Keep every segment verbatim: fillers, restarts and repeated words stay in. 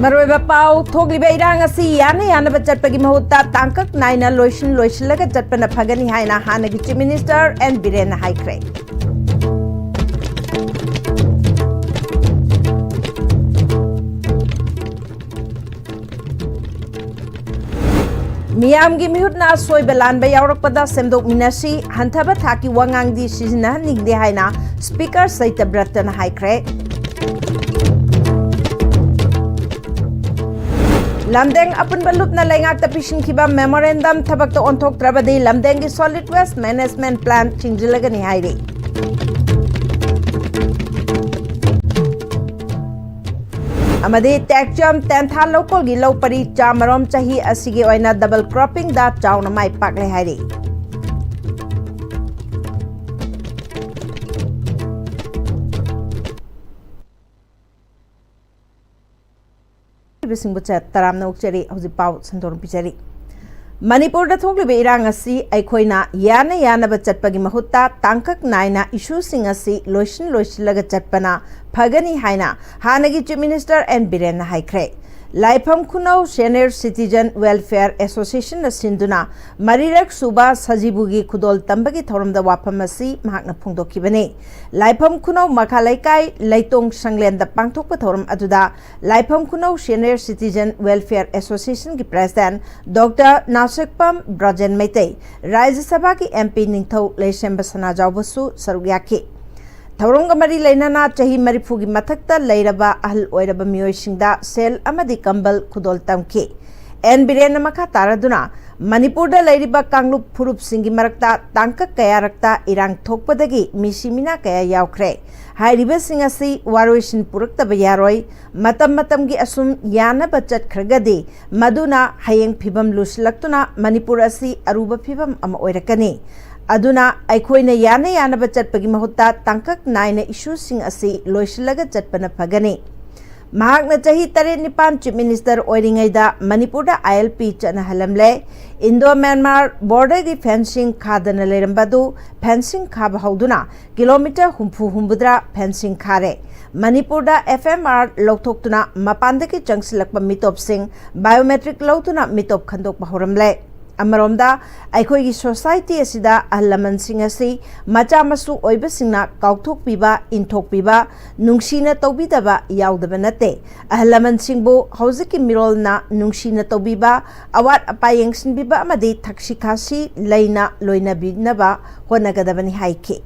ꯃꯔꯨꯑꯣꯏꯕ ꯄꯥꯎ꯫ ꯊꯣꯛꯂꯤꯕ ꯏꯔꯥꯡ ꯑꯁꯤ ꯌꯥꯅ ꯌꯥꯅꯕ ꯆꯠꯄꯒꯤ ꯃꯍꯨꯠꯇ ꯇꯥꯡꯀꯛ ꯅꯥꯏꯅ ꯂꯣꯏꯁꯤꯟ ꯂꯣꯏꯁꯤꯜꯂꯒ ꯆꯠꯄꯅ ꯐꯒꯅꯤ ꯍꯥꯏꯅ ꯍꯥꯟꯅꯒꯤ Chief Minister N ꯕꯤꯔꯦꯟꯅ ꯍꯥꯏꯈ꯭ꯔꯦ꯫ ꯃꯤꯌꯥꯝꯒꯤ ꯃꯤꯍꯨꯠꯅ ꯑꯁꯣꯏꯕ ꯂꯥꯟꯕ ꯌꯥꯎꯔꯛꯄꯗ ꯁꯦꯝꯗꯣꯛꯃꯤꯟꯅꯁꯤ, ꯍꯟꯊꯕ ꯊꯥꯛꯀꯤ ꯋꯥꯉꯥꯡꯗꯤ ꯁꯤꯖꯤꯟꯅꯍꯟꯅꯤꯡꯗꯦ ꯍꯥꯏꯅ Speaker ꯁꯩꯇꯕ꯭ꯔꯇꯅ ꯍꯥꯏꯈ꯭ꯔꯦ꯫ ꯂꯝꯗꯦꯡ ꯑꯄꯨꯟꯕ ꯂꯨꯞꯅ ꯂꯩꯉꯥꯛꯇ ꯄꯤꯁꯤꯟꯈꯤꯕ memorandum ꯊꯕꯛꯇ ꯑꯣꯟꯊꯣꯛꯇ꯭ꯔꯕꯗꯤ ꯂꯝꯗꯦꯡꯒꯤ solid waste management plant ꯆꯤꯡꯁꯤꯜꯂꯒꯅꯤ ꯍꯥꯏꯔꯤ꯫ ꯑꯃꯗꯤ ꯇꯦꯛꯆꯝ ꯇꯦꯟꯊꯥ ꯂꯧꯀꯣꯜꯒꯤ ꯂꯧ ꯄꯔꯤ ꯆꯥꯃꯔꯣꯝ ꯆꯍꯤ ꯑꯁꯤꯒꯤ ꯑꯣꯏꯅ double croppingꯗ ꯆꯥꯎꯅ ꯃꯥꯏ ꯄꯥꯛꯂꯦ ꯍꯥꯏꯔꯤ꯫ ꯕꯁꯤꯡꯕꯨ ꯆ-, ꯇꯔꯥꯝꯅ ꯑꯣꯛꯆꯔꯤ꯫ ꯍꯧꯖꯤꯛ ꯄꯥꯎ ꯁꯟꯗꯣꯛꯅ ꯄꯤꯖꯔꯤ꯫ ꯃꯅꯤꯄꯨꯔꯗ ꯊꯣꯛꯂꯤꯕ ꯏꯔꯥꯡ ꯑꯁꯤ ꯑꯩꯈꯣꯏꯅ ꯌꯥꯅ ꯌꯥꯅꯕ ꯆꯠꯄꯒꯤ ꯃꯍꯨꯠꯇ ꯇꯥꯡꯀꯛ ꯅꯥꯏꯅ issueꯁꯤꯡ ꯑꯁꯤ ꯂꯣꯏꯁꯤꯟ ꯂꯣꯏꯁꯤꯜꯂꯒ ꯆꯠꯄꯅ ꯐꯒꯅꯤ ꯍꯥꯏꯅ ꯍꯥꯟꯅꯒꯤ Chief Minister N ꯕꯤꯔꯦꯟꯅ ꯍꯥꯏꯈ꯭ꯔꯦ꯫ ꯂꯥꯏꯐꯝ ꯈꯨꯅꯧ Senior Citizen Welfare Associationꯅ ꯁꯤꯟꯗꯨꯅ ꯃꯔꯤꯔꯛ ꯁꯨꯕ ꯁꯖꯤꯕꯨꯒꯤ ꯈꯨꯗꯣꯜ ꯇꯝꯕꯒꯤ ꯊꯧꯔꯝꯗ ꯋꯥꯐꯝ ꯑꯁꯤ ꯃꯍꯥꯛꯅ ꯐꯣꯡꯗꯣꯛꯈꯤꯕꯅꯤ꯫ ꯂꯥꯏꯐꯝ ꯈꯨꯅꯧ ꯃꯈꯥ ꯂꯩꯀꯥꯏ ꯂꯩꯇꯣꯡ ꯁꯪꯂꯦꯟꯗ ꯄꯥꯡꯊꯣꯛꯄ ꯊꯧꯔꯝ ꯑꯗꯨꯗ ꯂꯥꯏꯐꯝ ꯈꯨꯅꯧ Senior Citizen Welfare Associationꯒꯤ President Doctor ꯅꯥꯁꯦꯛꯄꯝ ꯕ꯭ꯔꯖꯦꯟ Meitei, ꯔꯥꯖ꯭ꯌ ꯁꯚꯥꯒꯤ MP ꯅꯤꯡꯊꯧ ꯂꯩꯁꯦꯝꯕ ꯁꯅꯥꯖꯥꯎꯕꯁꯨ ꯁꯔꯨꯛ ꯌꯥꯈꯤ꯫ ꯊꯧꯔꯝꯒ ꯃꯔꯤ ꯂꯩꯅꯅ ꯆꯍꯤ ꯃꯔꯤꯐꯨꯒꯤ ꯃꯊꯛꯇ ꯂꯩꯔꯕ ꯑꯍꯜ ꯑꯣꯏꯔꯕ ꯃꯤꯑꯣꯏꯁꯤꯡꯗ ꯁꯦꯜ ꯑꯃꯗꯤ ꯀꯝꯕꯜ ꯈꯨꯗꯣꯜ ꯇꯝꯈꯤ꯫ N ꯕꯤꯔꯦꯟꯅ ꯃꯈꯥ ꯇꯥꯔꯗꯨꯅ ꯃꯅꯤꯄꯨꯔꯗ ꯂꯩꯔꯤꯕ ꯀꯥꯡꯂꯨꯞ ꯐꯨꯔꯨꯞꯁꯤꯡꯒꯤ ꯃꯔꯛꯇ ꯇꯥꯡꯀꯛ ꯀꯌꯥꯔꯛꯇ ꯏꯔꯥꯡ ꯊꯣꯛꯄꯗꯒꯤ ꯃꯤꯁꯤ ꯃꯤꯅꯥ ꯀꯌꯥ ꯌꯥꯎꯈ꯭ꯔꯦ꯫ ꯍꯥꯏꯔꯤꯕꯁꯤꯡ ꯑꯁꯤ ꯋꯥꯔꯣꯏꯁꯤꯟ ꯄꯨꯔꯛꯇꯕ ꯌꯥꯔꯣꯏ꯫ ꯃꯇꯝ ꯃꯇꯝꯒꯤ ꯑꯁꯨꯝ ꯌꯥꯅꯕ ꯆꯠꯈ꯭ꯔꯒꯗꯤ ꯃꯗꯨꯅ ꯍꯌꯦꯡ ꯐꯤꯕꯝ ꯂꯨꯁꯤꯜꯂꯛꯇꯨꯅ ꯃꯅꯤꯄꯨꯔ ꯑꯁꯤ ꯑꯔꯨꯕ ꯐꯤꯕꯝ ꯑꯃ ꯑꯣꯏꯔꯛꯀꯅꯤ꯫ ꯑꯗꯨꯅ ꯑꯩꯈꯣꯏꯅ ꯌꯥꯅ ꯌꯥꯅꯕ ꯆꯠꯄꯒꯤ ꯃꯍꯨꯠꯇ ꯇꯥꯡꯀꯛ ꯅꯥꯏꯅ issueꯁꯤꯡ ꯑꯁꯤ ꯂꯣꯏꯁꯤꯜꯂꯒ ꯆꯠꯄꯅ ꯐꯒꯅꯤ꯫ ꯃꯍꯥꯛꯅ ꯆꯍꯤ ꯇꯔꯦꯠ ꯅꯤꯄꯥꯟ Chief Minister ꯑꯣꯏꯔꯤꯉꯩꯗ ꯃꯅꯤꯄꯨꯔꯗ ILP ꯆꯠꯅꯍꯜꯂꯝꯂꯦ꯫ Indo Myanmar borderꯒꯤ fencing ꯈꯥꯗꯅ ꯂꯩꯔꯝꯕ ꯑꯗꯨ fencing ꯈꯥꯕ ꯍꯧꯗꯨꯅ kilometre ꯍꯨꯝꯐꯨ ꯍꯨꯝꯐꯨꯇꯔꯥ fencing ꯈꯥꯔꯦ꯫ ꯃꯅꯤꯄꯨꯔꯗ ꯑꯦꯐ ꯑꯦꯝ ꯑꯥꯔ ꯂꯧꯊꯣꯛꯇꯨꯅ ꯃꯄꯥꯟꯗꯒꯤ ꯆꯪꯁꯤꯜꯂꯛꯄ ꯃꯤꯇꯣꯞꯁꯤꯡ ꯕꯥꯏꯑꯣꯃꯦꯇ꯭ꯔꯤꯛ ꯂꯧꯗꯨꯅ ꯃꯤꯇꯣꯞ ꯈꯟꯗꯣꯛꯄ ꯍꯧꯔꯝꯂꯦ꯫ ꯑꯃꯔꯣꯝꯗ, ꯑꯩꯈꯣꯏꯒꯤ ꯁꯣꯁꯥꯏꯇꯤ ꯑꯁꯤꯗ ꯑꯍꯜ ꯂꯃꯟꯁꯤꯡ ꯑꯁꯤ ꯃꯆꯥ ꯃꯁꯨ ꯑꯣꯏꯕꯁꯤꯡꯅ ꯀꯥꯎꯊꯣꯛꯄꯤꯕ, ꯏꯟꯊꯣꯛꯄꯤꯕ, ꯅꯨꯡꯁꯤꯅ ꯇꯧꯕꯤꯗꯕ ꯌꯥꯎꯗꯕ ꯅꯠꯇꯦ꯫ ꯑꯍꯜ ꯂꯃꯟꯁꯤꯡꯕꯨ ꯍꯧꯖꯤꯛꯀꯤ ꯃꯤꯔꯣꯜꯅ ꯅꯨꯡꯁꯤꯅ ꯇꯧꯕꯤꯕ, ꯑꯋꯥꯠ ꯑꯄꯥ ꯌꯦꯡꯁꯤꯟꯕꯤꯕ ꯑꯃꯗꯤ ꯊꯛꯁꯤ ꯈꯥꯁꯤ ꯂꯩꯅ ꯂꯣꯏꯅꯕꯤꯅꯕ ꯍꯣꯠꯅꯒꯗꯕꯅꯤ ꯍꯥꯏꯈꯤ꯫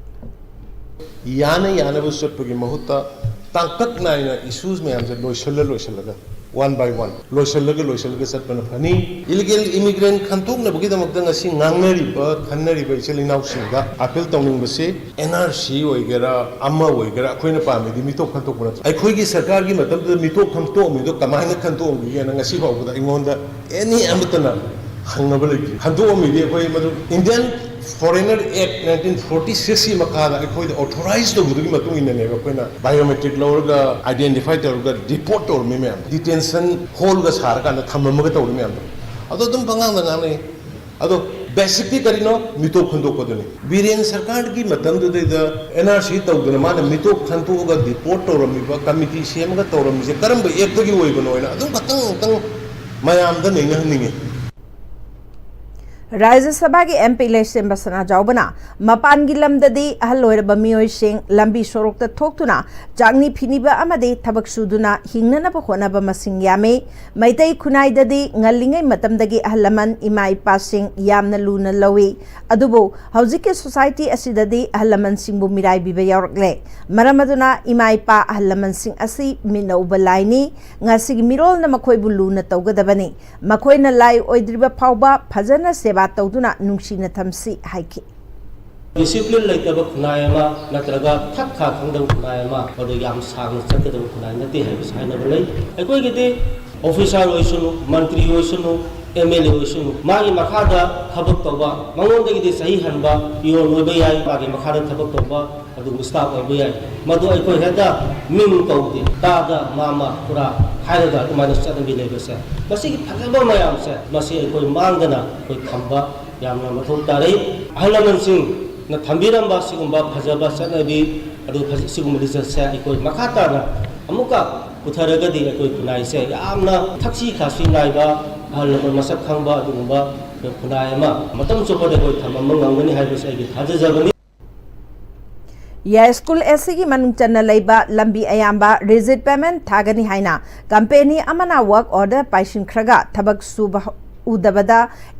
ꯌꯥꯅ ꯌꯥꯅꯕ ꯆꯠꯄꯒꯤ ꯃꯍꯨꯠꯇ ꯇꯥꯡꯀꯛ ꯅꯥꯏꯅ ꯏꯁꯨꯁ ꯃꯌꯥꯝꯁꯦ ꯂꯣꯏꯁꯤꯜꯂ ꯂꯣꯏꯁꯤꯜꯂꯒ, ꯋꯥꯟ ꯕꯥꯏ ꯋꯥꯟ ꯂꯣꯏꯁꯤꯜꯂꯒ ꯂꯣꯏꯁꯤꯜꯂꯒ ꯆꯠꯄꯅ ꯐꯅꯤ꯫ ꯏꯂꯤꯒꯦꯜ ꯏꯃꯤꯒ꯭ꯔꯦꯟ ꯈꯟꯇꯣꯛꯅꯕꯒꯤꯗꯃꯛꯇ ꯉꯁꯤ ꯉꯥꯡꯅꯔꯤꯕ, ꯈꯟꯅꯔꯤꯕ ꯏꯆꯤꯜ ꯏꯅꯥꯎꯁꯤꯡꯗ ꯑꯥꯄꯤꯜ ꯇꯧꯅꯤꯡꯕꯁꯤ, ꯑꯦꯟ ꯑꯥꯔ ꯁꯤ ꯑꯣꯏꯒꯦꯔꯥ, ꯑꯃ ꯑꯣꯏꯒꯦꯔꯥ, ꯑꯩꯈꯣꯏꯅ ꯄꯥꯝꯃꯤꯗꯤ ꯃꯤꯇꯣꯞ ꯈꯟꯇꯣꯛꯄ ꯅꯠꯇ꯭ꯔꯣ? ꯑꯩꯈꯣꯏꯒꯤ ꯁꯔꯀꯥꯔꯒꯤ ꯃꯇꯝꯗꯨꯗ ꯃꯤꯇꯣꯞ ꯈꯟꯇꯣꯛꯑꯝꯃꯤꯗꯣ ꯀꯃꯥꯏꯅ ꯈꯟꯇꯣꯛꯑꯝꯒꯦꯅ ꯉꯁꯤ ꯐꯥꯎꯕꯗ ꯑꯩꯉꯣꯟꯗ ꯑꯦꯅꯤ ꯑꯃꯠꯇꯅ ꯍꯪꯅꯕ ꯂꯩꯇꯦ꯫ ꯈꯟꯇꯣꯛꯑꯝꯃꯤꯗꯤ ꯑꯩꯈꯣꯏ ꯃꯗꯨ ꯏꯟꯗꯤꯌꯟ ꯐꯣꯔꯦꯅꯔ ꯑꯦꯛ ꯅꯥꯏꯟꯇꯤꯟ ꯐꯣꯔꯇꯤ ꯁꯤꯛꯁꯀꯤ ꯃꯈꯥꯗ ꯑꯩꯈꯣꯏꯗ ꯑꯣꯊꯣꯔꯥꯏꯖ ꯇꯧꯕꯗꯨꯒꯤ ꯃꯇꯨꯡ ꯏꯟꯅꯅꯦꯕ ꯑꯩꯈꯣꯏꯅ ꯕꯥꯏꯑꯣꯃꯦꯇ꯭ꯔꯤꯛ ꯂꯧꯔꯒ, ꯑꯥꯏꯗꯦꯟꯇꯤꯐꯥꯏ ꯇꯧꯔꯒ, ꯗꯤꯄꯣꯔꯠ ꯇꯧꯔꯝꯃꯤ ꯃꯌꯥꯝꯗꯣ, ꯗꯤꯇꯦꯟꯁꯟ ꯍꯣꯜꯒ ꯁꯥꯔꯀꯥꯟꯗ ꯊꯝꯃꯝꯃꯒ ꯇꯧꯔꯤ ꯃꯌꯥꯝꯗꯣ꯫ ꯑꯗꯣ ꯑꯗꯨꯝ ꯄꯉꯥꯡꯗ ꯉꯥꯡꯅꯩ꯫ ꯑꯗꯣ ꯕꯦꯁꯤꯛꯇꯤ ꯀꯔꯤꯅꯣ? ꯃꯤꯇꯣꯞ ꯈꯟꯗꯣꯛꯄꯗꯨꯅꯤ꯫ ꯕꯤꯔꯦꯟ ꯁꯔꯀꯥꯔꯒꯤ ꯃꯇꯝꯗꯨꯗꯩꯗ ꯑꯦꯟ ꯑꯥꯔ ꯁꯤ ꯇꯧꯗꯅ ꯃꯥꯅ ꯃꯤꯇꯣꯞ ꯈꯟꯗꯣꯛꯑꯒ ꯗꯤꯄꯣꯔꯠ ꯇꯧꯔꯝꯃꯤꯕ, ꯀꯃꯤꯇꯤ ꯁꯦꯝꯃꯒ ꯇꯧꯔꯝꯃꯤꯁꯦ ꯀꯔꯝꯕ ꯑꯦꯛꯇꯒꯤ ꯑꯣꯏꯕꯅꯣ ꯍꯥꯏꯅ ꯑꯗꯨꯝ ꯈꯛꯇꯪ ꯈꯛꯇꯪ ꯃꯌꯥꯝꯗ ꯅꯩꯅꯍꯟꯅꯤꯡꯉꯤ꯫ ꯔꯥꯖ꯭ꯌ ꯁꯚꯥꯒꯤ ꯑꯦꯝ ꯄꯤ ꯂꯩꯁꯦꯝꯕ ꯁꯅꯥꯖꯥꯎꯕꯅ ꯃꯄꯥꯟꯒꯤ ꯂꯝꯗꯗꯤ ꯑꯍꯜ ꯑꯣꯏꯔꯕ ꯃꯤꯑꯣꯏꯁꯤꯡ ꯂꯝꯕꯤ ꯁꯣꯔꯣꯛꯇ ꯊꯣꯛꯇꯨꯅ ꯆꯥꯛꯅꯤ ꯐꯤꯅꯤꯕ ꯑꯃꯗꯤ ꯊꯕꯛ ꯁꯨꯗꯨꯅ ꯍꯤꯡꯅꯅꯕ ꯍꯣꯠꯅꯕ ꯃꯁꯤꯡ ꯌꯥꯝꯃꯤ꯫ ꯃꯩꯇꯩ ꯈꯨꯟꯅꯥꯏꯗꯗꯤ ꯉꯜꯂꯤꯉꯩ ꯃꯇꯝꯗꯒꯤ ꯑꯍꯜ ꯂꯃꯟ, ꯏꯃꯥ ꯏꯄꯥꯁꯤꯡ ꯌꯥꯝꯅ ꯂꯨꯅ ꯂꯧꯏ꯫ ꯑꯗꯨꯕꯨ ꯍꯧꯖꯤꯛꯀꯤ ꯁꯣꯁꯥꯏꯇꯤ ꯑꯁꯤꯗꯗꯤ ꯑꯍꯜ ꯂꯃꯟꯁꯤꯡꯕꯨ ꯃꯤꯔꯥꯏꯕꯤꯕ ꯌꯥꯎꯔꯛꯂꯦ꯫ ꯃꯔꯝ ꯑꯗꯨꯅ ꯏꯃꯥ ꯏꯄꯥ ꯑꯍꯜ ꯂꯃꯟꯁꯤꯡ ꯑꯁꯤ ꯃꯤꯠꯅ ꯎꯕ ꯂꯥꯏꯅꯤ꯫ ꯉꯁꯤꯒꯤ ꯃꯤꯔꯣꯜꯅ ꯃꯈꯣꯏꯕꯨ ꯂꯨꯅ ꯇꯧꯒꯗꯕꯅꯤ꯫ ꯃꯈꯣꯏꯅ ꯂꯥꯏ ꯑꯣꯏꯗ꯭ꯔꯤꯕ ꯐꯥꯎꯕ ꯐꯖꯅ ꯁꯦꯕꯥ ꯇꯧꯗꯨꯅ ꯅꯨꯡꯁꯤꯅ ꯊꯝꯁꯤ ꯍꯥꯏꯈꯤ꯫ ꯗꯤꯁꯤꯄ꯭ꯂꯤꯟ ꯂꯩꯇꯕ ꯈꯨꯟꯅꯥꯏ ꯑꯃ ꯅꯠꯇ꯭ꯔꯒ ꯊꯛ ꯈꯥ ꯈꯪꯗꯕ ꯈꯨꯟꯅꯥꯏ ꯑꯃ, ꯃꯗꯨ ꯌꯥꯝ ꯁꯥꯡꯅ ꯆꯠꯀꯗꯕ ꯈꯨꯟꯅꯥꯏ ꯅꯠꯇꯦ ꯍꯥꯏꯕꯁꯤ ꯍꯥꯏꯅꯕ ꯂꯩ꯫ ꯑꯩꯈꯣꯏꯒꯤꯗꯤ ꯑꯣꯐꯤꯁꯥꯔ ꯑꯣꯏꯁꯅꯨ, ꯃꯟꯇ꯭ꯔꯤ ꯑꯣꯏꯁꯅꯨ, ꯑꯦꯝ ꯑꯦꯜ ꯑꯦ ꯑꯣꯏꯁꯅꯨ, ꯃꯥꯒꯤ ꯃꯈꯥꯗ ꯊꯕꯛ ꯇꯧꯕ, ꯃꯉꯣꯟꯗꯒꯤꯗꯤ ꯆꯍꯤ ꯍꯟꯕ ꯄꯤꯌꯣꯟ ꯑꯣꯏꯕ ꯌꯥꯏ, ꯃꯥꯒꯤ ꯃꯈꯥꯗ ꯊꯕꯛ ꯇꯧꯕ ꯑꯗꯨꯒꯨꯝꯕ ꯁ꯭ꯇꯥꯐ ꯑꯣꯏꯕ ꯌꯥꯏ꯫ ꯃꯗꯨ ꯑꯩꯈꯣꯏ ꯍꯦꯛꯇ ꯃꯤꯡ ꯀꯧꯗꯦ, ꯗꯥꯗꯥ, ꯃꯥꯃꯥ, ꯈꯨꯔꯥ ꯍꯥꯏꯔꯒ ꯑꯗꯨꯃꯥꯏꯅ ꯆꯠꯅꯕꯤ ꯂꯩꯕꯁꯦ, ꯃꯁꯤꯒꯤ ꯐꯖꯕ ꯃꯌꯥꯝꯁꯦ, ꯃꯁꯤ ꯑꯩꯈꯣꯏ ꯃꯥꯡꯗꯅ ꯑꯩꯈꯣꯏ ꯊꯝꯕ ꯌꯥꯝꯅ ꯃꯊꯧ ꯇꯥꯔꯤ꯫ ꯑꯍꯜ ꯂꯃꯟꯁꯤꯡꯅ ꯊꯝꯕꯤꯔꯝꯕ ꯁꯤꯒꯨꯝꯕ ꯐꯖꯕ ꯆꯠꯅꯕꯤ ꯑꯗꯨ ꯍꯧꯖꯤꯛ ꯁꯤꯒꯨꯝꯕ ꯂꯤꯆꯠꯁꯦ ꯑꯩꯈꯣꯏ ꯃꯈꯥ ꯇꯥꯅ ꯑꯃꯨꯛꯀ ꯄꯨꯊꯔꯒꯗꯤ ꯑꯩꯈꯣꯏ ꯈꯨꯟꯅꯥꯏꯁꯦ ꯌꯥꯝꯅ ꯊꯛꯁꯤ ꯈꯥꯁꯤ ꯅꯥꯏꯕ, ꯑꯍꯜ ꯂꯃꯟ ꯃꯁꯛ ꯈꯪꯕ ꯑꯗꯨꯒꯨꯝꯕ ꯈꯨꯟꯅꯥꯏ ꯑꯃ ꯃꯇꯝ ꯆꯨꯞꯄꯗ ꯑꯩꯈꯣꯏ ꯊꯝꯕ ꯉꯝꯒꯅꯤ ꯍꯥꯏꯕꯁꯤ ꯑꯩꯒꯤ ꯊꯥꯖꯖꯕꯅꯤ꯫ ꯌꯥꯏꯁ꯭ꯀꯨꯜ ꯑꯦꯁꯤꯒꯤ ꯃꯅꯨꯡ ꯆꯟꯅ ꯂꯩꯕ ꯂꯝꯕꯤ ꯑꯌꯥꯝꯕ ꯔꯤꯖꯤꯠ ꯄꯦꯃꯦꯟ ꯊꯥꯒꯅꯤ ꯍꯥꯏꯅ ꯀꯝꯄꯦꯅꯤ ꯑꯃꯅ ꯋꯥꯔꯛ ꯑꯣꯔꯗꯔ ꯄꯥꯏꯁꯤꯟꯈ꯭ꯔꯒ ꯊꯕꯛ ꯁꯨꯕ ꯎꯗꯕꯗ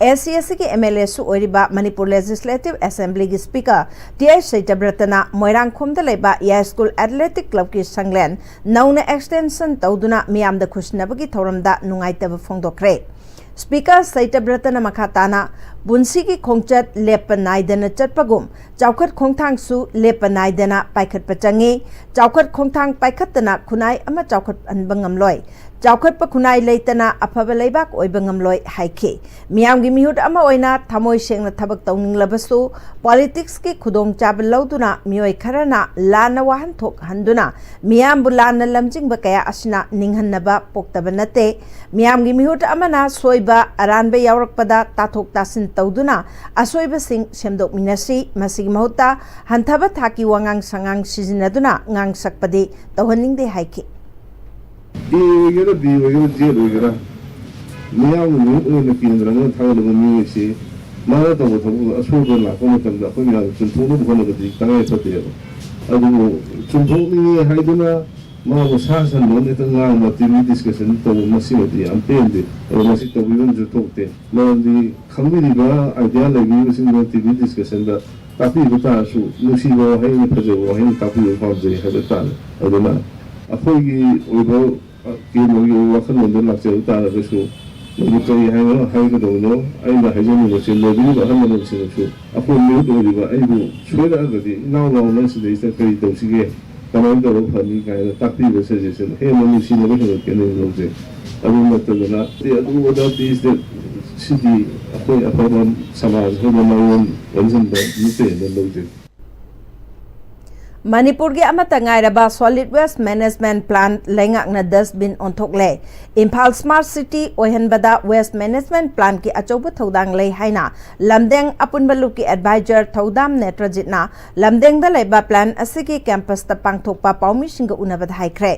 ꯑꯦꯁꯤ ꯑꯦꯁꯤꯒꯤ ꯑꯦꯝ ꯑꯦꯜ ꯑꯦꯁꯨ ꯑꯣꯏꯔꯤꯕ ꯃꯅꯤꯄꯨꯔ ꯂꯦꯖꯤꯁꯂꯦꯇꯤꯚ ꯑꯦꯁꯦꯝꯕ꯭ꯂꯤꯒꯤ ꯁ꯭ꯄꯤꯀꯔ ꯇꯤ ꯑꯩꯆ ꯁꯩꯇꯕ꯭ꯔꯇꯅ ꯃꯣꯏꯔꯥꯡꯈꯣꯝꯗ ꯂꯩꯕ ꯌꯥꯏꯁ꯭ꯀꯨꯜ ꯑꯦꯊꯂꯦꯇꯤꯛ ꯀ꯭ꯂꯕꯀꯤ ꯁꯪꯂꯦꯟ ꯅꯧꯅ ꯑꯦꯛꯁꯇꯦꯟꯁꯟ ꯇꯧꯗꯨꯅ ꯃꯤꯌꯥꯝꯗ ꯈꯨꯠꯁꯤꯟꯅꯕꯒꯤ ꯊꯧꯔꯝꯗ ꯅꯨꯡꯉꯥꯏꯇꯕ ꯐꯣꯡꯗꯣꯛꯈ꯭ꯔꯦ꯫ ꯁ꯭ꯄꯤꯀꯔ ꯁꯩꯇꯕ꯭ꯔꯇꯅ ꯃꯈꯥ ꯇꯥꯅ ꯄꯨꯟꯁꯤꯒꯤ ꯈꯣꯡꯆꯠ ꯂꯦꯞꯄ ꯅꯥꯏꯗꯅ ꯆꯠꯄꯒꯨꯝ ꯆꯥꯎꯈꯠ ꯈꯣꯡꯊꯥꯡꯁꯨ ꯂꯦꯞꯄ ꯅꯥꯏꯗꯅ ꯄꯥꯏꯈꯠꯄ ꯆꯪꯏ꯫ ꯆꯥꯎꯈꯠ ꯈꯣꯡꯊꯥꯡ ꯄꯥꯏꯈꯠꯇꯅ ꯈꯨꯟꯅꯥꯏ ꯑꯃ ꯆꯥꯎꯈꯠꯍꯟꯕ ꯉꯝꯂꯣꯏ꯫ ꯆꯥꯎꯈꯠꯄ ꯈꯨꯟꯅꯥꯏ ꯂꯩꯇꯅ ꯑꯐꯕ ꯂꯩꯕꯥꯛ ꯑꯣꯏꯕ ꯉꯝꯂꯣꯏ ꯍꯥꯏꯈꯤ꯫ ꯃꯤꯌꯥꯝꯒꯤ ꯃꯤꯍꯨꯠ ꯑꯃ ꯑꯣꯏꯅ ꯊꯃꯣꯏ ꯁꯦꯡꯅ ꯊꯕꯛ ꯇꯧꯅꯤꯡꯂꯕꯁꯨ ꯄꯣꯂꯤꯇꯤꯛꯁꯀꯤ ꯈꯨꯗꯣꯡꯆꯥꯕ ꯂꯧꯗꯨꯅ ꯃꯤꯑꯣꯏ ꯈꯔꯅ ꯂꯥꯟꯅ ꯋꯥꯍꯟꯊꯣꯛ ꯍꯟꯗꯨꯅ ꯃꯤꯌꯥꯝꯕꯨ ꯂꯥꯟꯅ ꯂꯝꯖꯤꯡꯕ ꯀꯌꯥ ꯑꯁꯤꯅ ꯅꯤꯡꯍꯟꯅꯕ ꯄꯣꯛꯇꯕ ꯅꯠꯇꯦ꯫ ꯃꯤꯌꯥꯝꯒꯤ ꯃꯤꯍꯨꯠ ꯑꯃꯅ ꯁꯣꯏꯕ ꯑꯔꯥꯟꯕ ꯌꯥꯎꯔꯛꯄꯗ ꯇꯥꯊꯣꯛ ꯇꯥꯁꯤꯟ ꯇꯧꯗꯨꯅ ꯑꯁꯣꯏꯕꯁꯤꯡ ꯁꯦꯝꯗꯣꯛꯃꯤꯟꯅꯁꯤ꯫ ꯃꯁꯤꯒꯤ ꯃꯍꯨꯠꯇ ꯍꯟꯊꯕ ꯊꯥꯛꯀꯤ ꯋꯥꯉꯥꯡ ꯁꯉꯥꯡ ꯁꯤꯖꯤꯟꯅꯗꯨꯅ ꯉꯥꯡꯁꯛꯄꯗꯤ ꯇꯧꯍꯟꯅꯤꯡꯗꯦ ꯍꯥꯏꯈꯤ꯫ ꯑꯦ ꯑꯣꯏꯒꯦꯔꯥ ꯕꯤ ꯑꯣꯏꯒꯦꯔꯥ ꯖꯦꯠ ꯑꯣꯏꯒꯦꯔꯥ ꯃꯤꯌꯥꯝꯒꯤ ꯃꯤꯍꯨꯠ ꯑꯣꯏꯅ ꯀꯦꯟꯗ꯭ꯔ ꯑꯃꯗ ꯊꯥꯒꯠꯂꯕ ꯃꯤꯑꯣꯏꯁꯤ ꯃꯥꯅ ꯇꯧꯕ ꯊꯕꯛꯇ ꯑꯁꯣꯏꯕ ꯂꯥꯛꯄ ꯃꯇꯝꯗ ꯑꯩꯈꯣꯏ ꯃꯌꯥꯝ ꯆꯨꯝꯊꯣꯛꯅꯕ ꯍꯣꯠꯅꯕꯗꯤ ꯇꯉꯥꯏ ꯐꯗꯦꯕ꯫ ꯑꯗꯨꯕꯨ ꯆꯨꯝꯊꯣꯛꯅꯤꯡꯉꯦ ꯍꯥꯏꯗꯨꯅ ꯃꯥꯕꯨ ꯁꯥ ꯁꯟꯗꯧꯅ ꯍꯦꯛꯇ ꯉꯥꯡꯕ ꯇꯤ ꯚꯤ ꯗꯤꯁꯀꯁꯟ ꯇꯧꯕ ꯃꯁꯤꯃꯗꯤ ꯌꯥꯝ ꯄꯦꯟꯗꯦ꯫ ꯑꯗꯣ ꯃꯁꯤ ꯇꯧꯕꯤꯐꯝꯁꯨ ꯊꯣꯛꯇꯦ꯫ ꯃꯔꯝꯗꯤ ꯈꯪꯕꯤꯔꯤꯕ ꯑꯥꯏꯗꯤꯌꯥ ꯂꯩꯕꯤꯔꯤꯕꯁꯤꯡꯗꯨꯅ ꯇꯤ ꯚꯤ ꯗꯤꯁꯀꯁꯟꯗ ꯇꯥꯛꯄꯤꯕ ꯇꯥꯔꯁꯨ ꯅꯨꯡꯁꯤꯕ ꯋꯥꯍꯩꯅ ꯐꯖꯕ ꯋꯥꯍꯩꯅ ꯇꯥꯛꯄꯤꯕ ꯄꯥꯝꯖꯩ ꯍꯥꯏꯕ ꯇꯥꯔꯦ꯫ ꯑꯗꯨꯅ ꯑꯩꯈꯣꯏꯒꯤ ꯑꯣꯏꯕ ꯀꯦꯟꯗ꯭ꯔꯒꯤ ꯑꯣꯏꯕ ꯋꯥꯈꯜꯂꯣꯟꯗ ꯂꯥꯛꯆꯕ ꯇꯥꯔꯒꯁꯨ ꯃꯗꯨ ꯀꯔꯤ ꯍꯥꯏꯅ ꯍꯥꯏꯒꯗꯕꯅꯣ? ꯑꯩꯅ ꯍꯥꯏꯖꯅꯤꯡꯕꯁꯦ ꯂꯩꯕꯤꯔꯤꯕ ꯑꯍꯜ ꯂꯃꯟꯁꯤꯡꯅꯁꯨ ꯑꯩꯈꯣꯏ ꯃꯤꯍꯨꯠ ꯑꯣꯏꯔꯤꯕ ꯑꯩꯕꯨ ꯁꯣꯏꯔꯛꯑꯒꯗꯤ ꯏꯅꯥꯎ ꯅꯥꯎꯅ ꯁꯤꯗꯩꯁꯤꯗ ꯀꯔꯤ ꯇꯧꯁꯤꯒꯦ, ꯀꯃꯥꯏꯅ ꯇꯧꯔꯒ ꯐꯅꯤ ꯀꯥꯏꯅ ꯇꯥꯛꯄꯤꯕ ꯁꯖꯦꯁꯟ ꯍꯦꯟꯅ ꯅꯨꯡꯁꯤꯅꯕ ꯍꯦꯟꯒꯠꯀꯅꯤ ꯂꯧꯖꯩ꯫ ꯑꯗꯨ ꯅꯠꯇꯗꯅ ꯑꯗꯨ ꯑꯗꯥ ꯇꯤ ꯁꯤꯗꯤ ꯑꯩꯈꯣꯏ ꯑꯐꯕ ꯁꯃꯥꯖ ꯑꯃ ꯃꯥꯡꯂꯣꯝ ꯑꯣꯟꯁꯤꯟꯕ ꯅꯠꯇꯦꯅ ꯂꯧꯖꯩ꯫ ꯃꯅꯤꯄꯨꯔꯒꯤ ꯑꯃꯠꯇ ꯉꯥꯏꯔꯕ solid waste management plant ꯂꯩꯉꯥꯛꯅ dustbin ꯑꯣꯟꯊꯣꯛꯂꯦ꯫ Imphal smart city ꯑꯣꯏꯍꯟꯕꯗ waste management plantꯀꯤ ꯑꯆꯧꯕ ꯊꯧꯗꯥꯡ ꯂꯩ ꯍꯥꯏꯅ ꯂꯝꯗꯦꯡ ꯑꯄꯨꯟꯕ ꯂꯨꯞꯀꯤ advisor ꯊꯧꯗꯥꯝ ꯅꯦꯇ꯭ꯔꯖꯤꯠꯅ ꯂꯝꯗꯦꯡꯗ ꯂꯩꯕ plant ꯑꯁꯤꯒꯤ campusꯇ ꯄꯥꯡꯊꯣꯛꯄ ꯄꯥꯎꯃꯤꯁꯤꯡꯒ ꯎꯅꯕꯗ ꯍꯥꯏꯈ꯭ꯔꯦ꯫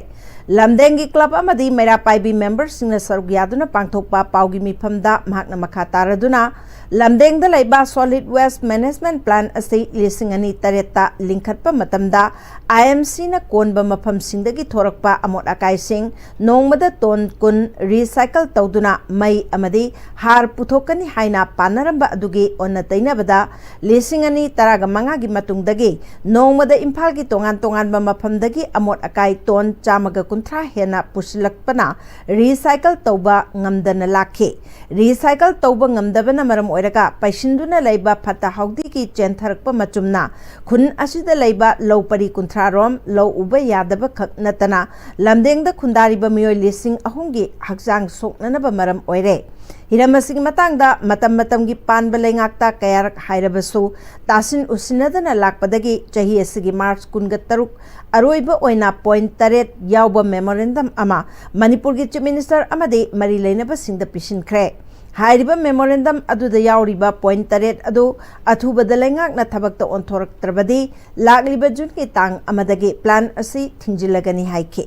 ꯂꯝꯗꯦꯡꯒꯤ club ꯑꯃꯗꯤ ꯃꯩꯔꯥ ꯄꯥꯏꯕꯤ memberꯁꯤꯡꯅ ꯁꯔꯨꯛ ꯌꯥꯗꯨꯅ ꯄꯥꯡꯊꯣꯛꯄ ꯄꯥꯎꯒꯤ ꯃꯤꯐꯝꯗ ꯃꯍꯥꯛꯅ ꯃꯈꯥ ꯇꯥꯔꯗꯨꯅ, ꯂꯝꯗꯦꯡꯗ ꯂꯩꯕ solid waste management plant ꯑꯁꯤ ꯂꯤꯁꯤꯡ ꯑꯅꯤ ꯇꯔꯦꯠꯇ ꯂꯤꯡꯈꯠꯄ ꯃꯇꯝꯗ IMCꯅ ꯀꯣꯟꯕ ꯃꯐꯝꯁꯤꯡꯗꯒꯤ ꯊꯣꯔꯛꯄ ꯑꯃꯣꯠ ꯑꯀꯥꯏꯁꯤꯡ ꯅꯣꯡꯃꯗ ꯇꯣꯟ ꯀꯨꯟ recycle ꯇꯧꯗꯨꯅ ꯃꯩ ꯑꯃꯗꯤ ꯍꯥꯔ ꯄꯨꯊꯣꯛꯀꯅꯤ ꯍꯥꯏꯅ ꯄꯥꯅꯔꯝꯕ ꯑꯗꯨꯒꯤ ꯑꯣꯟꯅ ꯇꯩꯅꯕꯗ, ꯂꯤꯁꯤꯡ ꯑꯅꯤ ꯇꯔꯥꯒ ꯃꯉꯥꯒꯤ ꯃꯇꯨꯡꯗꯒꯤ ꯅꯣꯡꯃꯗ ꯏꯝꯐꯥꯜꯒꯤ ꯇꯣꯉꯥꯟ ꯇꯣꯉꯥꯟꯕ ꯃꯐꯝꯗꯒꯤ ꯑꯃꯣꯠ ꯑꯀꯥꯏ ꯇꯣꯟ ꯆꯥꯝꯃꯒ ꯀꯨꯟꯊ꯭ꯔꯥ ꯍꯦꯟꯅ ꯄꯨꯁꯤꯜꯂꯛꯄꯅ recycle ꯇꯧꯕ ꯉꯝꯗꯅ ꯂꯥꯛꯈꯤ꯫ Recycle ꯇꯧꯕ ꯉꯝꯗꯕꯅ ꯃꯔꯝ ꯑꯣꯏꯔꯒ ꯄꯩꯁꯤꯟꯗꯨꯅ ꯂꯩꯕ ꯐꯠꯇ ꯍꯥꯎꯗꯤꯒꯤ ꯆꯦꯟꯊꯔꯛꯄ ꯃꯆꯨꯝꯅ ꯈꯨꯟ ꯑꯁꯤꯗ ꯂꯩꯕ ꯂꯧ ꯄꯔꯤ ꯀꯨꯟꯊ꯭ꯔꯥ ꯔꯣꯝ ꯂꯧ ꯎꯕ ꯌꯥꯗꯕ ꯈꯛ ꯅꯠꯇꯅ ꯂꯝꯗꯦꯡꯗ ꯈꯨꯟꯗꯥꯔꯤꯕ ꯃꯤꯑꯣꯏ ꯂꯤꯁꯤꯡ ꯑꯍꯨꯝꯒꯤ ꯍꯛꯆꯥꯡ ꯁꯣꯛꯅꯅꯕ ꯃꯔꯝ ꯑꯣꯏꯔꯦ꯫ ꯍꯤꯔꯝ ꯑꯁꯤꯒꯤ ꯃꯇꯥꯡꯗ ꯃꯇꯝ ꯃꯇꯝꯒꯤ ꯄꯥꯟꯕ ꯂꯩꯉꯥꯛꯇ ꯀꯌꯥꯔꯛ ꯍꯥꯏꯔꯕꯁꯨ ꯇꯥꯁꯤꯟ ꯎꯁꯤꯟꯅꯗꯅ ꯂꯥꯛꯄꯗꯒꯤ ꯆꯍꯤ ꯑꯁꯤꯒꯤ ꯃꯥꯔꯆ ꯀꯨꯟꯒ ꯇꯔꯨꯛ ꯑꯔꯣꯏꯕ ꯑꯣꯏꯅ point ꯇꯔꯦꯠ ꯌꯥꯎꯕ memorandum ꯑꯃ ꯃꯅꯤꯄꯨꯔꯒꯤ Chief Minister ꯑꯃꯗꯤ ꯃꯔꯤ ꯂꯩꯅꯕꯁꯤꯡꯗ ꯄꯤꯁꯤꯟꯈ꯭ꯔꯦ꯫ ꯍꯥꯏꯔꯤꯕ memorandum ꯑꯗꯨꯗ ꯌꯥꯎꯔꯤꯕ point ꯇꯔꯦꯠ ꯑꯗꯨ ꯑꯊꯨꯕꯗ ꯂꯩꯉꯥꯛꯅ ꯊꯕꯛꯇ ꯑꯣꯟꯊꯣꯔꯛꯇ꯭ꯔꯕꯗꯤ ꯂꯥꯛꯂꯤꯕ ꯖꯨꯟꯒꯤ ꯇꯥꯡ ꯑꯃꯗꯒꯤ plant ꯑꯁꯤ ꯊꯤꯡꯖꯤꯜꯂꯒꯅꯤ ꯍꯥꯏꯈꯤ꯫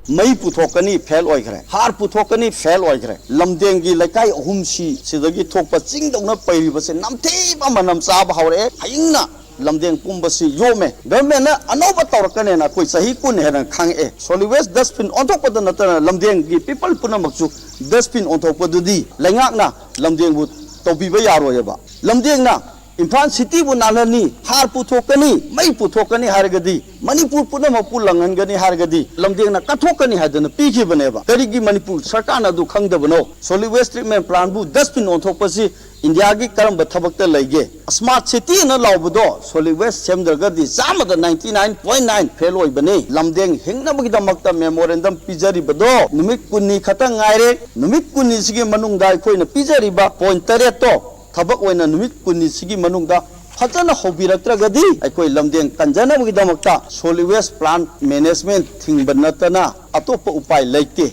ꯃꯩ ꯄꯨꯊꯣꯛꯀꯅꯤ, ꯐꯦꯜ ꯑꯣꯏꯈ꯭ꯔꯦ꯫ ꯍꯥꯔ ꯄꯨꯊꯣꯛꯀꯅꯤ, ꯐꯦꯜ ꯑꯣꯏꯈ꯭ꯔꯦ꯫ ꯂꯝꯗꯦꯡꯒꯤ ꯂꯩꯀꯥꯏ ꯑꯍꯨꯝꯁꯤ ꯁꯤꯗꯒꯤ ꯊꯣꯛꯄ ꯆꯤꯡꯗꯧꯅ ꯄꯩꯔꯤꯕꯁꯦ ꯅꯝꯊꯤꯕ ꯃꯅꯝ ꯆꯥꯕ ꯍꯧꯔꯛꯑꯦ꯫ ꯍꯌꯤꯡꯅ ꯂꯝꯗꯦꯡ ꯄꯨꯝꯕꯁꯤ ꯌꯣꯝꯃꯦ꯫ Governmentꯅ ꯑꯅꯧꯕ ꯇꯧꯔꯛꯀꯅꯦꯅ ꯑꯩꯈꯣꯏ ꯆꯍꯤ ꯀꯨꯟ ꯍꯦꯟꯅ ꯈꯪꯉꯛꯑꯦ꯫ Solid waste dustbin ꯑꯣꯟꯊꯣꯛꯄꯗ ꯅꯠꯇꯅ ꯂꯝꯗꯦꯡꯒꯤ people ꯄꯨꯝꯅꯃꯛꯁꯨ dustbin ꯑꯣꯟꯊꯣꯛꯄꯗꯨꯗꯤ ꯂꯩꯉꯥꯛꯅ ꯂꯝꯗꯦꯡꯕꯨ ꯇꯧꯕꯤꯕ ꯌꯥꯔꯣꯏꯑꯕ꯫ ꯂꯝꯗꯦꯡꯅ ꯏꯝꯐꯥꯜ cityꯕꯨ ꯅꯥꯜꯍꯟꯅꯤ, ꯍꯥꯔ ꯄꯨꯊꯣꯛꯀꯅꯤ, ꯃꯩ ꯄꯨꯊꯣꯛꯀꯅꯤ ꯍꯥꯏꯔꯒꯗꯤ, ꯃꯅꯤꯄꯨꯔ ꯄꯨꯝꯅꯃꯛꯄꯨ ꯂꯪꯍꯟꯒꯅꯤ ꯍꯥꯏꯔꯒꯗꯤ ꯂꯝꯗꯦꯡꯅ ꯀꯠꯊꯣꯛꯀꯅꯤ ꯍꯥꯏꯗꯅ ꯄꯤꯈꯤꯕꯅꯦꯕ꯫ ꯀꯔꯤꯒꯤ ꯃꯅꯤꯄꯨꯔ ꯁꯔꯀꯥꯔꯅ ꯑꯗꯨ ꯈꯪꯗꯕꯅꯣ? Solid waste treatment plantꯕꯨ dustbin ꯑꯣꯟꯊꯣꯛꯄꯁꯤ ꯏꯟꯗꯤꯌꯥꯒꯤ ꯀꯔꯝꯕ ꯊꯕꯛꯇ ꯂꯩꯒꯦ? Smart cityꯅ ꯂꯥꯎꯕꯗꯣ solid waste ꯁꯦꯝꯗ꯭ꯔꯒꯗꯤ ꯆꯥꯝꯃꯗ ninety nine point nine fail ꯑꯣꯏꯕꯅꯤ꯫ ꯂꯝꯗꯦꯡ ꯍꯤꯡꯅꯕꯒꯤꯗꯃꯛꯇ memorandum ꯄꯤꯖꯔꯤꯕꯗꯣ ꯅꯨꯃꯤꯠ ꯀꯨꯟꯅꯤ ꯈꯛꯇ ꯉꯥꯏꯔꯦ꯫ ꯅꯨꯃꯤꯠ ꯀꯨꯟꯅꯤꯁꯤꯒꯤ ꯃꯅꯨꯡꯗ ꯑꯩꯈꯣꯏꯅ ꯄꯤꯖꯔꯤꯕ point ꯇꯔꯦꯠꯇꯣ ꯊꯕꯛ ꯑꯣꯏꯅ ꯅꯨꯃꯤꯠ ꯀꯨꯟꯅꯤꯁꯤꯒꯤ ꯃꯅꯨꯡꯗ ꯐꯖꯅ ꯍꯧꯕꯤꯔꯛꯇ꯭ꯔꯒꯗꯤ ꯑꯩꯈꯣꯏ ꯂꯝꯗꯦꯡ ꯀꯟꯖꯅꯕꯒꯤꯗꯃꯛꯇ solid waste plant management ꯊꯤꯡꯕ ꯅꯠꯇꯅ ꯑꯇꯣꯞꯄ ꯎꯄꯥꯏ ꯂꯩꯇꯦ꯫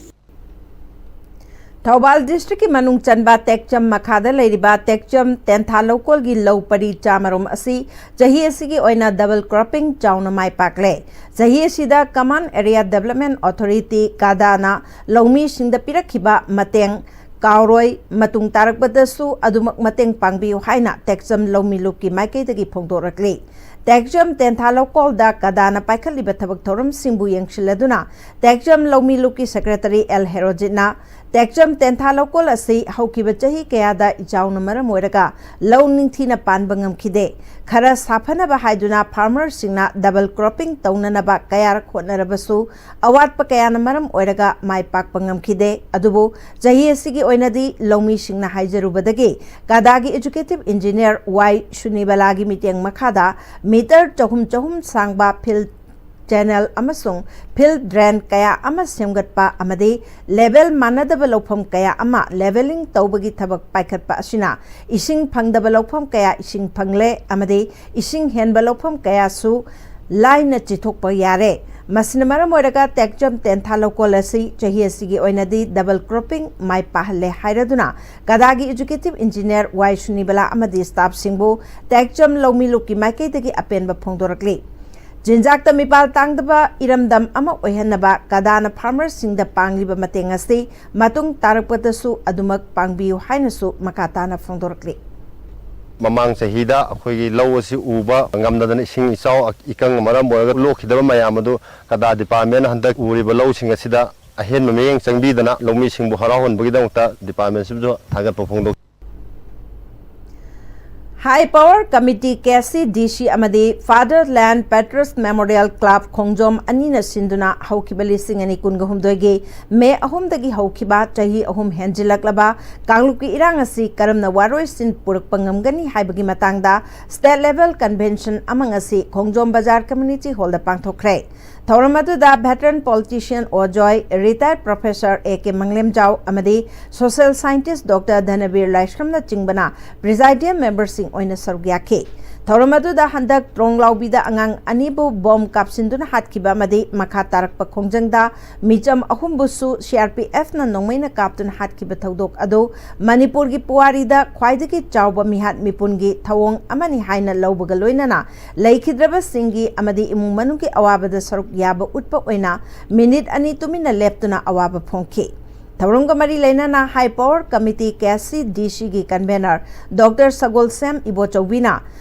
ꯊꯧꯕꯥꯜ ꯗꯤꯁꯇ꯭ꯔꯤꯛꯀꯤ ꯃꯅꯨꯡ ꯆꯟꯕ ꯇꯦꯛꯆꯝ ꯃꯈꯥꯗ ꯂꯩꯔꯤꯕ ꯇꯦꯛꯆꯝ ꯇꯦꯟꯊꯥ ꯂꯧꯀꯣꯜꯒꯤ ꯂꯧ ꯄꯔꯤ ꯆꯥꯃꯔꯣꯝ ꯑꯁꯤ ꯆꯍꯤ ꯑꯁꯤꯒꯤ ꯑꯣꯏꯅ double cropping ꯆꯥꯎꯅ ꯃꯥꯏ ꯄꯥꯛꯂꯦ꯫ ꯆꯍꯤ ꯑꯁꯤꯗ Common Area Development Authority, ꯀꯥꯗꯥꯅ ꯂꯧꯃꯤꯁꯤꯡꯗ ꯄꯤꯔꯛꯈꯤꯕ ꯃꯇꯦꯡ ꯀꯥꯎꯔꯣꯏ, ꯃꯇꯨꯡ ꯇꯥꯔꯛꯄꯗꯁꯨ ꯑꯗꯨꯃꯛ ꯃꯇꯦꯡ ꯄꯥꯡꯕꯤꯌꯨ ꯍꯥꯏꯅ ꯇꯦꯛꯆꯝ ꯂꯧꯃꯤ ꯂꯨꯞꯀꯤ ꯃꯥꯏꯀꯩꯗꯒꯤ ꯐꯣꯡꯗꯣꯔꯛꯂꯤ꯫ ꯇꯦꯛꯆꯝ ꯇꯦꯟꯊꯥ ꯂꯧꯀꯣꯜꯗ ꯀꯥꯗꯥꯅ ꯄꯥꯏꯈꯠꯂꯤꯕ ꯊꯕꯛ ꯊꯧꯔꯝꯁꯤꯡꯕꯨ ꯌꯦꯡꯁꯤꯜꯂꯗꯨꯅ ꯇꯦꯛꯆꯝ ꯂꯧꯃꯤ ꯂꯨꯞꯀꯤ ꯁꯦꯀ꯭ꯔꯦꯇꯔꯤ ꯑꯦꯜ ꯍꯦꯔꯣꯖꯤꯠꯅ ꯇꯦꯛꯆꯝ ꯇꯦꯟꯊꯥ ꯂꯧꯀꯣꯜ ꯑꯁꯤ ꯍꯧꯈꯤꯕ ꯆꯍꯤ ꯀꯌꯥꯗ ꯏꯆꯥꯎꯅ ꯃꯔꯝ ꯑꯣꯏꯔꯒ ꯂꯧ ꯅꯤꯡꯊꯤꯅ ꯄꯥꯟꯕ ꯉꯝꯈꯤꯗꯦ꯫ ꯈꯔ ꯁꯥꯐꯅꯕ ꯍꯥꯏꯗꯨꯅ farmerꯁꯤꯡꯅ double cropping ꯇꯧꯅꯅꯕ ꯀꯌꯥꯔꯛ ꯍꯣꯠꯅꯔꯕꯁꯨ ꯑꯋꯥꯠꯄ ꯀꯌꯥꯅ ꯃꯔꯝ ꯑꯣꯏꯔꯒ ꯃꯥꯏ ꯄꯥꯛꯄ ꯉꯝꯈꯤꯗꯦ꯫ ꯑꯗꯨꯕꯨ ꯆꯍꯤ ꯑꯁꯤꯒꯤ ꯑꯣꯏꯅꯗꯤ ꯂꯧꯃꯤꯁꯤꯡꯅ ꯍꯥꯏꯖꯔꯨꯕꯗꯒꯤ ꯀꯥꯗꯥꯒꯤ executive engineer ꯋꯥꯏ ꯁꯨꯅꯤꯕꯂꯥꯒꯤ ꯃꯤꯠꯌꯦꯡ ꯃꯈꯥꯗ meter ꯆꯍꯨꯝ ꯆꯍꯨꯝ ꯁꯥꯡꯕ field channel ꯑꯃꯁꯨꯡ field drain ꯀꯌꯥ ꯑꯃ ꯁꯦꯝꯒꯠꯄ ꯑꯃꯗꯤ level ꯃꯥꯟꯅꯗꯕ ꯂꯧꯐꯝ ꯀꯌꯥ ꯑꯃ levelling ꯇꯧꯕꯒꯤ ꯊꯕꯛ ꯄꯥꯏꯈꯠꯄ ꯑꯁꯤꯅ ꯏꯁꯤꯡ ꯐꯪꯗꯕ ꯂꯧꯐꯝ ꯀꯌꯥ ꯏꯁꯤꯡ ꯐꯪꯂꯦ ꯑꯃꯗꯤ ꯏꯁꯤꯡ ꯍꯦꯟꯕ ꯂꯧꯐꯝ ꯀꯌꯥꯁꯨ ꯂꯥꯏꯅ ꯆꯤꯊꯣꯛꯄ ꯌꯥꯔꯦ꯫ ꯃꯁꯤꯅ ꯃꯔꯝ ꯑꯣꯏꯔꯒ ꯇꯦꯛꯆꯝ ꯇꯦꯟꯊꯥ ꯂꯧꯀꯣꯜ ꯑꯁꯤ ꯆꯍꯤ ꯑꯁꯤꯒꯤ ꯑꯣꯏꯅꯗꯤ double cropping ꯃꯥꯏ ꯄꯥꯛꯍꯜꯂꯦ ꯍꯥꯏꯔꯗꯨꯅ ꯀꯥꯗꯥꯒꯤ executive engineer ꯋꯥꯏ ꯁꯨꯅꯤꯕꯂꯥ ꯑꯃꯗꯤ staffꯁꯤꯡꯕꯨ ꯇꯦꯛꯆꯝ ꯂꯧꯃꯤ ꯂꯨꯞꯀꯤ ꯃꯥꯏꯀꯩꯗꯒꯤ ꯑꯄꯦꯟꯕ ꯐꯣꯡꯗꯣꯔꯛꯂꯤ꯫ ꯆꯤꯟꯖꯥꯛꯇ ꯃꯤꯄꯥꯜ ꯇꯥꯡꯗꯕ ꯏꯔꯝꯗꯝ ꯑꯃ ꯑꯣꯏꯍꯟꯅꯕ ꯀꯥꯗꯥꯅ farmerꯁꯤꯡꯗ ꯄꯥꯡꯂꯤꯕ ꯃꯇꯦꯡ ꯑꯁꯤ ꯃꯇꯨꯡ ꯇꯥꯔꯛꯄꯗꯁꯨ ꯑꯗꯨꯃꯛ ꯄꯥꯡꯕꯤꯌꯨ ꯍꯥꯏꯅꯁꯨ ꯃꯈꯥ ꯇꯥꯅ ꯐꯣꯡꯗꯣꯔꯛꯂꯤ꯫ ꯃꯃꯥꯡ ꯆꯍꯤꯗ ꯑꯩꯈꯣꯏꯒꯤ ꯂꯧ ꯑꯁꯤ ꯎꯕ ꯉꯝꯗꯗꯅ ꯏꯁꯤꯡ ꯏꯆꯥꯎ ꯏꯀꯪꯅ ꯃꯔꯝ ꯑꯣꯏꯔꯒ ꯂꯣꯛꯈꯤꯗꯕ ꯃꯌꯥꯝ ꯑꯗꯨ ꯀꯥꯗꯥ department ꯍꯟꯗꯛ ꯎꯔꯤꯕ ꯂꯧꯁꯤꯡ ꯑꯁꯤꯗ ꯑꯍꯦꯟꯕ ꯃꯤꯠꯌꯦꯡ ꯆꯪꯕꯤꯗꯅ ꯂꯧꯃꯤꯁꯤꯡꯕꯨ ꯍꯔꯥꯎꯍꯟꯕꯒꯤꯗꯃꯛꯇ departmentꯁꯤꯕꯨꯁꯨ ꯊꯥꯒꯠꯄ ꯐꯣꯡꯗꯣꯛ High Power Committee, K C ꯗꯤ ꯁꯤ, ꯑꯃꯗꯤ Fatherland Patriots Memorial Club ꯈꯣꯡꯖꯣꯝ ꯑꯅꯤꯅ ꯁꯤꯟꯗꯨꯅ ꯍꯧꯈꯤꯕ ꯂꯤꯁꯤꯡ ꯑꯅꯤ ꯀꯨꯟꯒ ꯍꯨꯝꯗꯣꯏꯒꯤ ꯃꯦ ꯑꯍꯨꯝꯗꯒꯤ ꯍꯧꯈꯤꯕ ꯆꯍꯤ ꯑꯍꯨꯝ ꯍꯦꯟꯖꯤꯜꯂꯛꯂꯕ ꯀꯥꯡꯂꯨꯞꯀꯤ ꯏꯔꯥꯡ ꯑꯁꯤ ꯀꯔꯝꯅ ꯋꯥꯔꯣꯏꯁꯤꯟ ꯄꯨꯔꯛꯄ ꯉꯝꯒꯅꯤ ꯍꯥꯏꯕꯒꯤ ꯃꯇꯥꯡꯗ state level convention ꯑꯃ ꯉꯁꯤ ꯈꯣꯡꯖꯣꯝ ꯕꯖꯥꯔ community hallꯗ ꯄꯥꯡꯊꯣꯛꯈ꯭ꯔꯦ꯫ ꯊꯧꯔꯝ ꯑꯗꯨꯗ veteran politician ꯑꯣꯖꯣꯏ, retired professor A K ꯃꯪꯂꯦꯝꯖꯥꯎ ꯑꯃꯗꯤ social scientist Doctor ꯙꯅꯕꯤꯔ ꯂꯥꯏꯁ꯭ꯔꯝꯅꯆꯤꯡꯕꯅ presidium memberꯁꯤꯡ ꯑꯣꯏꯅ ꯁꯔꯨꯛ ꯌꯥꯈꯤ꯫ ꯊꯧꯔꯝ ꯑꯗꯨꯗ ꯍꯟꯗꯛ ꯇ꯭ꯔꯣꯡꯂꯥꯎꯕꯤꯗ ꯑꯉꯥꯡ ꯑꯅꯤꯕꯨ ꯕꯣꯝ ꯀꯥꯞꯁꯤꯟꯗꯨꯅ ꯍꯥꯠꯈꯤꯕ ꯑꯃꯗꯤ ꯃꯈꯥ ꯇꯥꯔꯛꯄ ꯈꯣꯡꯖꯪꯗ ꯃꯤꯆꯝ ꯑꯍꯨꯝꯕꯨꯁꯨ ꯁꯤ ꯑꯥꯔ ꯄꯤ ꯑꯦꯐꯅ ꯅꯣꯡꯃꯩꯅ ꯀꯥꯞꯇꯨꯅ ꯍꯥꯠꯈꯤꯕ ꯊꯧꯗꯣꯛ ꯑꯗꯨ ꯃꯅꯤꯄꯨꯔꯒꯤ ꯄꯨꯋꯥꯔꯤꯗ ꯈ꯭ꯋꯥꯏꯗꯒꯤ ꯆꯥꯎꯕ ꯃꯤꯍꯥꯠ ꯃꯤꯄꯨꯟꯒꯤ ꯊꯧꯑꯣꯡ ꯑꯃꯅꯤ ꯍꯥꯏꯅ ꯂꯧꯕꯒ ꯂꯣꯏꯅꯅ ꯂꯩꯈꯤꯗ꯭ꯔꯕꯁꯤꯡꯒꯤ ꯑꯃꯗꯤ ꯏꯃꯨꯡ ꯃꯅꯨꯡꯒꯤ ꯑꯋꯥꯕꯗ ꯁꯔꯨꯛ ꯌꯥꯕ ꯎꯠꯄ ꯑꯣꯏꯅ ꯃꯤꯅꯤꯠ ꯑꯅꯤ ꯇꯨꯃꯤꯟꯅ ꯂꯦꯞꯇꯨꯅ ꯑꯋꯥꯕ ꯐꯣꯡꯈꯤ꯫ ꯊꯧꯔꯝꯒ ꯃꯔꯤ ꯂꯩꯅꯅ High Power Committee, K C ꯗꯤ ꯁꯤꯒꯤ convener ꯗꯣꯛꯇꯔ ꯁꯒꯣꯜꯁꯦꯝ ꯏꯕꯣꯆꯧꯕꯤꯅ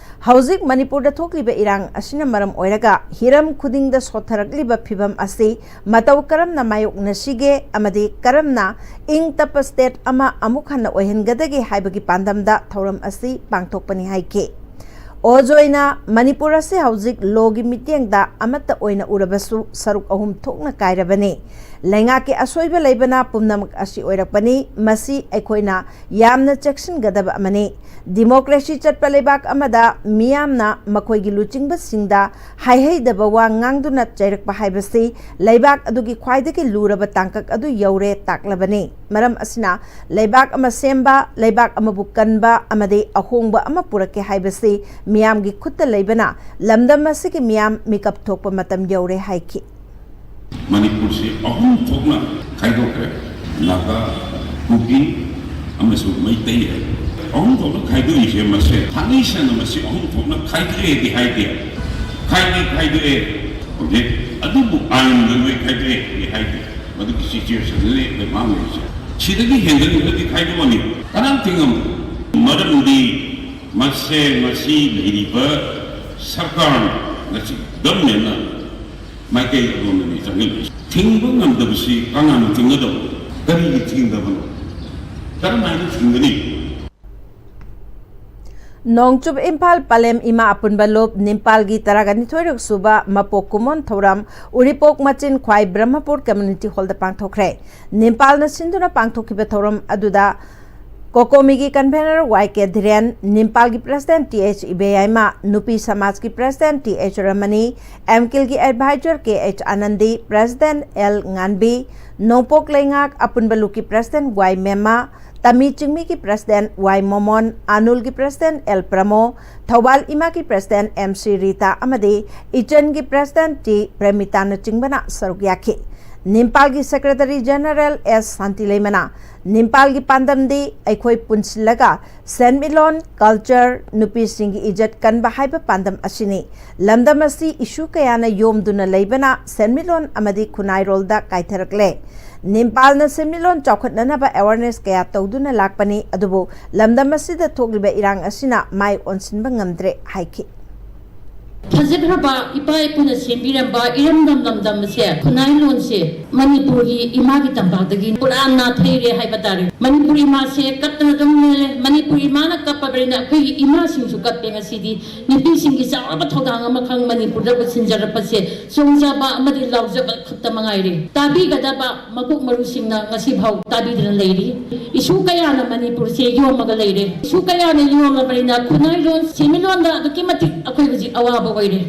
ꯍꯧꯖꯤꯛ ꯃꯅꯤꯄꯨꯔꯗ ꯊꯣꯛꯂꯤꯕ ꯏꯔꯥꯡ ꯑꯁꯤꯅ ꯃꯔꯝ ꯑꯣꯏꯔꯒ ꯍꯤꯔꯝ ꯈꯨꯗꯤꯡꯗ ꯁꯣꯠꯊꯔꯛꯂꯤꯕ ꯐꯤꯚꯝ ꯑꯁꯤ ꯃꯇꯧ ꯀꯔꯝꯅ ꯃꯥꯌꯣꯛꯅꯁꯤꯒꯦ ꯑꯃꯗꯤ ꯀꯔꯝꯅ ꯏꯪ ꯇꯞꯄ state ꯑꯃ ꯑꯃꯨꯛ ꯍꯟꯅ ꯑꯣꯏꯍꯟꯒꯗꯒꯦ ꯍꯥꯏꯕꯒꯤ ꯄꯥꯟꯗꯝꯗ ꯊꯧꯔꯝ ꯑꯁꯤ ꯄꯥꯡꯊꯣꯛꯄꯅꯤ ꯍꯥꯏꯈꯤ꯫ ꯑꯣꯖ ꯑꯣꯏꯅ ꯃꯅꯤꯄꯨꯔ ꯑꯁꯤ ꯍꯧꯖꯤꯛ lawꯒꯤ ꯃꯤꯠꯌꯦꯡꯗ ꯑꯃꯠꯇ ꯑꯣꯏꯅ ꯎꯔꯕꯁꯨ ꯁꯔꯨꯛ ꯑꯍꯨꯝ ꯊꯣꯛꯅ ꯀꯥꯏꯔꯕꯅꯤ꯫ ꯂꯩꯉꯥꯛꯀꯤ ꯑꯁꯣꯏꯕ ꯂꯩꯕꯅ ꯄꯨꯝꯅꯃꯛ ꯑꯁꯤ ꯑꯣꯏꯔꯛꯄꯅꯤ꯫ ꯃꯁꯤ ꯑꯩꯈꯣꯏꯅ ꯌꯥꯝꯅ ꯆꯦꯛꯁꯤꯟꯒꯗꯕ ꯑꯃꯅꯤ꯫ Democracy ꯆꯠꯄ ꯂꯩꯕꯥꯛ ꯑꯃꯗ ꯃꯤꯌꯥꯝꯅ ꯃꯈꯣꯏꯒꯤ ꯂꯨꯆꯤꯡꯕꯁꯤꯡꯗ ꯍꯥꯏꯍꯩꯗꯕ ꯋꯥ ꯉꯥꯡꯗꯨꯅ ꯆꯩꯔꯛꯄ ꯍꯥꯏꯕꯁꯤ ꯂꯩꯕꯥꯛ ꯑꯗꯨꯒꯤ ꯈ꯭ꯋꯥꯏꯗꯒꯤ ꯂꯨꯔꯕ ꯇꯥꯡꯀꯛ ꯑꯗꯨ ꯌꯧꯔꯦ ꯇꯥꯛꯂꯕꯅꯤ꯫ ꯃꯔꯝ ꯑꯁꯤꯅ ꯂꯩꯕꯥꯛ ꯑꯃ ꯁꯦꯝꯕ, ꯂꯩꯕꯥꯛ ꯑꯃꯕꯨ ꯀꯟꯕ ꯑꯃꯗꯤ ꯑꯍꯣꯡꯕ ꯑꯃ ꯄꯨꯔꯛꯀꯦ ꯍꯥꯏꯕꯁꯤ ꯃꯤꯌꯥꯝꯒꯤ ꯈꯨꯠꯇ ꯂꯩꯕꯅ ꯂꯝꯗꯝ ꯑꯁꯤꯒꯤ ꯃꯤꯌꯥꯝ ꯃꯤꯀꯞ ꯊꯣꯛꯄ ꯃꯇꯝ ꯌꯧꯔꯦ ꯍꯥꯏꯈꯤ꯫ ꯃꯅꯤꯄꯨꯔꯁꯤ ꯑꯍꯨꯝ ꯊꯣꯛꯅ ꯈꯥꯏꯗꯣꯛꯈ꯭ꯔꯦ꯫ ꯅꯥꯒꯥ, ꯀꯨꯀꯤ ꯑꯃꯁꯨꯡ ꯃꯩꯇꯩ ꯍꯥꯏ꯫ ꯑꯍꯨꯝ ꯊꯣꯛꯅ ꯈꯥꯏꯗꯣꯛꯏꯁꯦ ꯃꯁꯦ ꯊꯥꯡꯒꯩ ꯁꯦꯡꯅ ꯃꯁꯤ ꯑꯍꯨꯝ ꯊꯣꯛꯅ ꯈꯥꯏꯗꯣꯛꯑꯦꯗꯤ ꯍꯥꯏꯗꯦ꯫ ꯈꯥꯏꯗꯤ ꯈꯥꯏꯗꯣꯛꯑꯦ ꯍꯧꯖꯤꯛ, ꯑꯗꯨꯕꯨ ꯑꯥꯏꯟꯗ ꯂꯣꯏ ꯈꯥꯏꯗꯣꯛꯑꯦꯗꯤ ꯍꯥꯏꯗꯦ꯫ ꯃꯗꯨꯒꯤ situationꯗꯨꯅꯤ ꯑꯩꯈꯣꯏ ꯃꯥꯡꯂꯤꯕꯁꯦ꯫ ꯁꯤꯗꯒꯤ ꯍꯦꯟꯒꯠꯂꯒꯗꯤ ꯈꯥꯏꯗꯣꯛꯑꯅꯤ꯫ ꯀꯅꯥꯝ ꯊꯤꯡꯉꯝꯃꯣꯏ꯫ ꯃꯔꯝꯗꯤ ꯃꯁꯦ ꯉꯁꯤ ꯂꯩꯔꯤꯕ ꯁꯔꯀꯥꯔꯅ, ꯉꯁꯤ governmentꯅ ꯃꯥꯏꯀꯩ ꯑꯗꯣꯝꯗꯅꯤ ꯆꯪꯍꯜꯂꯤꯁꯦ꯫ ꯊꯤꯡꯕ ꯉꯝꯗꯕꯁꯤ ꯀꯅꯥꯅ ꯊꯤꯡꯒꯗꯕꯅꯣ? ꯀꯔꯤꯒꯤ ꯊꯤꯡꯗꯕꯅꯣ? ꯀꯔꯝꯍꯥꯏꯅ ꯊꯤꯡꯒꯅꯤ? ꯅꯣꯡꯆꯨꯞ ꯏꯝꯐꯥꯜ ꯄꯂꯦꯝ ꯏꯃꯥ ꯑꯄꯨꯟꯕ ꯂꯨꯞ ꯅꯤꯝꯄꯥꯜꯒꯤ ꯇꯔꯥꯒ ꯅꯤꯊꯣꯏꯔꯛ ꯁꯨꯕ ꯃꯄꯣꯛ ꯀꯨꯝꯑꯣꯟ ꯊꯧꯔꯝ ꯎꯔꯤꯄꯣꯛ ꯃꯆꯤꯟ ꯈ꯭ꯋꯥꯏ ꯕ꯭ꯔꯍ꯭ꯃꯄꯨꯔ Community Hallꯗ ꯄꯥꯡꯊꯣꯛꯈ꯭ꯔꯦ꯫ ꯅꯤꯝꯄꯥꯜꯅ ꯁꯤꯟꯗꯨꯅ ꯄꯥꯡꯊꯣꯛꯈꯤꯕ ꯊꯧꯔꯝ ꯑꯗꯨꯗ ꯀꯣꯀꯣꯃꯤꯒꯤ ꯀꯟꯚꯦꯅꯔ ꯋꯥꯏ ꯀꯦ ꯙꯤꯔꯦꯟ, ꯅꯤꯝꯄꯥꯜꯒꯤ ꯄ꯭ꯔꯁꯤꯗꯦꯟꯠ ꯇꯤ ꯑꯩꯆ ꯏꯕꯦꯌꯥꯏꯃ, ꯅꯨꯄꯤ ꯁꯃꯥꯖꯀꯤ ꯄ꯭ꯔꯁꯤꯗꯦꯟꯠ ꯇꯤ ꯑꯩꯆ ꯔꯃꯅꯤ, ꯑꯦꯝꯀꯤꯜꯒꯤ ꯑꯦꯗꯚꯥꯏꯖꯔ ꯀꯦ ꯑꯩꯆ ꯑꯥꯅꯟꯗꯤ, ꯄ꯭ꯔꯁꯤꯗꯦꯟꯠ ꯑꯦꯜ ꯉꯥꯟꯕꯤ, ꯅꯣꯡꯄꯣꯛ ꯂꯩꯉꯥꯛ ꯑꯄꯨꯟꯕ ꯂꯨꯞꯀꯤ ꯄ꯭ꯔꯁꯤꯗꯦꯟꯠ ꯋꯥꯏ ꯃꯦꯝꯃ, ꯇꯃꯤ ꯆꯤꯡꯃꯤꯒꯤ ꯄ꯭ꯔꯁꯤꯗꯦꯟꯠ ꯋꯥꯏ ꯃꯣꯃꯣꯟ, ꯑꯥꯅꯨꯜꯒꯤ ꯄ꯭ꯔꯁꯤꯗꯦꯟꯠ ꯑꯦꯜ ꯄ꯭ꯔꯃꯣ, ꯊꯧꯕꯥꯜ ꯏꯃꯥꯒꯤ ꯄ꯭ꯔꯁꯤꯗꯦꯟꯠ ꯑꯦꯝ ꯁꯤ ꯔꯤꯇꯥ ꯑꯃꯗꯤ ꯏꯆꯟꯒꯤ ꯄ꯭ꯔꯁꯤꯗꯦꯟꯠ ꯇꯤ ꯄ꯭ꯔꯦꯃꯤꯇꯥꯅꯆꯤꯡꯕꯅ ꯁꯔꯨꯛ ꯌꯥꯈꯤ꯫ ꯅꯤꯝꯄꯥꯜꯒꯤ ꯁꯦꯀ꯭ꯔꯦꯇꯔꯤ ꯖꯦꯅꯔꯦꯜ ꯑꯦꯁ ꯁꯥꯟꯇꯤꯂꯩꯃꯅ ꯅꯤꯝꯄꯥꯜꯒꯤ ꯄꯥꯟꯗꯝꯗꯤ ꯑꯩꯈꯣꯏ ꯄꯨꯟꯁꯤꯜꯂꯒ ꯁꯦꯟꯃꯤꯠꯂꯣꯟ, ꯀꯜꯆꯔ, ꯅꯨꯄꯤꯁꯤꯡꯒꯤ ꯏꯖꯠ ꯀꯟꯕ ꯍꯥꯏꯕ ꯄꯥꯟꯗꯝ ꯑꯁꯤꯅꯤ꯫ ꯂꯝꯗꯝ ꯑꯁꯤ ꯏꯁꯨ ꯀꯌꯥꯅ ꯌꯣꯝꯗꯨꯅ ꯂꯩꯕꯅ ꯁꯦꯟꯃꯤꯠꯂꯣꯟ ꯑꯃꯗꯤ ꯈꯨꯟꯅꯥꯏꯔꯣꯜꯗ ꯀꯥꯏꯊꯔꯛꯂꯦ꯫ ꯅꯤꯝꯄꯥꯜꯅ ꯁꯦꯟꯃꯤꯠꯂꯣꯟ ꯆꯥꯎꯈꯠꯅꯅꯕ ꯑꯦꯋꯥꯔꯅꯦꯁ ꯀꯌꯥ ꯇꯧꯗꯨꯅ ꯂꯥꯛꯄꯅꯤ, ꯑꯗꯨꯕꯨ ꯂꯝꯗꯝ ꯑꯁꯤꯗ ꯊꯣꯛꯂꯤꯕ ꯏꯔꯥꯡ ꯑꯁꯤꯅ ꯃꯥꯏ ꯑꯣꯟꯁꯤꯟꯕ ꯉꯝꯗ꯭ꯔꯦ ꯍꯥꯏꯈꯤ꯫ ꯐꯖꯈ꯭ꯔꯕ ꯏꯄꯥ ꯏꯄꯨꯅ ꯁꯦꯝꯕꯤꯔꯝꯕ ꯏꯔꯝꯗꯝ ꯂꯝꯗꯝ ꯑꯁꯦ, ꯈꯨꯟꯅꯥꯏ ꯂꯣꯟꯁꯦ ꯃꯅꯤꯄꯨꯔꯒꯤ ꯏꯃꯥꯒꯤ ꯇꯝꯄꯥꯛꯇꯒꯤ ꯄꯨꯔꯥ ꯅꯥꯊꯩꯔꯦ ꯍꯥꯏꯕ ꯇꯥꯔꯦ꯫ ꯃꯅꯤꯄꯨꯔ ꯏꯃꯥꯁꯦ ꯀꯞꯇꯅ ꯑꯗꯨꯝ ꯂꯩꯔꯦ꯫ ꯃꯅꯤꯄꯨꯔ ꯏꯃꯥꯅ ꯀꯞꯄꯕꯅꯤꯅ ꯑꯩꯈꯣꯏꯒꯤ ꯏꯃꯥꯁꯤꯡꯁꯨ ꯀꯞꯄꯦ꯫ ꯉꯁꯤꯗꯤ ꯅꯨꯄꯤꯁꯤꯡꯒꯤ ꯆꯥꯎꯔꯕ ꯊꯧꯗꯥꯡ ꯑꯃꯈꯛ ꯃꯅꯤꯄꯨꯔꯗ ꯄꯨꯁꯤꯟꯖꯔꯛꯄꯁꯦ ꯆꯣꯡꯖꯕ ꯑꯃꯗꯤ ꯂꯥꯎꯖꯕ ꯈꯛꯇ ꯃꯉꯥꯏꯔꯦ꯫ ꯇꯥꯕꯤꯒꯗꯕ ꯃꯀꯣꯛ ꯃꯔꯨꯁꯤꯡꯅ ꯉꯁꯤꯐꯥꯎ ꯇꯥꯕꯤꯗꯅ ꯂꯩꯔꯤ꯫ ꯏꯁꯨ ꯀꯌꯥꯅ ꯃꯅꯤꯄꯨꯔꯁꯦ ꯌꯣꯝꯃꯒ ꯂꯩꯔꯦ꯫ ꯏꯁꯨ ꯀꯌꯥꯅ ꯌꯣꯝꯂꯕꯅꯤꯅ ꯈꯨꯟꯅꯥꯏꯔꯣꯟ ꯁꯦꯟꯃꯤꯠꯂꯣꯟꯗ ꯑꯗꯨꯛꯀꯤ ꯃꯇꯤꯛ ꯑꯩꯈꯣꯏ ꯍꯧꯖꯤꯛ ꯑꯋꯥꯕ ꯑꯣꯏꯔꯦ꯫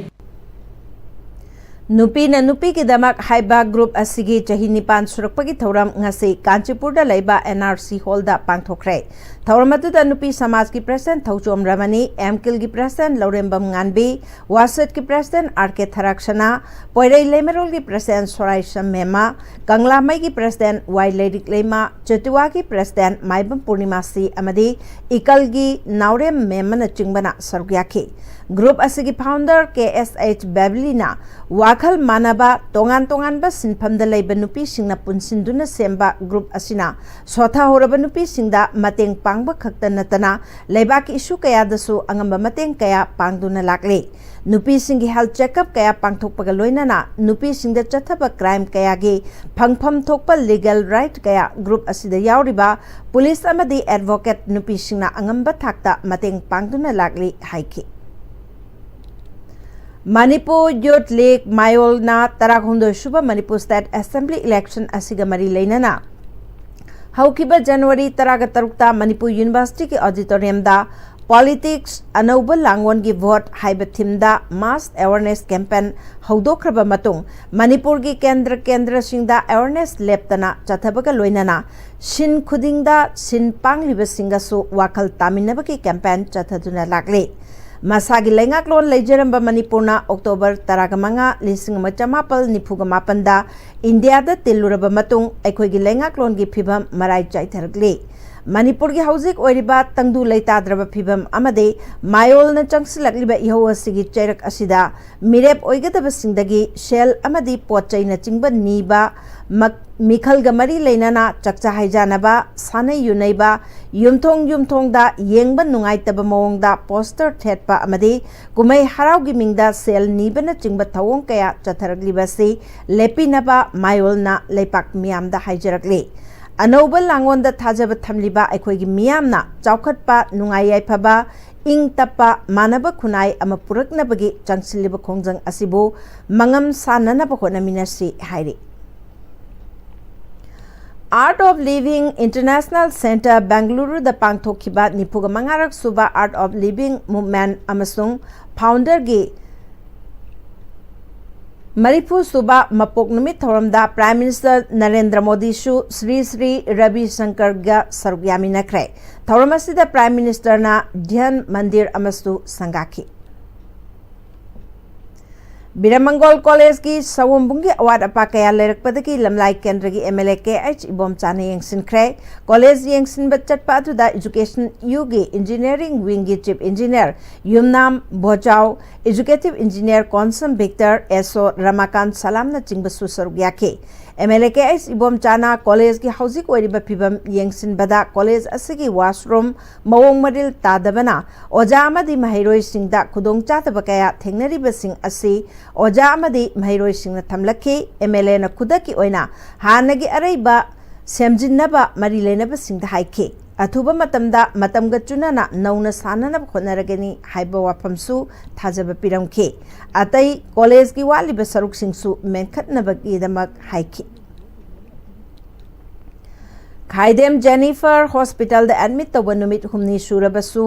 ꯅꯨꯄꯤꯅ ꯅꯨꯄꯤꯒꯤꯗꯃꯛ ꯍꯥꯏꯕ ꯒ꯭ꯔꯨꯞ ꯑꯁꯤꯒꯤ ꯆꯍꯤ ꯅꯤꯄꯥꯟ ꯁꯨꯔꯛꯄꯒꯤ ꯊꯧꯔꯝ ꯉꯁꯤ ꯀꯥꯟꯆꯤꯄꯨꯔꯗ ꯂꯩꯕ ꯑꯦꯟ ꯑꯥꯔ ꯁꯤ ꯍꯣꯜꯗ ꯄꯥꯡꯊꯣꯛꯈ꯭ꯔꯦ꯫ ꯊꯧꯔꯝ ꯑꯗꯨꯗ ꯅꯨꯄꯤ ꯁꯃꯥꯖꯀꯤ ꯄ꯭ꯔꯁꯤꯗꯦꯟꯠ ꯊꯧꯆꯣꯝ ꯔꯃꯅꯤ, ꯑꯦꯝꯀꯤꯜꯒꯤ ꯄ꯭ꯔꯁꯤꯗꯦꯟꯠ ꯂꯧꯔꯦꯝꯕꯝ ꯉꯥꯟꯕꯤ, ꯋꯥꯁꯦꯠꯀꯤ ꯄ꯭ꯔꯁꯤꯗꯦꯟꯠ ꯑꯥꯔ ꯀꯦ ꯊꯔꯥꯛꯁꯅꯥ, ꯄꯣꯏꯔꯩ ꯂꯩꯃꯔꯣꯜꯒꯤ ꯄ꯭ꯔꯁꯤꯗꯦꯟꯠ ꯁꯣꯔꯥꯏꯁꯝ ꯃꯦꯝꯃ, ꯀꯪꯂꯥꯃꯩꯒꯤ ꯄ꯭ꯔꯁꯤꯗꯦꯟꯠ ꯋꯥꯏ ꯂꯩꯔꯤꯛꯂꯩꯃ, ꯆꯦꯇꯨꯋꯥꯒꯤ ꯄ꯭ꯔꯁꯤꯗꯦꯟꯠ ꯃꯥꯏꯕꯝ ꯄꯨꯔꯅꯤꯃꯥ ꯁꯤ ꯑꯃꯗꯤ ꯏꯀꯜꯒꯤ ꯅꯥꯎꯔꯦꯝ ꯃꯦꯝꯃꯅꯆꯤꯡꯕꯅ ꯁꯔꯨꯛ ꯌꯥꯈꯤ꯫ ꯒ꯭ꯔꯨꯞ ꯑꯁꯤꯒꯤ ꯐꯥꯎꯟꯗꯔ ꯀꯦ ꯑꯦꯁ ꯑꯩꯆ ꯕꯦꯕꯂꯤꯅ ꯋꯥꯈꯜ ꯃꯥꯟꯅꯕ ꯇꯣꯉꯥꯟ ꯇꯣꯉꯥꯟꯕ ꯁꯤꯟꯐꯝꯗ ꯂꯩꯕ ꯅꯨꯄꯤꯁꯤꯡꯅ ꯄꯨꯟꯁꯤꯟꯗꯨꯅ ꯁꯦꯝꯕ ꯒ꯭ꯔꯨꯞ ꯑꯁꯤꯅ ꯁꯣꯊꯍꯧꯔꯕ ꯅꯨꯄꯤꯁꯤꯡꯗ ꯃꯇꯦꯡ ꯄꯥꯡꯕ ꯈꯛꯇ ꯅꯠꯇꯅ ꯂꯩꯕꯥꯛꯀꯤ ꯏꯁꯨ ꯀꯌꯥꯗꯁꯨ ꯑꯉꯝꯕ ꯃꯇꯦꯡ ꯀꯌꯥ ꯄꯥꯡꯗꯨꯅ ꯂꯥꯛꯂꯤ꯫ ꯅꯨꯄꯤꯁꯤꯡꯒꯤ ꯍꯦꯜꯊ ꯆꯦꯛꯑꯞ ꯀꯌꯥ ꯄꯥꯡꯊꯣꯛꯄꯒ ꯂꯣꯏꯅꯅ ꯅꯨꯄꯤꯁꯤꯡꯗ ꯆꯠꯊꯕ ꯀ꯭ꯔꯥꯏꯝ ꯀꯌꯥꯒꯤ ꯐꯪꯐꯝ ꯊꯣꯛꯄ ꯂꯤꯒꯦꯜ ꯔꯥꯏꯠ ꯀꯌꯥ ꯒ꯭ꯔꯨꯞ ꯑꯁꯤꯗ ꯌꯥꯎꯔꯤꯕ ꯄꯨꯂꯤꯁ ꯑꯃꯗꯤ ꯑꯦꯗꯚꯣꯀꯦꯠ ꯅꯨꯄꯤꯁꯤꯡꯅ ꯑꯉꯝꯕ ꯊꯥꯛꯇ ꯃꯇꯦꯡ ꯄꯥꯡꯗꯨꯅ ꯂꯥꯛꯂꯤ ꯍꯥꯏꯈꯤ꯫ ꯃꯅꯤꯄꯨꯔ ꯌꯨꯊ ꯂꯤꯒ ꯃꯌꯣꯜꯅ ꯇꯔꯥꯍꯨꯝꯗꯣꯏ ꯁꯨꯕ ꯃꯅꯤꯄꯨꯔ ꯁ꯭ꯇꯦꯠ ꯑꯦꯁꯦꯝꯕ꯭ꯂꯤ ꯏꯂꯦꯛꯁꯟ ꯑꯁꯤꯒ ꯃꯔꯤ ꯂꯩꯅꯅ ꯍꯧꯈꯤꯕ ꯖꯅꯋꯥꯔꯤ ꯇꯔꯥꯒ ꯇꯔꯨꯛꯇ ꯃꯅꯤꯄꯨꯔ ꯌꯨꯅꯤꯚꯔꯁꯤꯇꯤꯒꯤ ꯑꯣꯗꯤꯇꯣꯔꯤꯌꯝꯗ ꯄꯣꯂꯤꯇꯤꯛꯁ, ꯑꯅꯧꯕ ꯂꯥꯡꯑꯣꯟꯒꯤ ꯚꯣꯠ ꯍꯥꯏꯕ ꯊꯤꯝꯗ ꯃꯥꯁ ꯑꯦꯋꯥꯔꯅꯦꯁ ꯀꯦꯝꯄꯦꯟ ꯍꯧꯗꯣꯛꯈ꯭ꯔꯕ ꯃꯇꯨꯡ, ꯃꯅꯤꯄꯨꯔꯒꯤ ꯀꯦꯟꯗ꯭ꯔ ꯀꯦꯟꯗ꯭ꯔꯁꯤꯡꯗ ꯑꯦꯋꯥꯔꯅꯦꯁ ꯂꯦꯞꯇꯅ ꯆꯠꯊꯕꯒ ꯂꯣꯏꯅꯅ ꯁꯤꯟ ꯈꯨꯗꯤꯡꯗ ꯁꯤꯟ ꯄꯥꯡꯂꯤꯕꯁꯤꯡꯒꯁꯨ ꯋꯥꯈꯜ ꯇꯥꯃꯤꯟꯅꯕꯒꯤ ꯀꯦꯝꯄꯦꯟ ꯆꯠꯊꯗꯨꯅ ꯂꯥꯛꯂꯤ꯫ ꯃꯁꯥꯒꯤ ꯂꯩꯉꯥꯛꯂꯣꯟ ꯂꯩꯖꯔꯝꯕ ꯃꯅꯤꯄꯨꯔꯅ ꯑꯣꯛꯇꯣꯕꯔ ꯇꯔꯥꯒ ꯃꯉꯥ, ꯂꯤꯁꯤꯡ ꯑꯃ ꯆꯃꯥꯄꯜ ꯅꯤꯐꯨꯒ ꯃꯥꯄꯟꯗ ꯏꯟꯗꯤꯌꯥꯗ ꯇꯤꯜꯂꯨꯔꯕ ꯃꯇꯨꯡ ꯑꯩꯈꯣꯏꯒꯤ ꯂꯩꯉꯥꯛꯂꯣꯟꯒꯤ ꯐꯤꯕꯝ ꯃꯔꯥꯏ ꯆꯥꯏꯊꯔꯛꯂꯤ꯫ ꯃꯅꯤꯄꯨꯔꯒꯤ ꯍꯧꯖꯤꯛ ꯑꯣꯏꯔꯤꯕ ꯇꯪꯗꯨ ꯂꯩꯇꯥꯗ꯭ꯔꯕ ꯐꯤꯕꯝ ꯑꯃꯗꯤ ꯃꯥꯌꯣꯜꯅ ꯆꯪꯁꯤꯜꯂꯛꯂꯤꯕ ꯏꯍꯧ ꯑꯁꯤꯒꯤ ꯆꯩꯔꯛ ꯑꯁꯤꯗ ꯃꯤꯔꯦꯞ ꯑꯣꯏꯒꯗꯕꯁꯤꯡꯗꯒꯤ ꯁꯦꯜ ꯑꯃꯗꯤ ꯄꯣꯠ ꯆꯩꯅꯆꯤꯡꯕ ꯅꯤꯕ, ꯃꯛ-, ꯃꯤꯈꯜꯒ ꯃꯔꯤ ꯂꯩꯅꯅ ꯆꯥꯛꯆꯥ ꯍꯩꯖꯥꯅꯕ, ꯁꯥꯟꯅ ꯌꯨꯅꯩꯕ, ꯌꯨꯝꯊꯣꯡ ꯌꯨꯝꯊꯣꯡꯗ ꯌꯦꯡꯕ ꯅꯨꯡꯉꯥꯏꯇꯕ ꯃꯑꯣꯡꯗ ꯄꯣꯁꯇꯔ ꯊꯦꯠꯄ ꯑꯃꯗꯤ ꯀꯨꯝꯍꯩ ꯍꯔꯥꯎꯒꯤ ꯃꯤꯡꯗ ꯁꯦꯜ ꯅꯤꯕꯅꯆꯤꯡꯕ ꯊꯧꯑꯣꯡ ꯀꯌꯥ ꯆꯠꯊꯔꯛꯂꯤꯕ ꯑꯁꯤ ꯂꯦꯞꯄꯤꯅꯕ ꯃꯥꯌꯣꯜꯅ ꯂꯩꯄꯥꯛ ꯃꯤꯌꯥꯝꯗ ꯍꯥꯏꯖꯔꯛꯂꯤ꯫ ꯑꯅꯧꯕ ꯂꯥꯡꯑꯣꯟꯗ ꯊꯥꯖꯕ ꯊꯝꯂꯤꯕ ꯑꯩꯈꯣꯏꯒꯤ ꯃꯤꯌꯥꯝꯅ ꯆꯥꯎꯈꯠꯄ, ꯅꯨꯡꯉꯥꯏ ꯌꯥꯏꯐꯕ, ꯏꯪ ꯇꯞꯄ, ꯃꯥꯟꯅꯕ ꯈꯨꯟꯅꯥꯏ ꯑꯃ ꯄꯨꯔꯛꯅꯕꯒꯤ ꯆꯪꯁꯤꯜꯂꯤꯕ ꯈꯣꯡꯖꯪ ꯑꯁꯤꯕꯨ ꯃꯉꯝ ꯁꯥꯟꯅꯅꯕ ꯍꯣꯠꯅꯃꯤꯟꯅꯁꯤ ꯍꯥꯏꯔꯤ꯫ Art of Living International Centre, ꯕꯦꯡꯒꯂꯨꯔꯨꯗ ꯄꯥꯡꯊꯣꯛꯈꯤꯕ ꯅꯤꯐꯨꯒ ꯃꯉꯥꯔꯛ ꯁꯨꯕ Art of Living Movement ꯑꯃꯁꯨꯡ ꯐꯥꯎꯟꯗꯔꯒꯤ ꯃꯔꯤꯐꯨ ꯁꯨꯕ ꯃꯄꯣꯛ ꯅꯨꯃꯤꯠ ꯊꯧꯔꯝꯗ Prime Minister ꯅꯔꯦꯟꯗ꯭ꯔ ꯃꯣꯗꯤꯁꯨ ꯁ꯭ꯔꯤ ꯁ꯭ꯔꯤ ꯔꯕꯤ ꯁꯪꯀꯔꯒ ꯁꯔꯨꯛ ꯌꯥꯃꯤꯟꯅꯈ꯭ꯔꯦ꯫ ꯊꯧꯔꯝ ꯑꯁꯤꯗ Prime Ministerꯅ ꯙ꯭ꯌꯥꯟ ꯃꯟꯗꯤꯔ ꯑꯃꯁꯨ ꯁꯪꯒꯥꯈꯤ꯫ ꯕꯤꯔꯃꯪꯒꯣꯜ ꯀꯣꯂꯦꯖꯀꯤ ꯁꯑꯣꯝꯕꯨꯡꯒꯤ ꯑꯋꯥꯠ ꯑꯄꯥ ꯀꯌꯥ ꯂꯩꯔꯛꯄꯗꯒꯤ ꯂꯝꯂꯥꯏ ꯀꯦꯟꯗ꯭ꯔꯒꯤ MLA KH ꯏꯕꯣꯝꯆꯥꯅ ꯌꯦꯡꯁꯤꯟꯈ꯭ꯔꯦ꯫ ꯀꯣꯂꯦꯖ ꯌꯦꯡꯁꯤꯟꯕ ꯆꯠꯄ ꯑꯗꯨꯗ Education Uꯒꯤ Engineering Wingꯒꯤ Chief Engineer ꯌꯨꯝꯅꯥꯝ ꯚꯣꯆꯥꯎ, Executive Engineer Konsam Victor, SO ꯔꯃꯥꯀꯥꯟ ꯁꯂꯥꯝꯅꯆꯤꯡꯕꯁꯨ ꯁꯔꯨꯛ ꯌꯥꯈꯤ꯫ MLA KH ꯏꯕꯣꯝꯆꯥꯅ ꯀꯣꯂꯦꯖꯀꯤ ꯍꯧꯖꯤꯛ ꯑꯣꯏꯔꯤꯕ ꯐꯤꯕꯝ ꯌꯦꯡꯁꯤꯟꯕꯗ ꯀꯣꯂꯦꯖ ꯑꯁꯤꯒꯤ washroom ꯃꯑꯣꯡ ꯃꯔꯤꯜ ꯇꯥꯗꯕꯅ ꯑꯣꯖꯥ ꯑꯃꯗꯤ ꯃꯍꯩꯔꯣꯏꯁꯤꯡꯗ ꯈꯨꯗꯣꯡꯆꯥꯗꯕ ꯀꯌꯥ ꯊꯦꯡꯅꯔꯤꯕꯁꯤꯡ ꯑꯁꯤ ꯑꯣꯖꯥ ꯑꯃꯗꯤ ꯃꯍꯩꯔꯣꯏꯁꯤꯡꯅ ꯊꯝꯂꯛꯈꯤ꯫ MLAꯅ ꯈꯨꯗꯛꯀꯤ ꯑꯣꯏꯅ ꯍꯥꯟꯅꯒꯤ ꯑꯔꯩꯕ ꯁꯦꯝꯖꯤꯟꯅꯕ ꯃꯔꯤ ꯂꯩꯅꯕꯁꯤꯡꯗ ꯍꯥꯏꯈꯤ꯫ ꯑꯊꯨꯕ ꯃꯇꯝꯗ ꯃꯇꯝꯒ ꯆꯨꯅꯅ ꯅꯧꯅ ꯁꯥꯟꯅꯅꯕ ꯍꯣꯠꯅꯔꯒꯅꯤ ꯍꯥꯏꯕ ꯋꯥꯐꯝꯁꯨ ꯊꯥꯖꯕ ꯄꯤꯔꯝꯈꯤ꯫ ꯑꯇꯩ ꯀꯣꯂꯦꯖꯀꯤ ꯋꯥꯠꯂꯤꯕ ꯁꯔꯨꯛꯁꯤꯡꯁꯨ ꯃꯦꯟꯈꯠꯅꯕꯒꯤꯗꯃꯛ ꯍꯥꯏꯈꯤ꯫ ꯈꯥꯏꯗꯦꯝ ꯖꯦꯅꯤꯐꯔ ꯍꯣꯁꯄꯤꯇꯥꯜꯗ ꯑꯦꯗꯃꯤꯠ ꯇꯧꯕ ꯅꯨꯃꯤꯠ ꯍꯨꯝꯅꯤ ꯁꯨꯔꯕꯁꯨ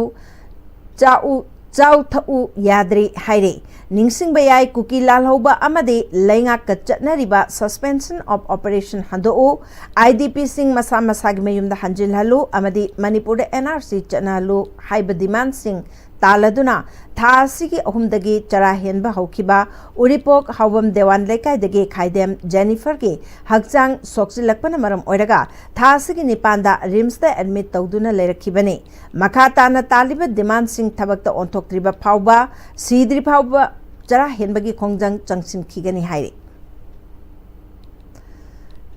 ꯆꯥꯎ ꯆꯥꯎ ꯊꯛꯎ ꯌꯥꯗ꯭ꯔꯤ ꯍꯥꯏꯔꯤ꯫ ꯅꯤꯡꯁꯤꯡꯕ ꯌꯥꯏ, ꯀꯨꯀꯤ ꯂꯥꯜꯍꯧꯕ ꯑꯃꯗꯤ ꯂꯩꯉꯥꯛꯀ ꯆꯠꯅꯔꯤꯕ Suspension of Operation ꯍꯟꯗꯣꯛꯎ, IDPꯁꯤꯡ ꯃꯁꯥ ꯃꯁꯥꯒꯤ ꯃꯌꯨꯝꯗ ꯍꯟꯖꯤꯜꯍꯜꯂꯨ ꯑꯃꯗꯤ ꯃꯅꯤꯄꯨꯔꯗ NRC ꯆꯠꯅꯍꯜꯂꯨ ꯍꯥꯏꯕ ꯗꯤꯃꯥꯟꯁꯤꯡ ꯇꯥꯜꯂꯗꯨꯅ ꯊꯥ ꯑꯁꯤꯒꯤ ꯑꯍꯨꯝꯗꯒꯤ ꯆꯔꯥ ꯍꯦꯟꯕ ꯍꯧꯈꯤꯕ ꯎꯔꯤꯄꯣꯛ ꯍꯥꯎꯕꯝ ꯗꯦꯋꯥꯟ ꯂꯩꯀꯥꯏꯗꯒꯤ ꯈꯥꯏꯗꯦꯝ ꯖꯦꯅꯤꯐꯔꯒꯤ ꯍꯛꯆꯥꯡ ꯁꯣꯛꯆꯤꯜꯂꯛꯄꯅ ꯃꯔꯝ ꯑꯣꯏꯔꯒ ꯊꯥ ꯑꯁꯤꯒꯤ ꯅꯤꯄꯥꯟꯗ RIMSꯇ ꯑꯦꯗꯃꯤꯠ ꯇꯧꯗꯨꯅ ꯂꯩꯔꯛꯈꯤꯕꯅꯤ꯫ ꯃꯈꯥ ꯇꯥꯅ ꯇꯥꯜꯂꯤꯕ ꯗꯤꯃꯥꯟꯁꯤꯡ ꯊꯕꯛꯇ ꯑꯣꯟꯊꯣꯛꯇ꯭ꯔꯤꯕ ꯐꯥꯎꯕ, ꯁꯤꯗ꯭ꯔꯤ ꯐꯥꯎꯕ ꯆꯔꯥ ꯍꯦꯟꯕꯒꯤ ꯈꯣꯡꯖꯪ ꯆꯪꯁꯤꯟꯈꯤꯒꯅꯤ ꯍꯥꯏꯔꯤ꯫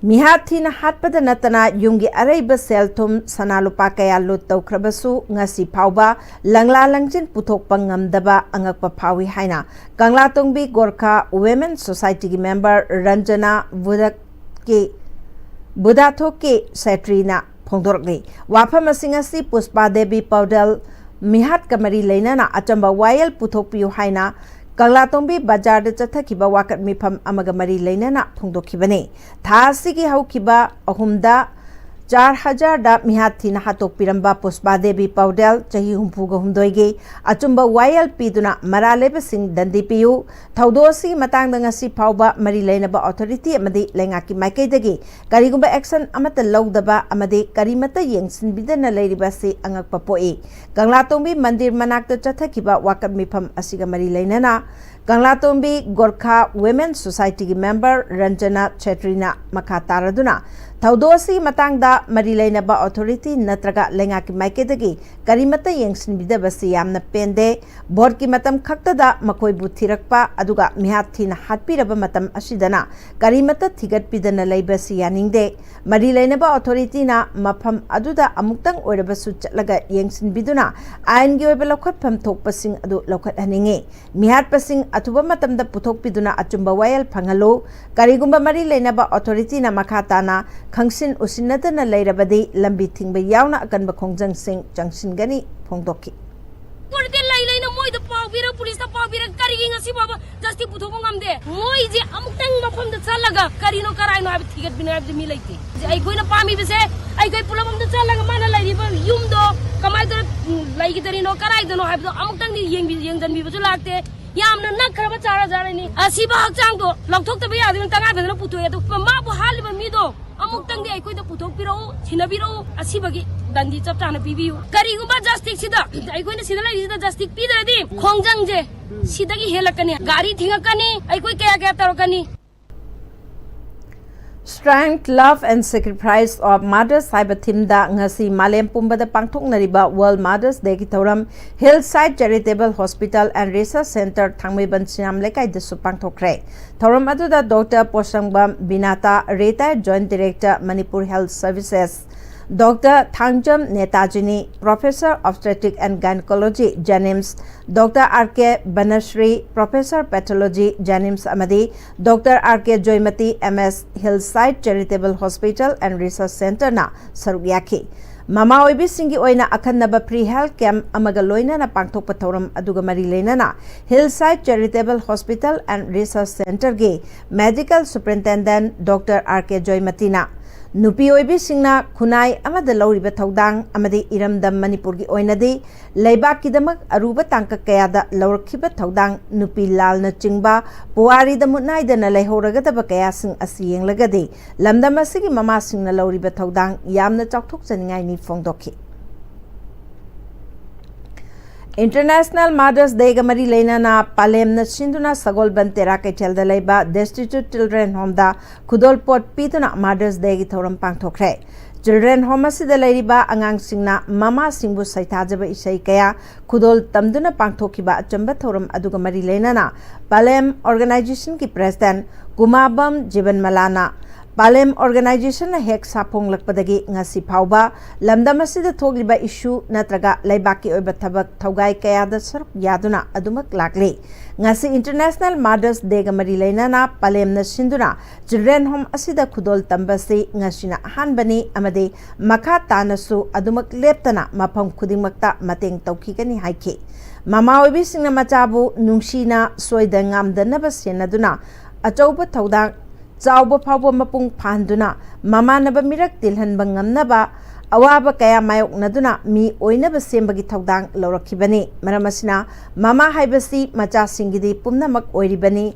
ꯃꯤꯍꯥꯠ ꯊꯤꯅ ꯍꯥꯠꯄꯗ ꯅꯠꯇꯅ ꯌꯨꯝꯒꯤ ꯑꯔꯩꯕ ꯁꯦꯜ ꯊꯨꯝ, ꯁꯅꯥ ꯂꯨꯄꯥ ꯀꯌꯥ ꯂꯨꯠ ꯇꯧꯈ꯭ꯔꯕꯁꯨ ꯉꯁꯤ ꯐꯥꯎꯕ ꯂꯪꯂꯥ ꯂꯪꯖꯤꯟ ꯄꯨꯊꯣꯛꯄ ꯉꯝꯗꯕ ꯑꯉꯛꯄ ꯐꯥꯎꯏ ꯍꯥꯏꯅ ꯀꯪꯂꯥꯇꯣꯡꯕꯤ ꯒꯣꯔꯈꯥ ꯋꯨꯃꯦꯟ ꯁꯣꯁꯥꯏꯇꯤꯒꯤ ꯃꯦꯝꯕꯔ ꯔꯟꯖꯅꯥ ꯕꯨꯙꯛꯀꯤ ꯕꯨꯙꯥꯊꯣꯛꯀꯤ ꯁꯦꯇ꯭ꯔꯤꯅ ꯐꯣꯡꯗꯣꯔꯛꯂꯤ꯫ ꯋꯥꯐꯝ ꯑꯁꯤꯡ ꯑꯁꯤ ꯄꯨꯁꯄꯥ ꯗꯦꯕꯤ ꯄꯧꯗꯦꯜ ꯃꯤꯍꯥꯠꯀ ꯃꯔꯤ ꯂꯩꯅꯅ ꯑꯆꯝꯕ ꯋꯥꯌꯦꯜ ꯄꯨꯊꯣꯛꯄꯤꯌꯨ ꯍꯥꯏꯅ ꯀꯪꯂꯥꯇꯣꯡꯕꯤ ꯕꯖꯥꯔꯗ ꯆꯠꯊꯈꯤꯕ ꯋꯥꯀꯠ ꯃꯤꯐꯝ ꯑꯃꯒ ꯃꯔꯤ ꯂꯩꯅꯅ ꯐꯣꯡꯗꯣꯛꯈꯤꯕꯅꯤ꯫ ꯊꯥ ꯑꯁꯤꯒꯤ ꯍꯧꯈꯤꯕ ꯑꯍꯨꯝꯗ ꯆꯥꯔ ꯍꯖꯥꯔꯗ ꯃꯤꯍꯥꯠ ꯊꯤꯅ ꯍꯥꯠꯇꯣꯛꯄꯤꯔꯝꯕ ꯄꯨꯁꯄꯥ ꯗꯦꯕꯤ ꯄꯧꯗꯦꯜ, ꯆꯍꯤ ꯍꯨꯝꯐꯨꯒ ꯍꯨꯝꯗꯣꯏꯒꯤ ꯑꯆꯨꯝꯕ ꯋꯥꯌꯦꯜ ꯄꯤꯗꯨꯅ ꯃꯔꯥꯜ ꯂꯩꯕꯁꯤꯡ ꯗꯟꯗꯤ ꯄꯤꯌꯨ꯫ ꯊꯧꯗꯣꯛ ꯑꯁꯤꯒꯤ ꯃꯇꯥꯡꯗ ꯉꯁꯤ ꯐꯥꯎꯕ ꯃꯔꯤ ꯂꯩꯅꯕ ꯑꯣꯊꯣꯔꯤꯇꯤ ꯑꯃꯗꯤ ꯂꯩꯉꯥꯛꯀꯤ ꯃꯥꯏꯀꯩꯗꯒꯤ ꯀꯔꯤꯒꯨꯝꯕ ꯑꯦꯛꯁꯟ ꯑꯃꯠꯇ ꯂꯧꯗꯕ ꯑꯃꯗꯤ ꯀꯔꯤꯃꯠꯇ ꯌꯦꯡꯁꯤꯟꯕꯤꯗꯅ ꯂꯩꯔꯤꯕ ꯑꯁꯤ ꯑꯉꯛꯄ ꯄꯣꯛꯏ꯫ ꯀꯪꯂꯥꯇꯣꯡꯕꯤ ꯃꯟꯗꯤꯔ ꯃꯅꯥꯛꯇ ꯆꯠꯊꯈꯤꯕ ꯋꯥꯀꯠ ꯃꯤꯐꯝ ꯑꯁꯤꯒ ꯃꯔꯤ ꯂꯩꯅꯅ ꯀꯪꯂꯥꯇꯣꯡꯕꯤ ꯒꯣꯔꯈꯥ ꯋꯨꯃꯦꯟ ꯁꯣꯁꯥꯏꯇꯤꯒꯤ ꯃꯦꯝꯕꯔ ꯔꯟꯖꯅꯥ ꯁꯦꯇ꯭ꯔꯤꯅ ꯃꯈꯥ ꯇꯥꯔꯗꯨꯅ ꯊꯧꯗꯣꯛ ꯑꯁꯤꯒꯤ ꯃꯇꯥꯡꯗ ꯃꯔꯤ ꯂꯩꯅꯕ ꯑꯣꯊꯣꯔꯤꯇꯤ ꯅꯠꯇ꯭ꯔꯒ ꯂꯩꯉꯥꯛꯀꯤ ꯃꯥꯏꯀꯩꯗꯒꯤ ꯀꯔꯤꯃꯠꯇ ꯌꯦꯡꯁꯤꯟꯕꯤꯗꯕꯁꯤ ꯌꯥꯝꯅ ꯄꯦꯟꯗꯦ꯫ ꯚꯣꯠꯀꯤ ꯃꯇꯝ ꯈꯛꯇꯗ ꯃꯈꯣꯏꯕꯨ ꯊꯤꯔꯛꯄ ꯑꯗꯨꯒ ꯃꯤꯍꯥꯠ ꯊꯤꯅ ꯍꯥꯠꯄꯤꯔꯕ ꯃꯇꯝ ꯑꯁꯤꯗꯅ ꯀꯔꯤꯃꯠꯇ ꯊꯤꯒꯠꯄꯤꯗꯅ ꯂꯩꯕꯁꯤ ꯌꯥꯅꯤꯡꯗꯦ꯫ ꯃꯔꯤ ꯂꯩꯅꯕ ꯑꯣꯊꯣꯔꯤꯇꯤꯅ ꯃꯐꯝ ꯑꯗꯨꯗ ꯑꯃꯨꯛꯇꯪ ꯑꯣꯏꯔꯕꯁꯨ ꯆꯠꯂꯒ ꯌꯦꯡꯁꯤꯟꯕꯤꯗꯨꯅ ꯑꯥꯏꯟꯒꯤ ꯑꯣꯏꯕ ꯂꯧꯈꯠꯐꯝ ꯊꯣꯛꯄꯁꯤꯡ ꯑꯗꯨ ꯂꯧꯈꯠꯍꯟꯅꯤꯡꯏ꯫ ꯃꯤꯍꯥꯠꯄꯁꯤꯡ ꯑꯊꯨꯕ ꯃꯇꯝꯗ ꯄꯨꯊꯣꯛꯄꯤꯗꯨꯅ ꯑꯆꯨꯝꯕ ꯋꯥꯌꯦꯜ ꯐꯪꯍꯜꯂꯨ꯫ ꯀꯔꯤꯒꯨꯝꯕ ꯃꯔꯤ ꯂꯩꯅꯕ ꯑꯣꯊꯣꯔꯤꯇꯤꯅ ꯃꯈꯥ ꯇꯥꯅ ꯈꯪꯁꯤꯟ ꯎꯁꯤꯟꯅꯗꯅ ꯂꯩꯔꯕꯗꯤ ꯂꯝꯕꯤ ꯊꯤꯡꯕ ꯌꯥꯎꯅ ꯑꯀꯟꯕ ꯈꯣꯡꯖꯪꯁꯤꯡ ꯆꯪꯁꯤꯟꯒꯅꯤ ꯐꯣꯡꯗꯣꯛꯈꯤ꯫ ꯀꯣꯔꯠꯇ ꯂꯩ ꯂꯩꯅ ꯃꯣꯏꯗ ꯄꯥꯎ ꯄꯤꯔ, ꯄꯨꯂꯤꯁꯇ ꯄꯥꯎ ꯄꯤꯔ, ꯀꯔꯤ ꯉꯁꯤ ꯐꯥꯎꯕ ꯖꯁꯇꯤꯁ ꯄꯨꯊꯣꯛꯄ ꯉꯝꯗꯦ꯫ ꯃꯣꯏꯁꯦ ꯑꯃꯨꯛꯇꯪ ꯃꯐꯝꯗ ꯆꯠꯂꯒ ꯀꯔꯤꯅꯣ ꯀꯔꯥꯏꯅꯣ ꯍꯥꯏꯕ ꯊꯤꯒꯠꯄꯤꯅꯣ ꯍꯥꯏꯕꯗꯤ ꯃꯤ ꯂꯩꯇꯦ꯫ ꯑꯩꯈꯣꯏꯅ ꯄꯥꯝꯃꯤꯕꯁꯦ ꯑꯩꯈꯣꯏ ꯄꯨꯂꯞ ꯑꯝꯇ ꯆꯠꯂꯒ ꯃꯥꯅ ꯂꯩꯔꯤꯕ ꯌꯨꯝꯗꯣ ꯀꯃꯥꯏꯅ ꯇꯧꯔ, ꯎꯝ, ꯂꯩꯈꯤꯗꯣꯔꯤꯅꯣ ꯀꯔꯥꯏꯗꯅꯣ ꯍꯥꯏꯕꯗꯣ ꯑꯃꯨꯛꯇꯪꯗꯤ ꯌꯦꯡꯕꯤ-, ꯌꯦꯡꯁꯤꯟꯕꯤꯕꯁꯨ ꯂꯥꯛꯇꯦ꯫ ꯌꯥꯝꯅ ꯅꯛꯈ꯭ꯔꯕ ꯆꯥꯔ ꯆꯥꯔꯅꯤ꯫ ꯑꯁꯤꯕ ꯍꯛꯆꯥꯡꯗꯣ ꯂꯧꯊꯣꯛꯇꯕ ꯌꯥꯗꯦꯅ ꯇꯉꯥꯏ ꯐꯗꯅ ꯄꯨꯊꯣꯛꯑꯦ꯫ ꯑꯗꯨ ꯃꯥꯕꯨ ꯍꯥꯠꯂꯤꯕ ꯃꯤꯗꯣ ꯑꯃꯨꯛꯇꯪꯗꯤ ꯑꯩꯈꯣꯏꯗ ꯄꯨꯊꯣꯛꯄꯤꯔꯛꯎ, ꯁꯤꯟꯅꯕꯤꯔꯛꯎ, ꯑꯁꯤꯕꯒꯤ ꯗꯟꯗꯤ ꯆꯞ ꯆꯥꯅ ꯄꯤꯕꯤꯌꯨ꯫ ꯀꯔꯤꯒꯨꯝꯕ ꯖꯁꯇꯤꯁꯁꯤꯗ, ꯑꯩꯈꯣꯏꯅ ꯁꯤꯗ ꯂꯩꯔꯤꯁꯤꯗ ꯖꯁꯇꯤꯁ ꯄꯤꯗ꯭ꯔꯗꯤ ꯈꯣꯡꯖꯪꯁꯦ ꯁꯤꯗꯒꯤ ꯍꯦꯜꯂꯛꯀꯅꯤ, ꯒꯥꯔꯤ ꯊꯤꯡꯉꯛꯀꯅꯤ, ꯑꯩꯈꯣꯏ ꯀꯌꯥ ꯀꯌꯥ ꯇꯧꯔꯛꯀꯅꯤ꯫ Strength, Love and Sacrifice of Mothers ꯍꯥꯏꯕ ꯊꯤꯝꯗ ꯉꯁꯤ ꯃꯥꯂꯦꯝ ꯄꯨꯝꯕꯗ ꯄꯥꯡꯊꯣꯛꯅꯔꯤꯕ World Mother's Dayꯒꯤ ꯊꯧꯔꯝ Hillside Charitable Hospital and Research Centre ꯊꯥꯡꯃꯩꯕꯟ ꯁꯤꯅꯥꯝ ꯂꯩꯀꯥꯏꯗꯁꯨ ꯄꯥꯡꯊꯣꯛꯈ꯭ꯔꯦ꯫ ꯊꯧꯔꯝ ꯑꯗꯨꯗ doctor Poshangbam Binata, Retired Joint Director, Manipur Health Services, doctor Thangjam ꯅꯦꯇꯥꯖꯤꯅꯤ, Professor, Obstetric and Gynecology, JNIMS, doctor R K Banashree, Professor, Pathology, JNIMS, ꯑꯃꯗꯤ doctor R K Joymati, M S, Hillside Charitable Hospital and Research Centreꯅ ꯁꯔꯨꯛ ꯌꯥꯈꯤ꯫ ꯃꯃꯥ ꯑꯣꯏꯕꯤꯁꯤꯡꯒꯤ ꯑꯣꯏꯅ ꯑꯈꯟꯅꯕ free health camp ꯑꯃꯒ ꯂꯣꯏꯅꯅ ꯄꯥꯡꯊꯣꯛꯄ ꯊꯧꯔꯝ ꯑꯗꯨꯒ ꯃꯔꯤ ꯂꯩꯅꯅ Hillside Charitable Hospital and Research Centreꯒꯤ Medical Superintendent doctor R K ꯖꯣꯏꯃꯇꯤꯅ ꯅꯨꯄꯤ ꯑꯣꯏꯕꯤꯁꯤꯡꯅ ꯈꯨꯟꯅꯥꯏ ꯑꯃꯗ ꯂꯧꯔꯤꯕ ꯊꯧꯗꯥꯡ ꯑꯃꯗꯤ ꯏꯔꯝꯗꯝ ꯃꯅꯤꯄꯨꯔꯒꯤ ꯑꯣꯏꯅꯗꯤ ꯂꯩꯕꯥꯛꯀꯤꯗꯃꯛ ꯑꯔꯨꯕ ꯇꯥꯡꯀꯛ ꯀꯌꯥꯗ ꯂꯧꯔꯛꯈꯤꯕ ꯊꯧꯗꯥꯡ ꯅꯨꯄꯤ ꯂꯥꯜꯅꯆꯤꯡꯕ ꯄꯨꯋꯥꯔꯤꯗ ꯃꯨꯠꯅꯥꯏꯗꯅ ꯂꯩꯍꯧꯔꯒꯗꯕ ꯀꯌꯥꯁꯤꯡ ꯑꯁꯤ ꯌꯦꯡꯂꯒꯗꯤ ꯂꯝꯗꯝ ꯑꯁꯤꯒꯤ ꯃꯃꯥꯁꯤꯡꯅ ꯂꯧꯔꯤꯕ ꯊꯧꯗꯥꯡ ꯌꯥꯝꯅ ꯆꯥꯎꯊꯣꯛꯆꯅꯤꯡꯉꯥꯏꯅꯤ ꯐꯣꯡꯗꯣꯛꯈꯤ꯫ International Mother's Dayꯒ ꯃꯔꯤ ꯂꯩꯅꯅ ꯄꯥꯂꯦꯝꯅ ꯁꯤꯟꯗꯨꯅ ꯁꯒꯣꯜꯕꯟ ꯇꯦꯔꯥ ꯀꯩꯊꯦꯜꯗ ꯂꯩꯕ Destitute Children Homeꯗ ꯈꯨꯗꯣꯜ ꯄꯣꯠ ꯄꯤꯗꯨꯅ Mother's Dayꯒꯤ ꯊꯧꯔꯝ ꯄꯥꯡꯊꯣꯛꯈ꯭ꯔꯦ꯫ Children Home ꯑꯁꯤꯗ ꯂꯩꯔꯤꯕ ꯑꯉꯥꯡꯁꯤꯡꯅ ꯃꯃꯥꯁꯤꯡꯕꯨ ꯁꯩꯊꯥꯖꯕ ꯏꯁꯩ ꯀꯌꯥ ꯈꯨꯗꯣꯜ ꯇꯝꯗꯨꯅ ꯄꯥꯡꯊꯣꯛꯈꯤꯕ ꯑꯆꯝꯕ ꯊꯧꯔꯝ ꯑꯗꯨꯒ ꯃꯔꯤ ꯂꯩꯅꯅ ꯄꯥꯂꯦꯝ Organizationꯒꯤ President ꯀꯨꯃꯥꯕꯝ ꯖꯤꯕꯟꯃꯂꯥꯅ ꯄꯥꯂꯦꯝ Organizationꯅ ꯍꯦꯛ ꯁꯥꯐꯣꯡꯂꯛꯄꯗꯒꯤ ꯉꯁꯤ ꯐꯥꯎꯕ ꯂꯝꯗꯝ ꯑꯁꯤꯗ ꯊꯣꯛꯂꯤꯕ issue ꯅꯠꯇ꯭ꯔꯒ ꯂꯩꯕꯥꯛꯀꯤ ꯑꯣꯏꯕ ꯊꯕꯛ ꯊꯧꯒꯥꯏ ꯀꯌꯥꯗ ꯁꯔꯨꯛ ꯌꯥꯗꯨꯅ ꯑꯗꯨꯃꯛ ꯂꯥꯛꯂꯤ꯫ ꯉꯁꯤ International Mother's Dayꯒ ꯃꯔꯤ ꯂꯩꯅꯅ ꯄꯥꯂꯦꯝꯅ ꯁꯤꯟꯗꯨꯅ Children Home ꯑꯁꯤꯗ ꯈꯨꯗꯣꯜ ꯇꯝꯕꯁꯤ ꯉꯁꯤꯅ ꯑꯍꯥꯟꯕꯅꯤ ꯑꯃꯗꯤ ꯃꯈꯥ ꯇꯥꯅꯁꯨ ꯑꯗꯨꯃꯛ ꯂꯦꯞꯇꯅ ꯃꯐꯝ ꯈꯨꯗꯤꯡꯃꯛꯇ ꯃꯇꯦꯡ ꯇꯧꯈꯤꯒꯅꯤ ꯍꯥꯏꯈꯤ꯫ ꯃꯃꯥ ꯑꯣꯏꯕꯤꯁꯤꯡꯅ ꯃꯆꯥꯕꯨ ꯅꯨꯡꯁꯤꯅ ꯁꯣꯏꯗ ꯉꯥꯝꯗꯅꯕ ꯁꯦꯟꯅꯗꯨꯅ ꯑꯆꯧꯕ ꯊꯧꯗꯥꯡ ꯆꯥꯎꯕ ꯐꯥꯎꯕ ꯃꯄꯨꯡ ꯐꯥꯍꯟꯗꯨꯅ ꯃꯃꯥꯟꯅꯕ ꯃꯤꯔꯛ ꯇꯤꯜꯍꯟꯕ ꯉꯝꯅꯕ ꯑꯋꯥꯕ ꯀꯌꯥ ꯃꯥꯌꯣꯛꯅꯗꯨꯅ ꯃꯤ ꯑꯣꯏꯅꯕ ꯁꯦꯝꯕꯒꯤ ꯊꯧꯗꯥꯡ ꯂꯧꯔꯛꯈꯤꯕꯅꯤ꯫ ꯃꯔꯝ ꯑꯁꯤꯅ ꯃꯃꯥ ꯍꯥꯏꯕꯁꯤ ꯃꯆꯥꯁꯤꯡꯒꯤꯗꯤ ꯄꯨꯝꯅꯃꯛ ꯑꯣꯏꯔꯤꯕꯅꯤ꯫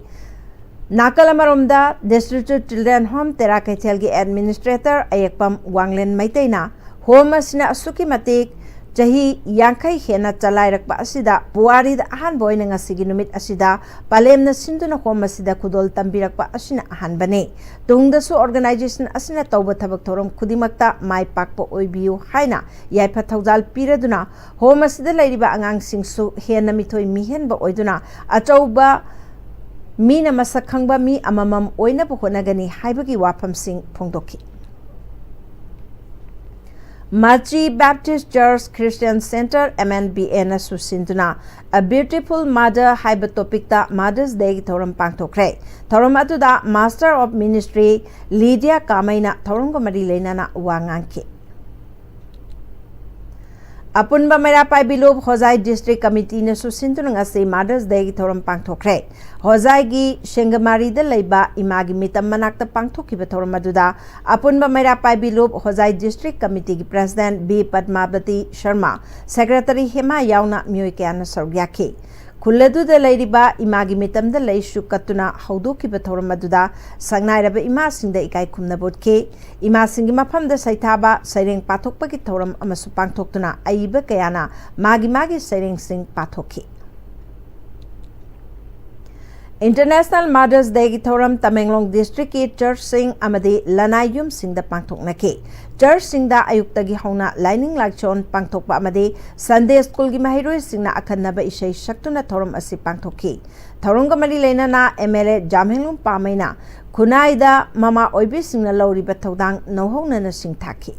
ꯅꯥꯀꯜ ꯑꯃꯔꯣꯝꯗ, Destitute Children Home ꯇꯦꯔꯥ ꯀꯩꯊꯦꯜꯒꯤ administrator ꯑꯌꯦꯛꯄꯝ ꯋꯥꯡꯂꯦꯟ ꯃꯩꯇꯩꯅ ꯍꯣꯝ ꯑꯁꯤꯅ ꯑꯁꯨꯛꯀꯤ ꯃꯇꯤꯛ ꯆꯍꯤ ꯌꯥꯡꯈꯩ ꯍꯦꯟꯅ ꯆꯂꯥꯏꯔꯛꯄ ꯑꯁꯤꯗ ꯄꯨꯋꯥꯔꯤꯗ ꯑꯍꯥꯟꯕ ꯑꯣꯏꯅ ꯉꯁꯤꯒꯤ ꯅꯨꯃꯤꯠ ꯑꯁꯤꯗ ꯄꯥꯂꯦꯝꯅ ꯁꯤꯟꯗꯨꯅ ꯍꯣꯝ ꯑꯁꯤꯗ ꯈꯨꯗꯣꯜ ꯇꯝꯕꯤꯔꯛꯄ ꯑꯁꯤꯅ ꯑꯍꯥꯟꯕꯅꯤ꯫ ꯇꯨꯡꯗꯁꯨ organization ꯑꯁꯤꯅ ꯇꯧꯕ ꯊꯕꯛ ꯊꯧꯔꯝ ꯈꯨꯗꯤꯡꯃꯛꯇ ꯃꯥꯏ ꯄꯥꯛꯄ ꯑꯣꯏꯕꯤꯌꯨ ꯍꯥꯏꯅ ꯌꯥꯏꯐ ꯊꯧꯖꯥꯜ ꯄꯤꯔꯗꯨꯅ ꯍꯣꯝ ꯑꯁꯤꯗ ꯂꯩꯔꯤꯕ ꯑꯉꯥꯡꯁꯤꯡꯁꯨ ꯍꯦꯟꯅ ꯃꯤꯊꯣꯏ ꯃꯤꯍꯦꯟꯕ ꯑꯣꯏꯗꯨꯅ ꯑꯆꯧꯕ ꯃꯤꯅ ꯃꯁꯛ ꯈꯪꯕ ꯃꯤ ꯑꯃꯃꯝ ꯑꯣꯏꯅꯕ ꯍꯣꯠꯅꯒꯅꯤ ꯍꯥꯏꯕꯒꯤ ꯋꯥꯐꯝꯁꯤꯡ ꯐꯣꯡꯗꯣꯛꯈꯤ꯫ ꯃꯆꯤ Baptist Church Christian Centre, M N B A ꯅꯁꯨ ꯁꯤꯟꯗꯨꯅ A Beautiful Mother ꯍꯥꯏꯕ topic ꯇ Mother's Day ꯒꯤ ꯊꯧꯔꯝ ꯄꯥꯡꯊꯣꯛꯈ꯭ꯔꯦ꯫ ꯊꯧꯔꯝ ꯑꯗꯨꯗ Master of Ministry ꯂꯤꯗꯤꯌꯥ ꯀꯥꯃꯩꯅ ꯊꯧꯔꯝꯒ ꯃꯔꯤ ꯂꯩꯅꯅ ꯋꯥ ꯉꯥꯡꯈꯤ꯫ ꯑꯄꯨꯟꯕ ꯃꯩꯔꯥ ꯄꯥꯏꯕꯤ ꯂꯨꯞ ꯍꯣꯖꯥꯏ District Committee ꯅꯁꯨ ꯁꯤꯟꯗꯨꯅ ꯉꯁꯤ Mother's Day ꯒꯤ ꯊꯧꯔꯝ ꯄꯥꯡꯊꯣꯛꯈ꯭ꯔꯦ꯫ ꯍꯣꯖꯥꯏꯒꯤ ꯁꯦꯡꯒꯃꯥꯔꯤꯗ ꯂꯩꯕ ꯏꯃꯥꯒꯤ ꯃꯤꯇꯝ ꯃꯅꯥꯛꯇ ꯄꯥꯡꯊꯣꯛꯈꯤꯕ ꯊꯧꯔꯝ ꯑꯗꯨꯗ ꯑꯄꯨꯟꯕ ꯃꯩꯔꯥ ꯄꯥꯏꯕꯤ ꯂꯨꯞ ꯍꯣꯖꯥꯏ District Committee ꯒꯤ President ꯕꯤ ꯄꯗꯃꯥꯕꯇꯤ ꯁꯔꯃ, Secretary ꯍꯦꯃꯥ ꯌꯥꯎꯅ ꯃꯤꯑꯣꯏ ꯀꯌꯥꯅ ꯁꯔꯨꯛ ꯌꯥꯈꯤ꯫ ꯈꯨꯜ ꯑꯗꯨꯗ ꯂꯩꯔꯤꯕ ꯏꯃꯥꯒꯤ ꯃꯤꯇꯝꯗ ꯂꯩꯁꯨ ꯀꯠꯇꯨꯅ ꯍꯧꯗꯣꯛꯈꯤꯕ ꯊꯧꯔꯝ ꯑꯗꯨꯗ ꯁꯛꯅꯥꯏꯔꯕ ꯏꯃꯥꯁꯤꯡꯗ ꯏꯀꯥꯏ ꯈꯨꯝꯅꯕ ꯎꯠꯈꯤ꯫ ꯏꯃꯥꯁꯤꯡꯒꯤ ꯃꯐꯝꯗ ꯁꯩꯊꯥꯕ, ꯁꯩꯔꯦꯡ ꯄꯥꯊꯣꯛꯄꯒꯤ ꯊꯧꯔꯝ ꯑꯃꯁꯨ ꯄꯥꯡꯊꯣꯛꯇꯨꯅ ꯑꯏꯕ ꯀꯌꯥꯅ ꯃꯥꯒꯤ ꯃꯥꯒꯤ ꯁꯩꯔꯦꯡꯁꯤꯡ ꯄꯥꯊꯣꯛꯈꯤ꯫ International Mother's Day ꯒꯤ ꯊꯧꯔꯝ ꯇꯃꯦꯡꯂꯣꯡ District ꯀꯤ church ꯁꯤꯡ ꯑꯃꯗꯤ ꯂꯅꯥꯏ ꯌꯨꯝꯁꯤꯡꯗ ꯄꯥꯡꯊꯣꯛꯅꯈꯤ꯫ Church ꯁꯤꯡꯗ ꯑꯌꯨꯛꯇꯒꯤ ꯍꯧꯅ ꯂꯥꯏꯅꯤꯡ ꯂꯥꯏꯁꯣꯟ ꯄꯥꯡꯊꯣꯛꯄ ꯑꯃꯗꯤ Sunday School ꯒꯤ ꯃꯍꯩꯔꯣꯏꯁꯤꯡꯅ ꯑꯈꯟꯅꯕ ꯏꯁꯩ ꯁꯛꯇꯨꯅ ꯊꯧꯔꯝ ꯑꯁꯤ ꯄꯥꯡꯊꯣꯛꯈꯤ꯫ ꯊꯧꯔꯝꯒ ꯃꯔꯤ ꯂꯩꯅꯅ M L A ꯖꯥꯝꯍꯦꯡꯂꯨꯡ ꯄꯥꯃꯩꯅ ꯈꯨꯟꯅꯥꯏꯗ ꯃꯃꯥ ꯑꯣꯏꯕꯤꯁꯤꯡꯅ ꯂꯧꯔꯤꯕ ꯊꯧꯗꯥꯡ ꯅꯧꯍꯧꯅꯅ ꯁꯤꯡꯊꯥꯈꯤ꯫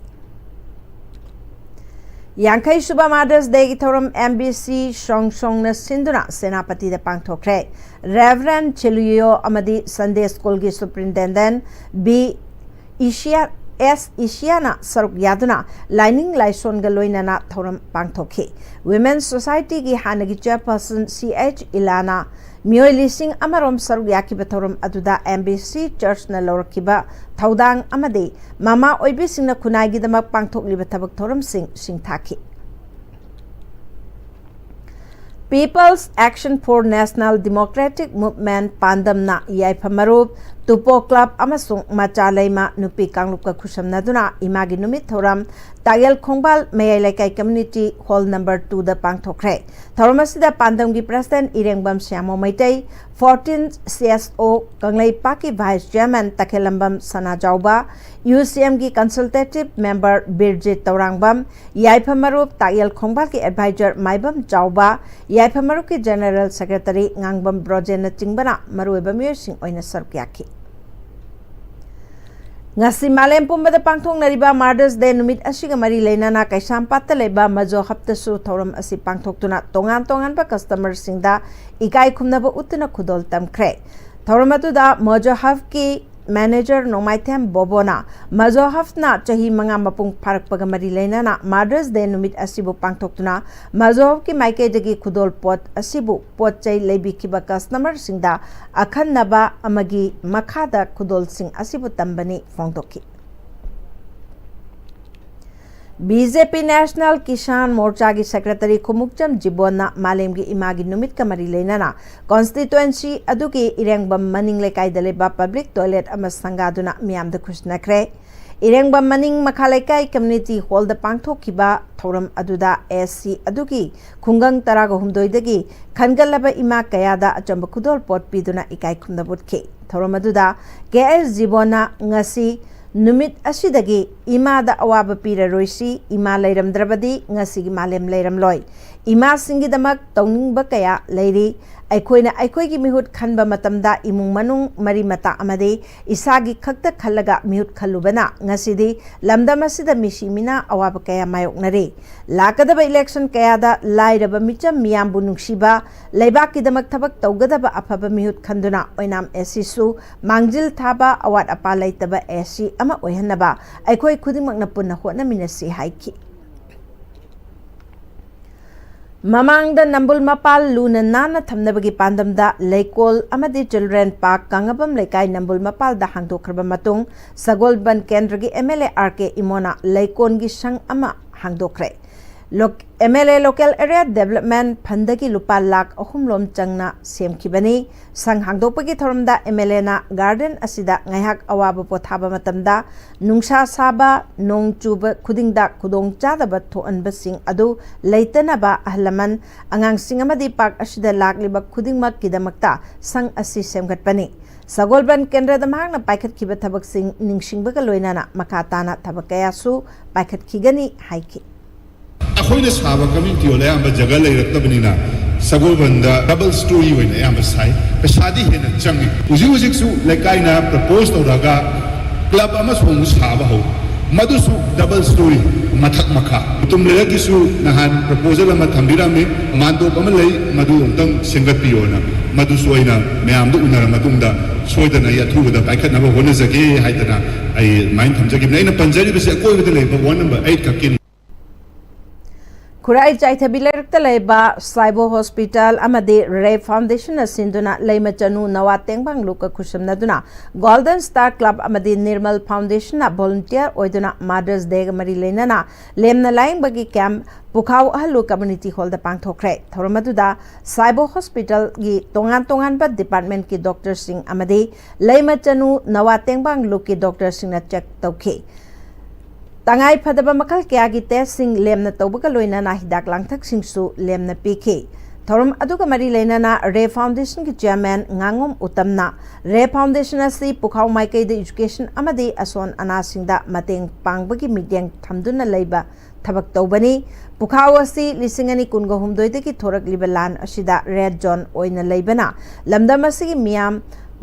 ꯌꯥꯡꯈꯩ ꯁꯨꯕ Mother's Day ꯒꯤ ꯊꯧꯔꯝ M B C ꯁꯣꯡꯁꯣꯡꯅ ꯁꯤꯟꯗꯨꯅ ꯁꯦꯅꯥꯄꯇꯤꯗ ꯄꯥꯡꯊꯣꯛꯈ꯭ꯔꯦ꯫ Reverend ꯆꯦꯂꯨꯌꯣ ꯑꯃꯗꯤ Sunday School ꯒꯤ Superintendent ꯕꯤ ꯏꯁꯤꯌꯥ ꯑꯦꯁ ꯏꯁꯤꯌꯥꯅ ꯁꯔꯨꯛ ꯌꯥꯗꯨꯅ ꯂꯥꯏꯅꯤꯡ ꯂꯥꯏꯁꯣꯟꯒ ꯂꯣꯏꯅꯅ ꯊꯧꯔꯝ ꯄꯥꯡꯊꯣꯛꯈꯤ꯫ Women's Societyꯒꯤ ꯍꯥꯟꯅꯒꯤ chairperson ꯁꯤ ꯑꯩꯆ ꯏꯂꯥꯅ ꯃꯤꯑꯣꯏ ꯂꯤꯁꯤꯡ ꯑꯃꯔꯣꯝ ꯁꯔꯨꯛ ꯌꯥꯈꯤꯕ ꯊꯧꯔꯝ ꯑꯗꯨꯗ ꯑꯦꯝ ꯕꯤ ꯁꯤ ꯆꯔꯆꯅ ꯂꯧꯔꯛꯈꯤꯕ ꯊꯧꯗꯥꯡ ꯑꯃꯗꯤ ꯃꯃꯥ ꯑꯣꯏꯕꯤꯁꯤꯡꯅ ꯈꯨꯟꯅꯥꯏꯒꯤꯗꯃꯛ ꯄꯥꯡꯊꯣꯛꯂꯤꯕ ꯊꯕꯛ ꯊꯧꯔꯝꯁꯤꯡ ꯁꯤꯡꯊꯥꯈꯤ꯫ People's Action for National Democratic Movement ꯄꯥꯟꯗꯝꯅ ꯌꯥꯏꯐ ꯃꯔꯨꯞ, ꯇꯨꯄꯣ ꯀ꯭ꯂꯕ ꯑꯃꯁꯨꯡ ꯃꯆꯥ ꯂꯩꯃ ꯅꯨꯄꯤ ꯀꯥꯡꯂꯨꯞꯀ ꯈꯨꯠꯁꯝꯅꯗꯨꯅ ꯏꯃꯥꯒꯤ ꯅꯨꯃꯤꯠ ꯊꯧꯔꯝ ꯇꯥꯌꯦꯜ ꯈꯣꯡꯕꯥꯜ ꯃꯌꯥꯏ ꯂꯩꯀꯥꯏ community hall number twoꯗ ꯄꯥꯡꯊꯣꯛꯈ꯭ꯔꯦ꯫ ꯊꯧꯔꯝ ꯑꯁꯤꯗ ꯄꯥꯟꯗꯝꯒꯤ president Irengbam Syamo Meitei, fourteen C S O ꯀꯪꯂꯩꯄꯥꯛꯀꯤ vice chairman ꯇꯈꯦꯜꯂꯝꯕꯝ ꯁꯅꯥꯖꯥꯎꯕ, ꯌꯨ ꯁꯤ ꯑꯦꯝꯒꯤ consultative member ꯕꯤꯔꯖꯤꯠ ꯇꯧꯔꯥꯡꯕꯝ, ꯌꯥꯏꯐ ꯃꯔꯨꯞ ꯇꯥꯛꯌꯦꯜ ꯈꯣꯡꯕꯥꯜꯒꯤ advisor ꯃꯥꯏꯕꯝ ꯆꯥꯎꯕ, ꯌꯥꯏꯐ ꯃꯔꯨꯞꯀꯤ general secretary ꯉꯥꯡꯕꯝ ꯕ꯭ꯔꯣꯖꯦꯟꯅꯆꯤꯡꯕꯅ ꯃꯔꯨꯑꯣꯏꯕ ꯃꯤꯑꯣꯏꯁꯤꯡ ꯑꯣꯏꯅ ꯁꯔꯨꯛ ꯌꯥꯈꯤ꯫ ꯉꯁꯤ ꯃꯥꯂꯦꯝ ꯄꯨꯝꯕꯗ ꯄꯥꯡꯊꯣꯛꯅꯔꯤꯕ Mother's Day ꯅꯨꯃꯤꯠ ꯑꯁꯤꯒ ꯃꯔꯤ ꯂꯩꯅꯅ ꯀꯩꯁꯥꯝꯄꯥꯠꯇ ꯂꯩꯕ ꯃꯖꯣ ꯍꯕꯇꯁꯨ ꯊꯧꯔꯝ ꯑꯁꯤ ꯄꯥꯡꯊꯣꯛꯇꯨꯅ ꯇꯣꯉꯥꯟ ꯇꯣꯉꯥꯟꯕ customerꯁꯤꯡꯗ ꯏꯀꯥꯏ ꯈꯨꯝꯅꯕ ꯎꯠꯇꯨꯅ ꯈꯨꯗꯣꯜ ꯇꯝꯈ꯭ꯔꯦ꯫ ꯊꯧꯔꯝ ꯑꯗꯨꯗ ꯃꯖꯣ ꯍꯕꯀꯤ manager ꯅꯣꯡꯃꯥꯏꯊꯦꯝ ꯕꯣꯕꯣꯅ ꯃꯖꯣ ꯍꯕꯅ ꯆꯍꯤ ꯃꯉꯥ ꯃꯄꯨꯡ ꯐꯥꯔꯛꯄꯒ ꯃꯔꯤ ꯂꯩꯅꯅ Mother's Day ꯅꯨꯃꯤꯠ ꯑꯁꯤꯕꯨ ꯄꯥꯡꯊꯣꯛꯇꯨꯅ ꯃꯖꯣ ꯍꯕꯀꯤ ꯃꯥꯏꯀꯩꯗꯒꯤ ꯈꯨꯗꯣꯜ ꯄꯣꯠ ꯑꯁꯤꯕꯨ ꯄꯣꯠ ꯆꯩ ꯂꯩꯕꯤꯈꯤꯕ customerꯁꯤꯡꯗ ꯑꯈꯟꯅꯕ ꯑꯃꯒꯤ ꯃꯈꯥꯗ ꯈꯨꯗꯣꯜꯁꯤꯡ ꯑꯁꯤꯕꯨ ꯇꯝꯕꯅꯤ ꯐꯣꯡꯗꯣꯛꯈꯤ꯫ ꯕꯤ ꯖꯦ ꯄꯤ National Kisan Morchaꯒꯤ secretary ꯈꯨꯃꯨꯛꯆꯝ ꯖꯤꯕꯣꯟꯅ ꯃꯥꯂꯦꯝꯒꯤ ꯏꯃꯥꯒꯤ ꯅꯨꯃꯤꯠꯀ ꯃꯔꯤ ꯂꯩꯅꯅ constituency ꯑꯗꯨꯒꯤ ꯏꯔꯦꯡꯕꯝ ꯃꯅꯤꯡ ꯂꯩꯀꯥꯏꯗ ꯂꯩꯕ public toilet ꯑꯃ ꯁꯪꯒꯥꯗꯨꯅ ꯃꯤꯌꯥꯝꯗ ꯈꯨꯠꯁꯤꯟꯅꯈ꯭ꯔꯦ꯫ ꯏꯔꯦꯡꯕꯝ ꯃꯅꯤꯡ ꯃꯈꯥ ꯂꯩꯀꯥꯏ community hallꯗ ꯄꯥꯡꯊꯣꯛꯈꯤꯕ ꯊꯧꯔꯝ ꯑꯗꯨꯗ ꯑꯦꯁ ꯁꯤ ꯑꯗꯨꯒꯤ ꯈꯨꯡꯒꯪ ꯇꯔꯥꯒ ꯍꯨꯝꯗꯣꯏꯗꯒꯤ ꯈꯟꯒꯠꯂꯕ ꯏꯃꯥ ꯀꯌꯥꯗ ꯑꯆꯝꯕ ꯈꯨꯗꯣꯜ ꯄꯣꯠ ꯄꯤꯗꯨꯅ ꯏꯀꯥꯏ ꯈꯨꯝꯅꯕ ꯎꯠꯈꯤ꯫ ꯊꯧꯔꯝ ꯑꯗꯨꯗ ꯀꯦ ꯑꯦꯁ ꯖꯤꯕꯣꯟꯅ ꯉꯁꯤ ꯅꯨꯃꯤꯠ ꯑꯁꯤꯗꯒꯤ ꯏꯃꯥꯗ ꯑꯋꯥꯕ ꯄꯤꯔꯔꯣꯏꯁꯤ, ꯏꯃꯥ ꯂꯩꯔꯝꯗ꯭ꯔꯕꯗꯤ ꯉꯁꯤꯒꯤ ꯃꯥꯂꯦꯝ ꯂꯩꯔꯝꯂꯣꯏ꯫ ꯏꯃꯥꯁꯤꯡꯒꯤꯗꯃꯛ ꯇꯧꯅꯤꯡꯕ ꯀꯌꯥ ꯂꯩꯔꯤ꯫ ꯑꯩꯈꯣꯏꯅ ꯑꯩꯈꯣꯏꯒꯤ ꯃꯤꯍꯨꯠ ꯈꯟꯕ ꯃꯇꯝꯗ ꯏꯃꯨꯡ ꯃꯅꯨꯡ, ꯃꯔꯤ ꯃꯇꯥ ꯑꯃꯗꯤ ꯏꯁꯥꯒꯤ ꯈꯛꯇ ꯈꯜꯂꯒ ꯃꯤꯍꯨꯠ ꯈꯜꯂꯨꯕꯅ ꯉꯁꯤꯗꯤ ꯂꯝꯗꯝ ꯑꯁꯤꯗ ꯃꯤꯁꯤ ꯃꯤꯅꯥ ꯑꯋꯥꯕ ꯀꯌꯥ ꯃꯥꯌꯣꯛꯅꯔꯦ꯫ ꯂꯥꯛꯀꯗꯕ election ꯀꯌꯥꯗ ꯂꯥꯏꯔꯕ ꯃꯤꯆꯝ ꯃꯤꯌꯥꯝꯕꯨ ꯅꯨꯡꯁꯤꯕ, ꯂꯩꯕꯥꯛꯀꯤꯗꯃꯛ ꯊꯕꯛ ꯇꯧꯒꯗꯕ ꯑꯐꯕ ꯃꯤꯍꯨꯠ ꯈꯟꯗꯨꯅ ꯑꯣꯏꯅꯥꯝ SCꯁꯨ ꯃꯥꯡꯖꯤꯜ ꯊꯥꯕ, ꯑꯋꯥꯠ ꯑꯄꯥ ꯂꯩꯇꯕ SC ꯑꯃ ꯑꯣꯏꯍꯟꯅꯕ ꯑꯩꯈꯣꯏ ꯈꯨꯗꯤꯡꯃꯛꯅ ꯄꯨꯟꯅ ꯍꯣꯠꯅꯃꯤꯟꯅꯁꯤ ꯍꯥꯏꯈꯤ꯫ ꯃꯃꯥꯡꯗ ꯅꯝꯕꯨꯜ ꯃꯄꯥꯜ ꯂꯨꯅ ꯅꯥꯟꯅ ꯊꯝꯅꯕꯒꯤ ꯄꯥꯟꯗꯝꯗ ꯂꯩꯀꯣꯜ ꯑꯃꯗꯤ Children Park, ꯀꯥꯡꯉꯕꯝ ꯂꯩꯀꯥꯏ, ꯅꯝꯕꯨꯜ ꯃꯄꯥꯜꯗ ꯍꯥꯡꯗꯣꯛꯈ꯭ꯔꯕ ꯃꯇꯨꯡ, ꯁꯒꯣꯜꯕꯟ ꯀꯦꯟꯗ꯭ꯔꯒꯤ MLA RK ꯏꯃꯣꯅ ꯂꯩꯀꯣꯜꯒꯤ ꯁꯪ ꯑꯃ ꯍꯥꯡꯗꯣꯛꯈ꯭ꯔꯦ꯫ ꯂꯣꯛ-, MLA Local Area Development Fundꯗꯒꯤ ꯂꯨꯄꯥ ꯂꯥꯈ ꯑꯍꯨꯝ ꯂꯣꯝ ꯆꯪꯅ ꯁꯦꯝꯈꯤꯕꯅꯤ꯫ ꯁꯪ ꯍꯥꯡꯗꯣꯛꯄꯒꯤ ꯊꯧꯔꯝꯗ MLAꯅ garden ꯑꯁꯤꯗ ꯉꯥꯏꯍꯥꯛ ꯑꯋꯥꯕ ꯄꯣꯊꯥꯕ ꯃꯇꯝꯗ ꯅꯨꯡꯁꯥ ꯁꯥꯕ, ꯅꯣꯡ ꯆꯨꯕ ꯈꯨꯗꯤꯡꯗ ꯈꯨꯗꯣꯡꯆꯥꯗꯕ ꯊꯣꯛꯍꯟꯕꯁꯤꯡ ꯑꯗꯨ ꯂꯩꯇꯅꯕ ꯑꯍꯜ ꯂꯃꯟ, ꯑꯉꯥꯡꯁꯤꯡ ꯑꯃꯗꯤ park ꯑꯁꯤꯗ ꯂꯥꯛꯂꯤꯕ ꯈꯨꯗꯤꯡꯃꯛꯀꯤꯗꯃꯛꯇ ꯁꯪ ꯑꯁꯤ ꯁꯦꯝꯒꯠꯄꯅꯤ꯫ ꯁꯒꯣꯜꯕꯟ ꯀꯦꯟꯗ꯭ꯔꯗ ꯃꯍꯥꯛꯅ ꯄꯥꯏꯈꯠꯈꯤꯕ ꯊꯕꯛꯁꯤꯡ ꯅꯤꯡꯁꯤꯡꯕꯒ ꯂꯣꯏꯅꯅ ꯃꯈꯥ ꯇꯥꯅ ꯊꯕꯛ ꯀꯌꯥꯁꯨ ꯄꯥꯏꯈꯠꯈꯤꯒꯅꯤ ꯍꯥꯏꯈꯤ꯫ ꯑꯩꯈꯣꯏꯅ ꯁꯥꯕ community hall ꯑꯌꯥꯝꯕ ꯖꯒꯥ ꯂꯩꯔꯛꯇꯕꯅꯤꯅ ꯁꯒꯣꯜꯕꯟꯗ double story ꯑꯣꯏꯅ ꯑꯌꯥꯝꯕ ꯁꯥꯏ꯫ ꯄꯩꯁꯥꯗꯤ ꯍꯦꯟꯅ ꯆꯪꯉꯤ꯫ ꯍꯧꯖꯤꯛ ꯍꯧꯖꯤꯛꯁꯨ ꯂꯩꯀꯥꯏꯅ propose ꯇꯧꯔꯒ club ꯑꯃꯁꯨ ꯑꯃꯨꯛ ꯁꯥꯕ ꯍꯧ, ꯃꯗꯨꯁꯨ double story, ꯃꯊꯛ ꯃꯈꯥ꯫ ꯃꯇꯨꯝ ꯂꯩꯔꯛꯀꯤꯁꯨ ꯅꯍꯥꯟ proposal ꯑꯃ ꯊꯝꯕꯤꯔꯝꯃꯤ, ꯃꯥꯟꯗꯣꯞ ꯑꯃ ꯂꯩ, ꯃꯗꯨ ꯑꯃꯨꯛꯇꯪ ꯁꯦꯝꯒꯠꯄꯤꯌꯣꯅ꯫ ꯃꯗꯨꯁꯨ ꯑꯩꯅ ꯃꯌꯥꯝꯗ ꯎꯅꯔ ꯃꯇꯨꯡꯗ ꯁꯣꯏꯗꯅ ꯑꯩ ꯑꯊꯨꯕꯗ ꯄꯥꯏꯈꯠꯅꯕ ꯍꯣꯠꯅꯖꯒꯦ ꯍꯥꯏꯗꯅ ꯑꯩ ꯑꯗꯨꯃꯥꯏꯅ ꯊꯝꯖꯈꯤꯕꯅꯤ꯫ ꯑꯩꯅ ꯄꯟꯖꯔꯤꯕꯁꯤ ꯑꯀꯣꯏꯕꯗ ꯂꯩꯕ ward number eight ꯈꯛꯀꯤꯅꯤ꯫ ꯈꯨꯔꯥꯏ ꯆꯥꯏꯊꯕꯤ ꯂꯩꯔꯛꯇ ꯂꯩꯕ ꯁꯥꯏꯕꯣ Hospital ꯑꯃꯗꯤ Ray Foundationꯅ ꯁꯤꯟꯗꯨꯅ ꯂꯩꯃꯆꯅꯨ ꯅꯋꯥ ꯇꯦꯡꯕꯥꯡ ꯂꯨꯞꯀ ꯈꯨꯠꯁꯝꯅꯗꯨꯅ Golden Star Club ꯑꯃꯗꯤ Nirmal Foundationꯅ volunteer ꯑꯣꯏꯗꯨꯅ Mother's Dayꯒ ꯃꯔꯤ ꯂꯩꯅꯅ ꯂꯦꯝꯅ ꯂꯥꯌꯦꯡꯕꯒꯤ camp ꯄꯨꯈꯥꯎ ꯑꯍꯜꯂꯨ community hallꯗ ꯄꯥꯡꯊꯣꯛꯈ꯭ꯔꯦ꯫ ꯊꯧꯔꯝ ꯑꯗꯨꯗ ꯁꯥꯏꯕꯣ Hospitalꯒꯤ ꯇꯣꯉꯥꯟ ꯇꯣꯉꯥꯟꯕ departmentꯀꯤ doctorꯁꯤꯡ ꯑꯃꯗꯤ ꯂꯩꯃꯆꯅꯨ ꯅꯋꯥ ꯇꯦꯡꯕꯥꯡ ꯂꯨꯞꯀꯤ doctorꯁꯤꯡꯅ check ꯇꯧꯈꯤ꯫ ꯇꯉꯥꯏ ꯐꯗꯕ ꯃꯈꯜ ꯀꯌꯥꯒꯤ testꯁꯤꯡ ꯂꯦꯝꯅ ꯇꯧꯕꯒ ꯂꯣꯏꯅꯅ ꯍꯤꯗꯥꯛ ꯂꯥꯡꯊꯛꯁꯤꯡꯁꯨ ꯂꯦꯝꯅ ꯄꯤꯈꯤ꯫ ꯊꯧꯔꯝ ꯑꯗꯨꯒ ꯃꯔꯤ ꯂꯩꯅꯅ ꯔꯦ ꯐꯥꯎꯟꯗꯦꯁꯟꯒꯤ ꯆꯤꯌꯔꯃꯦꯟ ꯉꯥꯉꯣꯝ ꯎꯇꯝꯅ ꯔꯦ ꯐꯥꯎꯟꯗꯦꯁꯟ ꯑꯁꯤ ꯄꯨꯈꯥꯎ ꯃꯥꯏꯀꯩꯗ ꯏꯖꯨꯀꯦꯁꯟ ꯑꯃꯗꯤ ꯑꯁꯣꯟ ꯑꯅꯥꯁꯤꯡꯗ ꯃꯇꯦꯡ ꯄꯥꯡꯕꯒꯤ ꯃꯤꯠꯌꯦꯡ ꯊꯝꯗꯨꯅ ꯂꯩꯕ ꯊꯕꯛ ꯇꯧꯕꯅꯤ꯫ ꯄꯨꯈꯥꯎ ꯑꯁꯤ ꯂꯤꯁꯤꯡ ꯑꯅꯤ ꯀꯨꯟꯒ ꯍꯨꯝꯗꯣꯏꯗꯒꯤ ꯊꯣꯔꯛꯂꯤꯕ ꯂꯥꯟ ꯑꯁꯤꯗ ꯔꯦꯗ ꯖꯣꯟ ꯑꯣꯏꯅ ꯂꯩꯕꯅ ꯂꯝꯗꯝ ꯑꯁꯤꯒꯤ ꯃꯤꯌꯥꯝ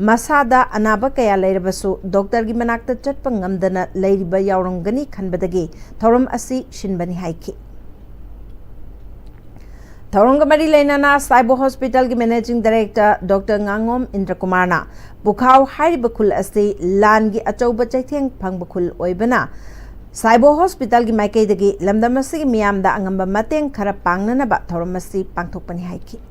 ꯃꯁꯥꯗ ꯑꯅꯥꯕ ꯀꯌꯥ ꯂꯩꯔꯕꯁꯨ ꯗꯣꯛꯇꯔꯒꯤ ꯃꯅꯥꯛꯇ ꯆꯠꯄ ꯉꯝꯗꯅ ꯂꯩꯔꯤꯕ ꯌꯥꯎꯔꯝꯒꯅꯤ ꯈꯟꯕꯗꯒꯤ ꯊꯧꯔꯝ ꯑꯁꯤ ꯁꯤꯟꯕꯅꯤ ꯍꯥꯏꯈꯤ꯫ ꯊꯧꯔꯝꯒ ꯃꯔꯤ ꯂꯩꯅꯅ ꯁꯥꯏꯕꯣ ꯍꯣꯁꯄꯤꯇꯥꯜꯒꯤ ꯃꯦꯅꯦꯖꯤꯡ ꯗꯥꯏꯔꯦꯛꯇꯔ ꯗꯣꯛꯇꯔ ꯉꯥꯉꯣꯝ ꯏꯟꯗ꯭ꯔꯀꯨꯃꯥꯔꯅ ꯄꯨꯈꯥꯎ ꯍꯥꯏꯔꯤꯕ ꯈꯨꯜ ꯑꯁꯤ ꯂꯥꯟꯒꯤ ꯑꯆꯧꯕ ꯆꯩꯊꯦꯡ ꯐꯪꯕ ꯈꯨꯜ ꯑꯣꯏꯕꯅ ꯁꯥꯏꯕꯣ ꯍꯣꯁꯄꯤꯇꯥꯜꯒꯤ ꯃꯥꯏꯀꯩꯗꯒꯤ ꯂꯝꯗꯝ ꯑꯁꯤꯒꯤ ꯃꯤꯌꯥꯝꯗ ꯑꯉꯝꯕ ꯃꯇꯦꯡ ꯈꯔ ꯄꯥꯡꯅꯅꯕ ꯊꯧꯔꯝ ꯑꯁꯤ ꯄꯥꯡꯊꯣꯛꯄꯅꯤ ꯍꯥꯏꯈꯤ꯫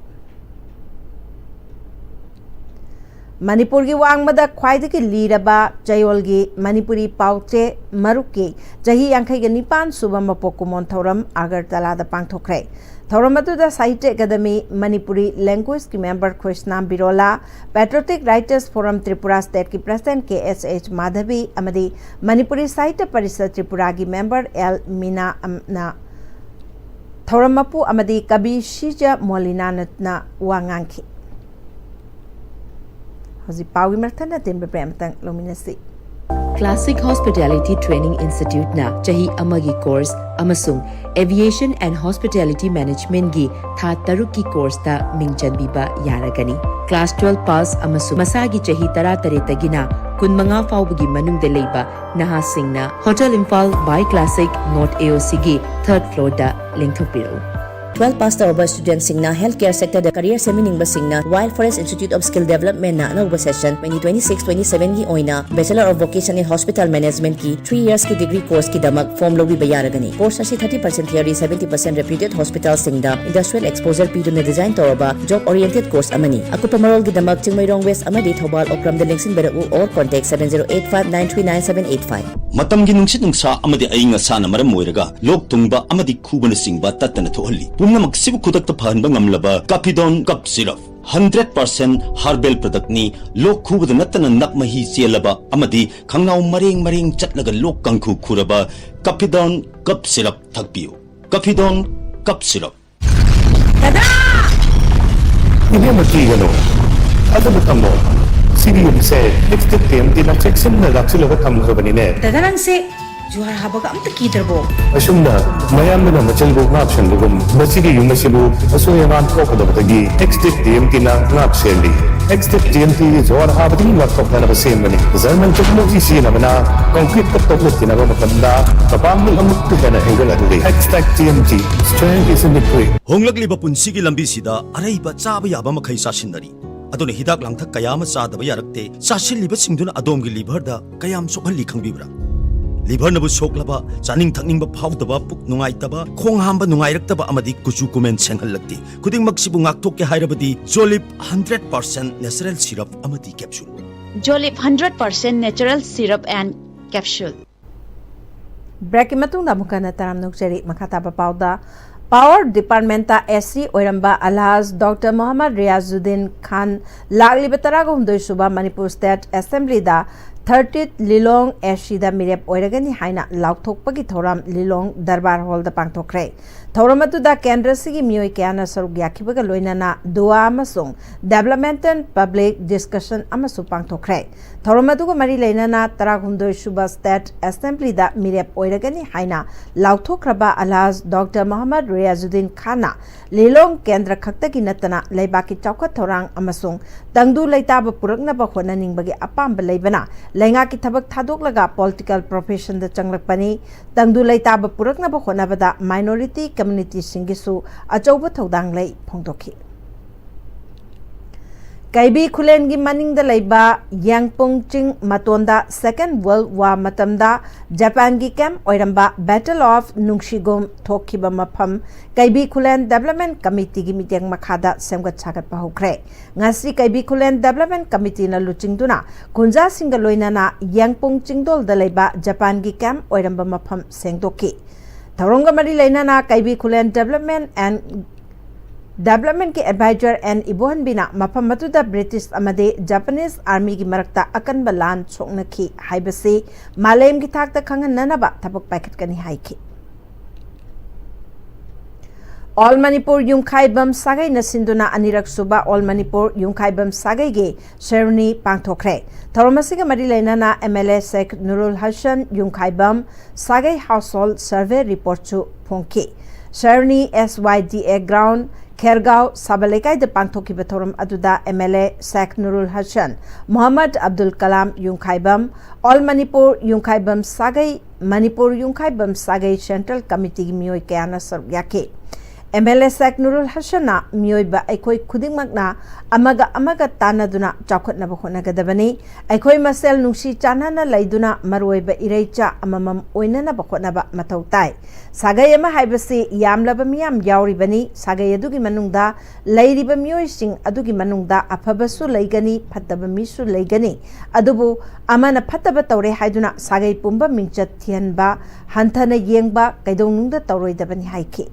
ꯃꯅꯤꯄꯨꯔꯒꯤ ꯋꯥꯡꯃꯗ ꯈ꯭ꯋꯥꯏꯗꯒꯤ ꯂꯤꯔꯕ ꯆꯌꯣꯜꯒꯤ ꯃꯅꯤꯄꯨꯔꯤ ꯄꯥꯎꯆꯦ ꯃꯔꯨꯞꯀꯤ ꯆꯍꯤ ꯌꯥꯡꯈꯩꯒ ꯅꯤꯄꯥꯟ ꯁꯨꯕ ꯃꯄꯣꯛ ꯀꯨꯝꯑꯣꯟ ꯊꯧꯔꯝ ꯑꯒꯔꯇꯂꯥꯗ ꯄꯥꯡꯊꯣꯛꯈ꯭ꯔꯦ꯫ ꯊꯧꯔꯝ ꯑꯗꯨꯗ ꯁꯥꯍꯤꯇ꯭ꯌ ꯑꯦꯀꯥꯗꯃꯤ ꯃꯅꯤꯄꯨꯔꯤ ꯂꯦꯡꯒ꯭ꯋꯦꯖꯀꯤ member Krishna Birola, patriotic writers forum Tripura ꯁ꯭ꯇꯦꯠꯀꯤ president K S H Madhabi ꯑꯃꯗꯤ ꯃꯅꯤꯄꯨꯔꯤ ꯁꯥꯍꯤꯇ꯭ꯌ ꯄꯔꯤꯁꯠ ꯇ꯭ꯔꯤꯄꯨꯔꯥꯒꯤ ꯃꯦꯝꯕꯔ ꯑꯦꯜ ꯃꯤꯅꯥꯅ ꯊꯧꯔꯝ ꯃꯄꯨ ꯑꯃꯗꯤ ꯀꯕꯤ ꯁꯤꯖ ꯃꯣꯂꯤꯅꯥꯅ ꯋꯥ ꯉꯥꯡꯈꯤ꯫ ꯍꯧꯖꯤꯛ ꯄꯥꯎꯒꯤ ꯃꯊꯪꯗ ꯇꯦꯟꯕ ꯕ꯭ꯔꯦꯛ ꯑꯃꯇꯪ ꯂꯧꯃꯤꯟꯅꯁꯤ꯫ Classic Hospitality Training Instituteꯅ ꯆꯍꯤ ꯑꯃꯒꯤ ꯀꯣꯔꯁ ꯑꯃꯁꯨꯡ Aviation and Hospitality Managementꯒꯤ ꯊꯥ ꯇꯔꯨꯛꯀꯤ ꯀꯣꯔꯁꯇ ꯃꯤꯡ ꯆꯟꯕꯤꯕ ꯌꯥꯔꯒꯅꯤ꯫ ꯀ꯭ꯂꯥꯁ ꯇ꯭ꯋꯦꯜꯐ ꯄꯥꯁ ꯑꯃꯁꯨꯡ ꯃꯁꯥꯒꯤ ꯆꯍꯤ ꯇꯔꯥꯇꯔꯦꯠꯇꯒꯤꯅ ꯀꯨꯟꯃꯉꯥ ꯐꯥꯎꯕꯒꯤ ꯃꯅꯨꯡꯗ ꯂꯩꯕ ꯅꯍꯥꯁꯤꯡꯅ Hotel Imphal by Classic North AOCꯒꯤ third floorꯗ ꯂꯦꯡꯊꯣꯛꯄꯤꯔꯛꯎ꯫ ꯇ꯭ꯋꯦꯜꯐ ꯄꯥꯁ ꯇꯧꯔꯕ ꯁ꯭ꯇꯨꯗꯦꯟꯠꯁꯤꯡꯅ ꯍꯦꯜꯊ ꯀꯦꯌꯔ ꯁꯦꯛꯇꯔꯗ ꯀꯦꯔꯤꯌꯔ ꯁꯦꯝꯃꯤꯅꯤꯡꯕꯁꯤꯡꯅ Wild Forest Institute of Skill Developmentꯅ ꯑꯅꯧꯕ ꯁꯦꯁꯟ twenty twenty-six twenty-sevenꯒꯤ ꯑꯣꯏꯅ Bachelor of Vocation in Hospital Managementꯀꯤ three yearsꯀꯤ degree courseꯀꯤꯗꯃꯛ form ꯂꯧꯕꯤꯕ ꯌꯥꯔꯒꯅꯤ꯫ Course ꯑꯁꯤ thirty percent theory, seventy percent reputed hospitalꯁꯤꯡꯗ industrial exposure ꯄꯤꯗꯨꯅ design ꯇꯧꯔꯕ job oriented course ꯑꯃꯅꯤ꯫ ꯑꯀꯨꯞꯄ ꯃꯔꯣꯜꯒꯤꯗꯃꯛ ꯆꯤꯡꯃꯩꯔꯣꯡ West ꯑꯃꯗꯤ Thoubal ꯑꯣꯀ꯭ꯔꯝꯗ ꯂꯦꯡꯁꯤꯟꯕꯤꯔꯛꯎ or contact seven zero eight five nine three nine seven eight five꯫ ꯃꯇꯝꯒꯤ ꯅꯨꯡꯁꯤꯠ ꯅꯨꯡꯁꯥ ꯑꯃꯗꯤ ꯑꯏꯪ ꯑꯁꯥꯅ ꯃꯔꯝ ꯑꯣꯏꯔꯒ ꯂꯣꯛ ꯊꯨꯡꯕ ꯑꯃꯗꯤ ꯈꯨꯕꯅꯆꯤꯡꯕ ꯇꯠꯇꯅ ꯊꯣꯛꯍꯜꯂꯤ꯫ ꯄꯨꯝꯅꯃꯛꯁꯤꯕꯨ ꯈꯨꯗꯛꯇ ꯐꯍꯟꯕ ꯉꯝꯂꯕ Cappidone Cough Syrup, hundred percent herbal productꯅꯤ꯫ ꯂꯣꯛ ꯈꯨꯕꯗ ꯅꯠꯇꯅ ꯅꯞ ꯃꯍꯤ ꯆꯦꯜꯂꯕ ꯑꯃꯗꯤ ꯈꯪꯅꯥꯎ ꯃꯔꯦꯡ ꯃꯔꯦꯡ ꯆꯠꯂꯒ ꯂꯣꯛ ꯀꯥꯡꯈꯨ ꯈꯨꯔꯕ Cappidone Cough Syrup ꯊꯛꯄꯤꯌꯨ꯫ Cappidone Cough Syrup꯫ ꯗꯗꯥ! ꯏꯕꯦꯝꯃ, ꯀꯤꯒꯅꯨ꯫ ꯊꯥꯖꯕ ꯊꯝꯃꯣ꯫ ꯁꯤꯒꯤ ꯌꯨꯝꯁꯦ ꯑꯦꯛꯁ ꯇꯤꯝ ꯇꯤ ꯑꯦꯝ ꯇꯤꯅ ꯆꯦꯛꯁꯤꯟꯅ ꯂꯥꯛꯁꯤꯜꯂꯒ ꯊꯝꯈ꯭ꯔꯕꯅꯤꯅꯦ꯫ ꯗꯗꯥ, ꯅꯪꯁꯦ ꯖꯨꯍꯥꯔ ꯍꯥꯕꯒ ꯑꯝꯇ ꯀꯤꯗ꯭ꯔꯕꯣ? ꯑꯁꯨꯝꯅ ꯃꯌꯥꯝꯗꯨꯅ ꯃꯆꯤꯟꯕꯨ ꯉꯥꯛ ꯁꯦꯟꯕꯒꯨꯝ, ꯃꯁꯤꯒꯤ ꯌꯨꯝ ꯑꯁꯤꯕꯨ ꯑꯁꯣꯏ ꯑꯉꯥꯝ ꯊꯣꯛꯀꯗꯕꯗꯒꯤ ꯑꯦꯛꯁ ꯇꯤꯝ ꯇꯤ ꯑꯦꯝ ꯇꯤꯅ ꯉꯥꯛ ꯁꯦꯜꯂꯤ꯫ ꯑꯦꯛꯁ ꯇꯤꯝ ꯇꯤ ꯑꯦꯝ ꯇꯤꯒꯤ ꯖꯨꯍꯥꯔ ꯍꯥꯕꯗꯒꯤ ꯉꯥꯛꯊꯣꯛꯅꯅꯕ ꯁꯦꯝꯕꯅꯤ꯫ ꯖꯔꯃꯟ ꯇꯦꯛꯅꯣꯂꯣꯖꯤ ꯁꯤꯖꯤꯟꯅꯕꯅ ꯀꯪꯀ꯭ꯔꯤꯠꯇ ꯇꯣꯛꯂꯛꯈꯤꯅꯕ ꯃꯇꯝꯗ ꯃꯄꯥꯡꯒꯜ ꯑꯃꯨꯛꯀ ꯍꯦꯟꯅ ꯍꯦꯟꯒꯠꯍꯜꯂꯤ꯫ X team T M T, strength is in the grit. ꯍꯣꯡꯂꯛꯂꯤꯕ ꯄꯨꯟꯁꯤꯒꯤ ꯂꯝꯕꯤꯁꯤꯗ ꯑꯔꯩꯕ ꯆꯥꯕ ꯌꯥꯕ ꯃꯈꯩ ꯆꯥꯁꯤꯟꯅꯔꯤ꯫ ꯑꯗꯨꯅ ꯍꯤꯗꯥꯛ ꯂꯥꯡꯊꯛ ꯀꯌꯥ ꯑꯃ ꯆꯥꯗꯕ ꯌꯥꯔꯛꯇꯦ꯫ ꯆꯥꯁꯤꯜꯂꯤꯕꯁꯤꯡꯗꯨꯅ ꯑꯗꯣꯝꯒꯤ ꯂꯤꯚꯔꯗ ꯀꯌꯥꯝ ꯁꯣꯛꯍꯜꯂꯤ ꯈꯪꯕꯤꯕ꯭ꯔꯥ? ꯂꯤꯚꯔꯅꯕꯨ ꯁꯣꯛꯂꯕ, ꯆꯥꯅꯤꯡ ꯊꯛꯅꯤꯡꯕ ꯐꯥꯎꯗꯕ, ꯄꯨꯛ ꯅꯨꯡꯉꯥꯏꯇꯕ, ꯈꯣꯡ ꯍꯥꯝꯕ ꯅꯨꯡꯉꯥꯏꯔꯛꯇꯕ ꯑꯃꯗꯤ ꯀꯨꯆꯨ ꯀꯨꯃꯦꯟ ꯁꯦꯡꯍꯜꯂꯛꯇꯦ꯫ ꯈꯨꯗꯤꯡꯃꯛꯁꯤꯕꯨ ꯉꯥꯛꯊꯣꯛꯀꯦ ꯍꯥꯏꯔꯕꯗꯤ ꯖꯣꯂꯤꯞ ꯍꯟꯗ꯭ꯔꯦꯠ ꯄꯥꯔꯁꯦꯟ ꯅꯦꯆꯔꯦꯜ ꯁꯤꯔꯞ ꯑꯃꯗꯤ ꯀꯦꯞꯁꯨꯜ꯫ ꯖꯣꯂꯤꯞ hundred percent natural syrup and capsule. ꯕ꯭ꯔꯦꯛꯀꯤ ꯃꯇꯨꯡꯗ ꯑꯃꯨꯛ ꯍꯟꯅ ꯇꯔꯥꯝꯅ ꯑꯣꯛꯆꯔꯤ꯫ ꯃꯈꯥ ꯇꯥꯕ ꯄꯥꯎꯗ, ꯄꯥꯋꯔ ꯗꯤꯄꯥꯔꯠꯃꯦꯟꯇ ꯑꯦꯁ ꯁꯤ ꯑꯣꯏꯔꯝꯕ ꯑꯜꯍꯥꯖ ꯗꯣꯛꯇꯔ ꯃꯣꯍꯝꯃꯗ ꯔꯤꯌꯥꯖꯨꯗꯤꯟ ꯈꯥꯟ ꯂꯥꯛꯂꯤꯕ ꯇꯔꯥꯒ ꯍꯨꯝꯗꯣꯏ ꯁꯨꯕ ꯃꯅꯤꯄꯨꯔ ꯁ꯭ꯇꯦꯠ ꯑꯦꯁꯦꯝꯕ꯭ꯂꯤꯗ ꯊꯥꯔꯇꯤꯠ ꯂꯤꯂꯣꯡ ꯑꯦꯁ ꯁꯤꯗ ꯃꯤꯔꯦꯞ ꯑꯣꯏꯔꯒꯅꯤ ꯍꯥꯏꯅ ꯂꯥꯎꯊꯣꯛꯄꯒꯤ ꯊꯧꯔꯝ ꯂꯤꯂꯣꯡ ꯗꯔꯕꯥꯔ ꯍꯣꯜꯗ ꯄꯥꯡꯊꯣꯛꯈ꯭ꯔꯦ꯫ ꯊꯧꯔꯝ ꯑꯗꯨꯗ ꯀꯦꯟꯗ꯭ꯔꯁꯤꯒꯤ ꯃꯤꯑꯣꯏ ꯀꯌꯥꯅ ꯁꯔꯨꯛ ꯌꯥꯈꯤꯕꯒ ꯂꯣꯏꯅꯅ ꯗꯨꯋꯥ ꯑꯃꯁꯨꯡ ꯗꯦꯕꯂꯞꯃꯦꯟꯇꯦꯜ ꯄꯕ꯭ꯂꯤꯛ ꯗꯤꯁꯀꯁꯟ ꯑꯃꯁꯨ ꯄꯥꯡꯊꯣꯛꯈ꯭ꯔꯦ꯫ ꯊꯧꯔꯝ ꯑꯗꯨꯒ ꯃꯔꯤ ꯂꯩꯅꯅ ꯇꯔꯥꯍꯨꯝꯗꯣꯏ ꯁꯨꯕ ꯁ꯭ꯇꯦꯠ ꯑꯦꯁꯦꯝꯕ꯭ꯂꯤꯗ ꯃꯤꯔꯦꯞ ꯑꯣꯏꯔꯒꯅꯤ ꯍꯥꯏꯅ ꯂꯥꯎꯊꯣꯛꯈ꯭ꯔꯕ ꯑꯜꯍꯥꯖ ꯗꯣꯛꯇꯔ ꯃꯣꯍꯝꯃꯗ ꯔꯤꯌꯥꯖꯨꯗꯤꯟ ꯈꯥꯟꯅ ꯂꯤꯂꯣꯡ ꯀꯦꯟꯗ꯭ꯔ ꯈꯛꯇꯒꯤ ꯅꯠꯇꯅ ꯂꯩꯕꯥꯛꯀꯤ ꯆꯥꯎꯈꯠ ꯊꯧꯔꯥꯡ ꯑꯃꯁꯨꯡ ꯇꯪꯗꯨ ꯂꯩꯇꯥꯕ ꯄꯨꯔꯛꯅꯕ ꯍꯣꯠꯅꯅꯤꯡꯕꯒꯤ ꯑꯄꯥꯝꯕ ꯂꯩꯕꯅ ꯂꯩꯉꯥꯛꯀꯤ ꯊꯕꯛ ꯊꯥꯗꯣꯛꯂꯒ ꯄꯣꯂꯤꯇꯤꯀꯦꯜ ꯄ꯭ꯔꯣꯐꯦꯁꯟꯗ ꯆꯪꯂꯛꯄꯅꯤ꯫ ꯇꯪꯗꯨ ꯂꯩꯇꯥꯕ ꯄꯨꯔꯛꯅꯕ ꯍꯣꯠꯅꯕꯗ ꯃꯥꯏꯅꯣꯔꯤꯇꯤ ꯀꯝꯃ꯭ꯌꯨꯅꯤꯇꯤꯁꯤꯡꯒꯤꯁꯨ ꯑꯆꯧꯕ ꯊꯧꯗꯥꯡ ꯂꯩ ꯐꯣꯡꯗꯣꯛꯈꯤ꯫ ꯀꯩꯕꯤ ꯈꯨꯂꯦꯟꯒꯤ ꯃꯅꯤꯡꯗ ꯂꯩꯕ ꯌꯦꯡꯄꯨꯡ ꯆꯤꯡ ꯃꯇꯣꯟꯗ Second World War ꯃꯇꯝꯗ ꯖꯄꯥꯟꯒꯤ ꯀꯦꯝꯞ ꯑꯣꯏꯔꯝꯕ Battle of ꯅꯨꯡꯁꯤꯒꯨꯝ ꯊꯣꯛꯈꯤꯕ ꯃꯐꯝ ꯀꯩꯕꯤ ꯈꯨꯂꯦꯟ ꯗꯦꯕꯂꯞꯃꯦꯟ ꯀꯃꯤꯇꯤꯒꯤ ꯃꯤꯠꯌꯦꯡ ꯃꯈꯥꯗ ꯁꯦꯝꯒꯠ ꯁꯥꯒꯠꯄ ꯍꯧꯈ꯭ꯔꯦ꯫ ꯉꯁꯤ ꯀꯩꯕꯤ ꯈꯨꯂꯦꯟ ꯗꯦꯕꯂꯞꯃꯦꯟ ꯀꯃꯤꯇꯤꯅ ꯂꯨꯆꯤꯡꯗꯨꯅ ꯈꯨꯟꯖꯥꯁꯤꯡꯒ ꯂꯣꯏꯅꯅ ꯌꯦꯡꯄꯨꯡ ꯆꯤꯡꯗꯣꯜꯗ ꯂꯩꯕ ꯖꯄꯥꯟꯒꯤ ꯀꯦꯝꯞ ꯑꯣꯏꯔꯝꯕ ꯃꯐꯝ ꯁꯦꯡꯗꯣꯛꯈꯤ꯫ ꯊꯧꯔꯝꯒ ꯃꯔꯤ ꯂꯩꯅꯅ ꯀꯩꯕꯤ ꯈꯨꯂꯦꯟ ꯗꯦꯕꯂꯞꯃꯦꯟ ꯑꯦꯟ ꯗꯦꯕꯂꯞꯃꯦꯟꯀꯤ ꯑꯦꯗꯚꯥꯏꯖꯔ ꯑꯦꯟ ꯏꯕꯣꯍꯟꯕꯤꯅ ꯃꯐꯝ ꯑꯗꯨꯗ ꯕ꯭ꯔꯤꯇꯤꯁ ꯑꯃꯗꯤ ꯖꯄꯥꯅꯤꯁ ꯑꯥꯔꯃꯤꯒꯤ ꯃꯔꯛꯇ ꯑꯀꯟꯕ ꯂꯥꯟ ꯁꯣꯛꯅꯈꯤ ꯍꯥꯏꯕꯁꯤ ꯃꯥꯂꯦꯝꯒꯤ ꯊꯥꯛꯇ ꯈꯪꯍꯟꯅꯅꯕ ꯊꯕꯛ ꯄꯥꯏꯈꯠꯀꯅꯤ ꯍꯥꯏꯈꯤ꯫ All Manipur Yungkhaibam Sagayna ꯁꯤꯟꯗꯨꯅ ꯑꯅꯤꯔꯛ ꯁꯨꯕ All Manipur Yungkhaibam Sagayꯒꯤ ceremony ꯄꯥꯡꯊꯣꯛꯈ꯭ꯔꯦ꯫ ꯊꯧꯔꯝ ꯑꯁꯤꯒ ꯃꯔꯤ ꯂꯩꯅꯅ M L A Sheikh Nurul Hassan Yungkhaibam Sagay Household Survey Reportꯁꯨ ꯐꯣꯡꯈꯤ꯫ Ceremony S Y D A Ground, ꯈꯦꯔꯒꯥꯎ ꯁꯥꯕ ꯂꯩꯀꯥꯏꯗ ꯄꯥꯡꯊꯣꯛꯈꯤꯕ ꯊꯧꯔꯝ ꯑꯗꯨꯗ M L A Sheikh Nurul Hassan, Muhammad Abdul Kalam Yungkhaibam, All Manipur Yungkhaibam Sagay, Manipur ꯌꯨꯝꯈꯥꯏꯕꯝ ꯁꯥꯒꯩ Central Committeeꯒꯤ ꯃꯤꯑꯣꯏ ꯀꯌꯥꯅ ꯁꯔꯨꯛ ꯌꯥꯈꯤ꯫ M L A Sheikh Nurul Hassanꯅ ꯃꯤꯑꯣꯏꯕ ꯑꯩꯈꯣꯏ ꯈꯨꯗꯤꯡꯃꯛꯅ ꯑꯃꯒ ꯑꯃꯒ ꯇꯥꯟꯅꯗꯨꯅ ꯆꯥꯎꯈꯠꯅꯕ ꯍꯣꯠꯅꯒꯗꯕꯅꯤ꯫ ꯑꯩꯈꯣꯏ ꯃꯁꯦꯜ ꯅꯨꯡꯁꯤ ꯆꯥꯟꯅꯅ ꯂꯩꯗꯨꯅ ꯃꯔꯨꯑꯣꯏꯕ ꯏꯔꯩꯆꯥ ꯑꯃꯃꯝ ꯑꯣꯏꯅꯅꯕ ꯍꯣꯠꯅꯕ ꯃꯊꯧ ꯇꯥꯏ꯫ ꯁꯥꯒꯩ ꯑꯃ ꯍꯥꯏꯕꯁꯤ ꯌꯥꯝꯂꯕ ꯃꯤꯌꯥꯝ ꯌꯥꯎꯔꯤꯕꯅꯤ꯫ ꯁꯥꯒꯩ ꯑꯗꯨꯒꯤ ꯃꯅꯨꯡꯗ ꯂꯩꯔꯤꯕ ꯃꯤꯑꯣꯏꯁꯤꯡ ꯑꯗꯨꯒꯤ ꯃꯅꯨꯡꯗ ꯑꯐꯕꯁꯨ ꯂꯩꯒꯅꯤ, ꯐꯠꯇꯕ ꯃꯤꯁꯨ ꯂꯩꯒꯅꯤ꯫ ꯑꯗꯨꯕꯨ ꯑꯃꯅ ꯐꯠꯇꯕ ꯇꯧꯔꯦ ꯍꯥꯏꯗꯨꯅ ꯁꯥꯒꯩ ꯄꯨꯝꯕ ꯃꯤꯡꯆꯠ ꯊꯤꯍꯟꯕ, ꯍꯟꯊꯅ ꯌꯦꯡꯕ ꯀꯩꯗꯧꯅꯨꯡꯗ ꯇꯧꯔꯣꯏꯗꯕꯅꯤ ꯍꯥꯏꯈꯤ꯫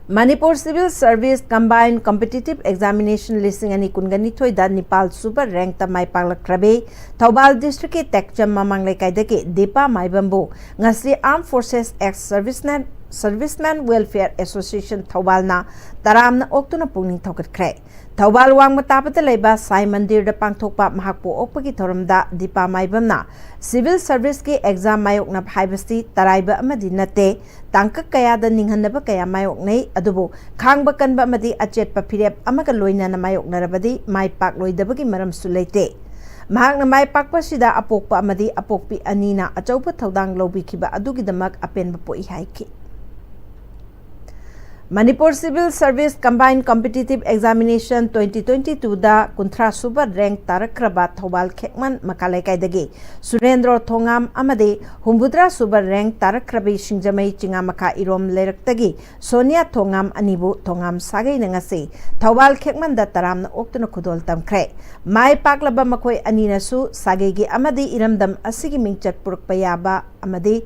Manipur Civil Service Combined Competitive Examination ꯂꯤꯁꯤꯡ ꯑꯅꯤ ꯀꯨꯟꯒ ꯅꯤꯊꯣꯏꯗ ꯅꯤꯄꯥꯜ ꯁꯨꯕ rankꯇ ꯃꯥꯏ ꯄꯥꯛꯂꯛꯈ꯭ꯔꯕꯤ ꯊꯧꯕꯥꯜ districtꯀꯤ ꯇꯦꯛꯆꯝ ꯃꯃꯥꯡ ꯂꯩꯀꯥꯏꯗꯒꯤ ꯗꯤꯄꯥ ꯃꯥꯏꯕꯝꯕꯨ ꯉꯁꯤ Armed Forces Ex Servicemen, Servicemen Welfare Association ꯊꯧꯕꯥꯜꯅ ꯇꯔꯥꯝꯅ ꯑꯣꯛꯇꯨꯅ ꯄꯨꯛꯅꯤꯡ ꯊꯧꯒꯠꯈ꯭ꯔꯦ꯫ ꯊꯧꯕꯥꯜ ꯋꯥꯡꯃ ꯇꯥꯕꯗ ꯂꯩꯕ ꯁꯥꯏ ꯃꯟꯗꯤꯔꯗ ꯄꯥꯡꯊꯣꯛꯄ ꯃꯍꯥꯛꯄꯨ ꯑꯣꯛꯄꯒꯤ ꯊꯧꯔꯝꯗ ꯗꯤꯄꯥ ꯃꯥꯏꯕꯝꯅ civil serviceꯀꯤ exam ꯃꯥꯌꯣꯛꯅꯕ ꯍꯥꯏꯕꯁꯤ ꯇꯔꯥꯏꯕ ꯑꯃꯗꯤ ꯅꯠꯇꯦ꯫ ꯇꯥꯡꯀꯛ ꯀꯌꯥꯗ ꯅꯤꯡꯍꯟꯅꯕ ꯀꯌꯥ ꯃꯥꯌꯣꯛꯅꯩ, ꯑꯗꯨꯕꯨ ꯈꯥꯡꯕ ꯀꯟꯕ ꯑꯃꯗꯤ ꯑꯆꯦꯠꯄ ꯐꯤꯔꯦꯞ ꯑꯃꯒ ꯂꯣꯏꯅꯅ ꯃꯥꯌꯣꯛꯅꯔꯕꯗꯤ ꯃꯥꯏ ꯄꯥꯛꯂꯣꯏꯗꯕꯒꯤ ꯃꯔꯝꯁꯨ ꯂꯩꯇꯦ꯫ ꯃꯍꯥꯛꯅ ꯃꯥꯏ ꯄꯥꯛꯄꯁꯤꯗ ꯑꯄꯣꯛꯄ ꯑꯃꯗꯤ ꯑꯄꯣꯛꯄꯤ ꯑꯅꯤꯅ ꯑꯆꯧꯕ ꯊꯧꯗꯥꯡ ꯂꯧꯕꯤꯈꯤꯕ ꯑꯗꯨꯒꯤꯗꯃꯛ ꯑꯄꯦꯟꯕ ꯄꯣꯛꯏ ꯍꯥꯏꯈꯤ꯫ Manipur Civil Service Combined Competitive Examination twenty twenty twoꯗ ꯀꯨꯟꯊ꯭ꯔꯥ ꯁꯨꯕ rank ꯇꯥꯔꯛꯈ꯭ꯔꯕ ꯊꯧꯕꯥꯜ ꯈꯦꯛꯃꯟ ꯃꯈꯥ ꯂꯩꯀꯥꯏꯗꯒꯤ ꯁꯨꯔꯦꯟꯗ꯭ꯔꯣ ꯊꯣꯉꯥꯝ ꯑꯃꯗꯤ ꯍꯨꯝꯐꯨꯇꯔꯥ ꯁꯨꯕ rank ꯇꯥꯔꯛꯈ꯭ꯔꯕꯤ ꯁꯤꯡꯖꯃꯩ ꯆꯤꯉꯥꯃꯈꯥ ꯏꯔꯣꯝ ꯂꯩꯔꯛꯇꯒꯤ ꯁꯣꯅꯤꯌꯥ ꯊꯣꯉꯥꯝ ꯑꯅꯤꯕꯨ ꯊꯣꯉꯥꯝ ꯁꯥꯒꯩꯅ ꯉꯁꯤ ꯊꯧꯕꯥꯜ ꯈꯦꯛꯃꯟꯗ ꯇꯔꯥꯝꯅ ꯑꯣꯛꯇꯨꯅ ꯈꯨꯗꯣꯜ ꯇꯝꯈ꯭ꯔꯦ꯫ ꯃꯥꯏ ꯄꯥꯛꯂꯕ ꯃꯈꯣꯏ ꯑꯅꯤꯅꯁꯨ ꯁꯥꯒꯩꯒꯤ ꯑꯃꯗꯤ ꯏꯔꯝꯗꯝ ꯑꯁꯤꯒꯤ ꯃꯤꯡꯆꯠ ꯄꯨꯔꯛꯄ ꯌꯥꯕ ꯑꯃꯗꯤ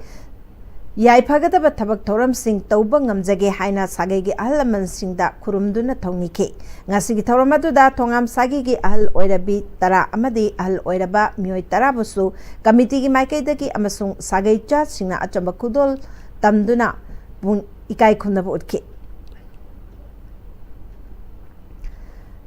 ꯌꯥꯏꯐꯒꯗꯕ ꯊꯕꯛ ꯊꯧꯔꯝꯁꯤꯡ ꯇꯧꯕ ꯉꯝꯖꯒꯦ ꯍꯥꯏꯅ ꯁꯥꯒꯩꯒꯤ ꯑꯍꯜ ꯂꯃꯟꯁꯤꯡꯗ ꯈꯨꯔꯨꯝꯗꯨꯅ ꯊꯧꯅꯤꯈꯤ꯫ ꯉꯁꯤꯒꯤ ꯊꯧꯔꯝ ꯑꯗꯨꯗ ꯊꯣꯉꯥꯝ ꯁꯥꯒꯩꯒꯤ ꯑꯍꯜ ꯑꯣꯏꯔꯕꯤ ꯇꯔꯥ ꯑꯃꯗꯤ ꯑꯍꯜ ꯑꯣꯏꯔꯕ ꯃꯤꯑꯣꯏ ꯇꯔꯥꯕꯨꯁꯨ committeeꯒꯤ ꯃꯥꯏꯀꯩꯗꯒꯤ ꯑꯃꯁꯨꯡ ꯁꯥꯒꯩ ꯆꯥꯁꯤꯡꯅ ꯑꯆꯝꯕ ꯈꯨꯗꯣꯜ ꯇꯝꯗꯨꯅ ꯏꯀꯥꯏ ꯈꯨꯝꯅꯕ ꯎꯠꯈꯤ꯫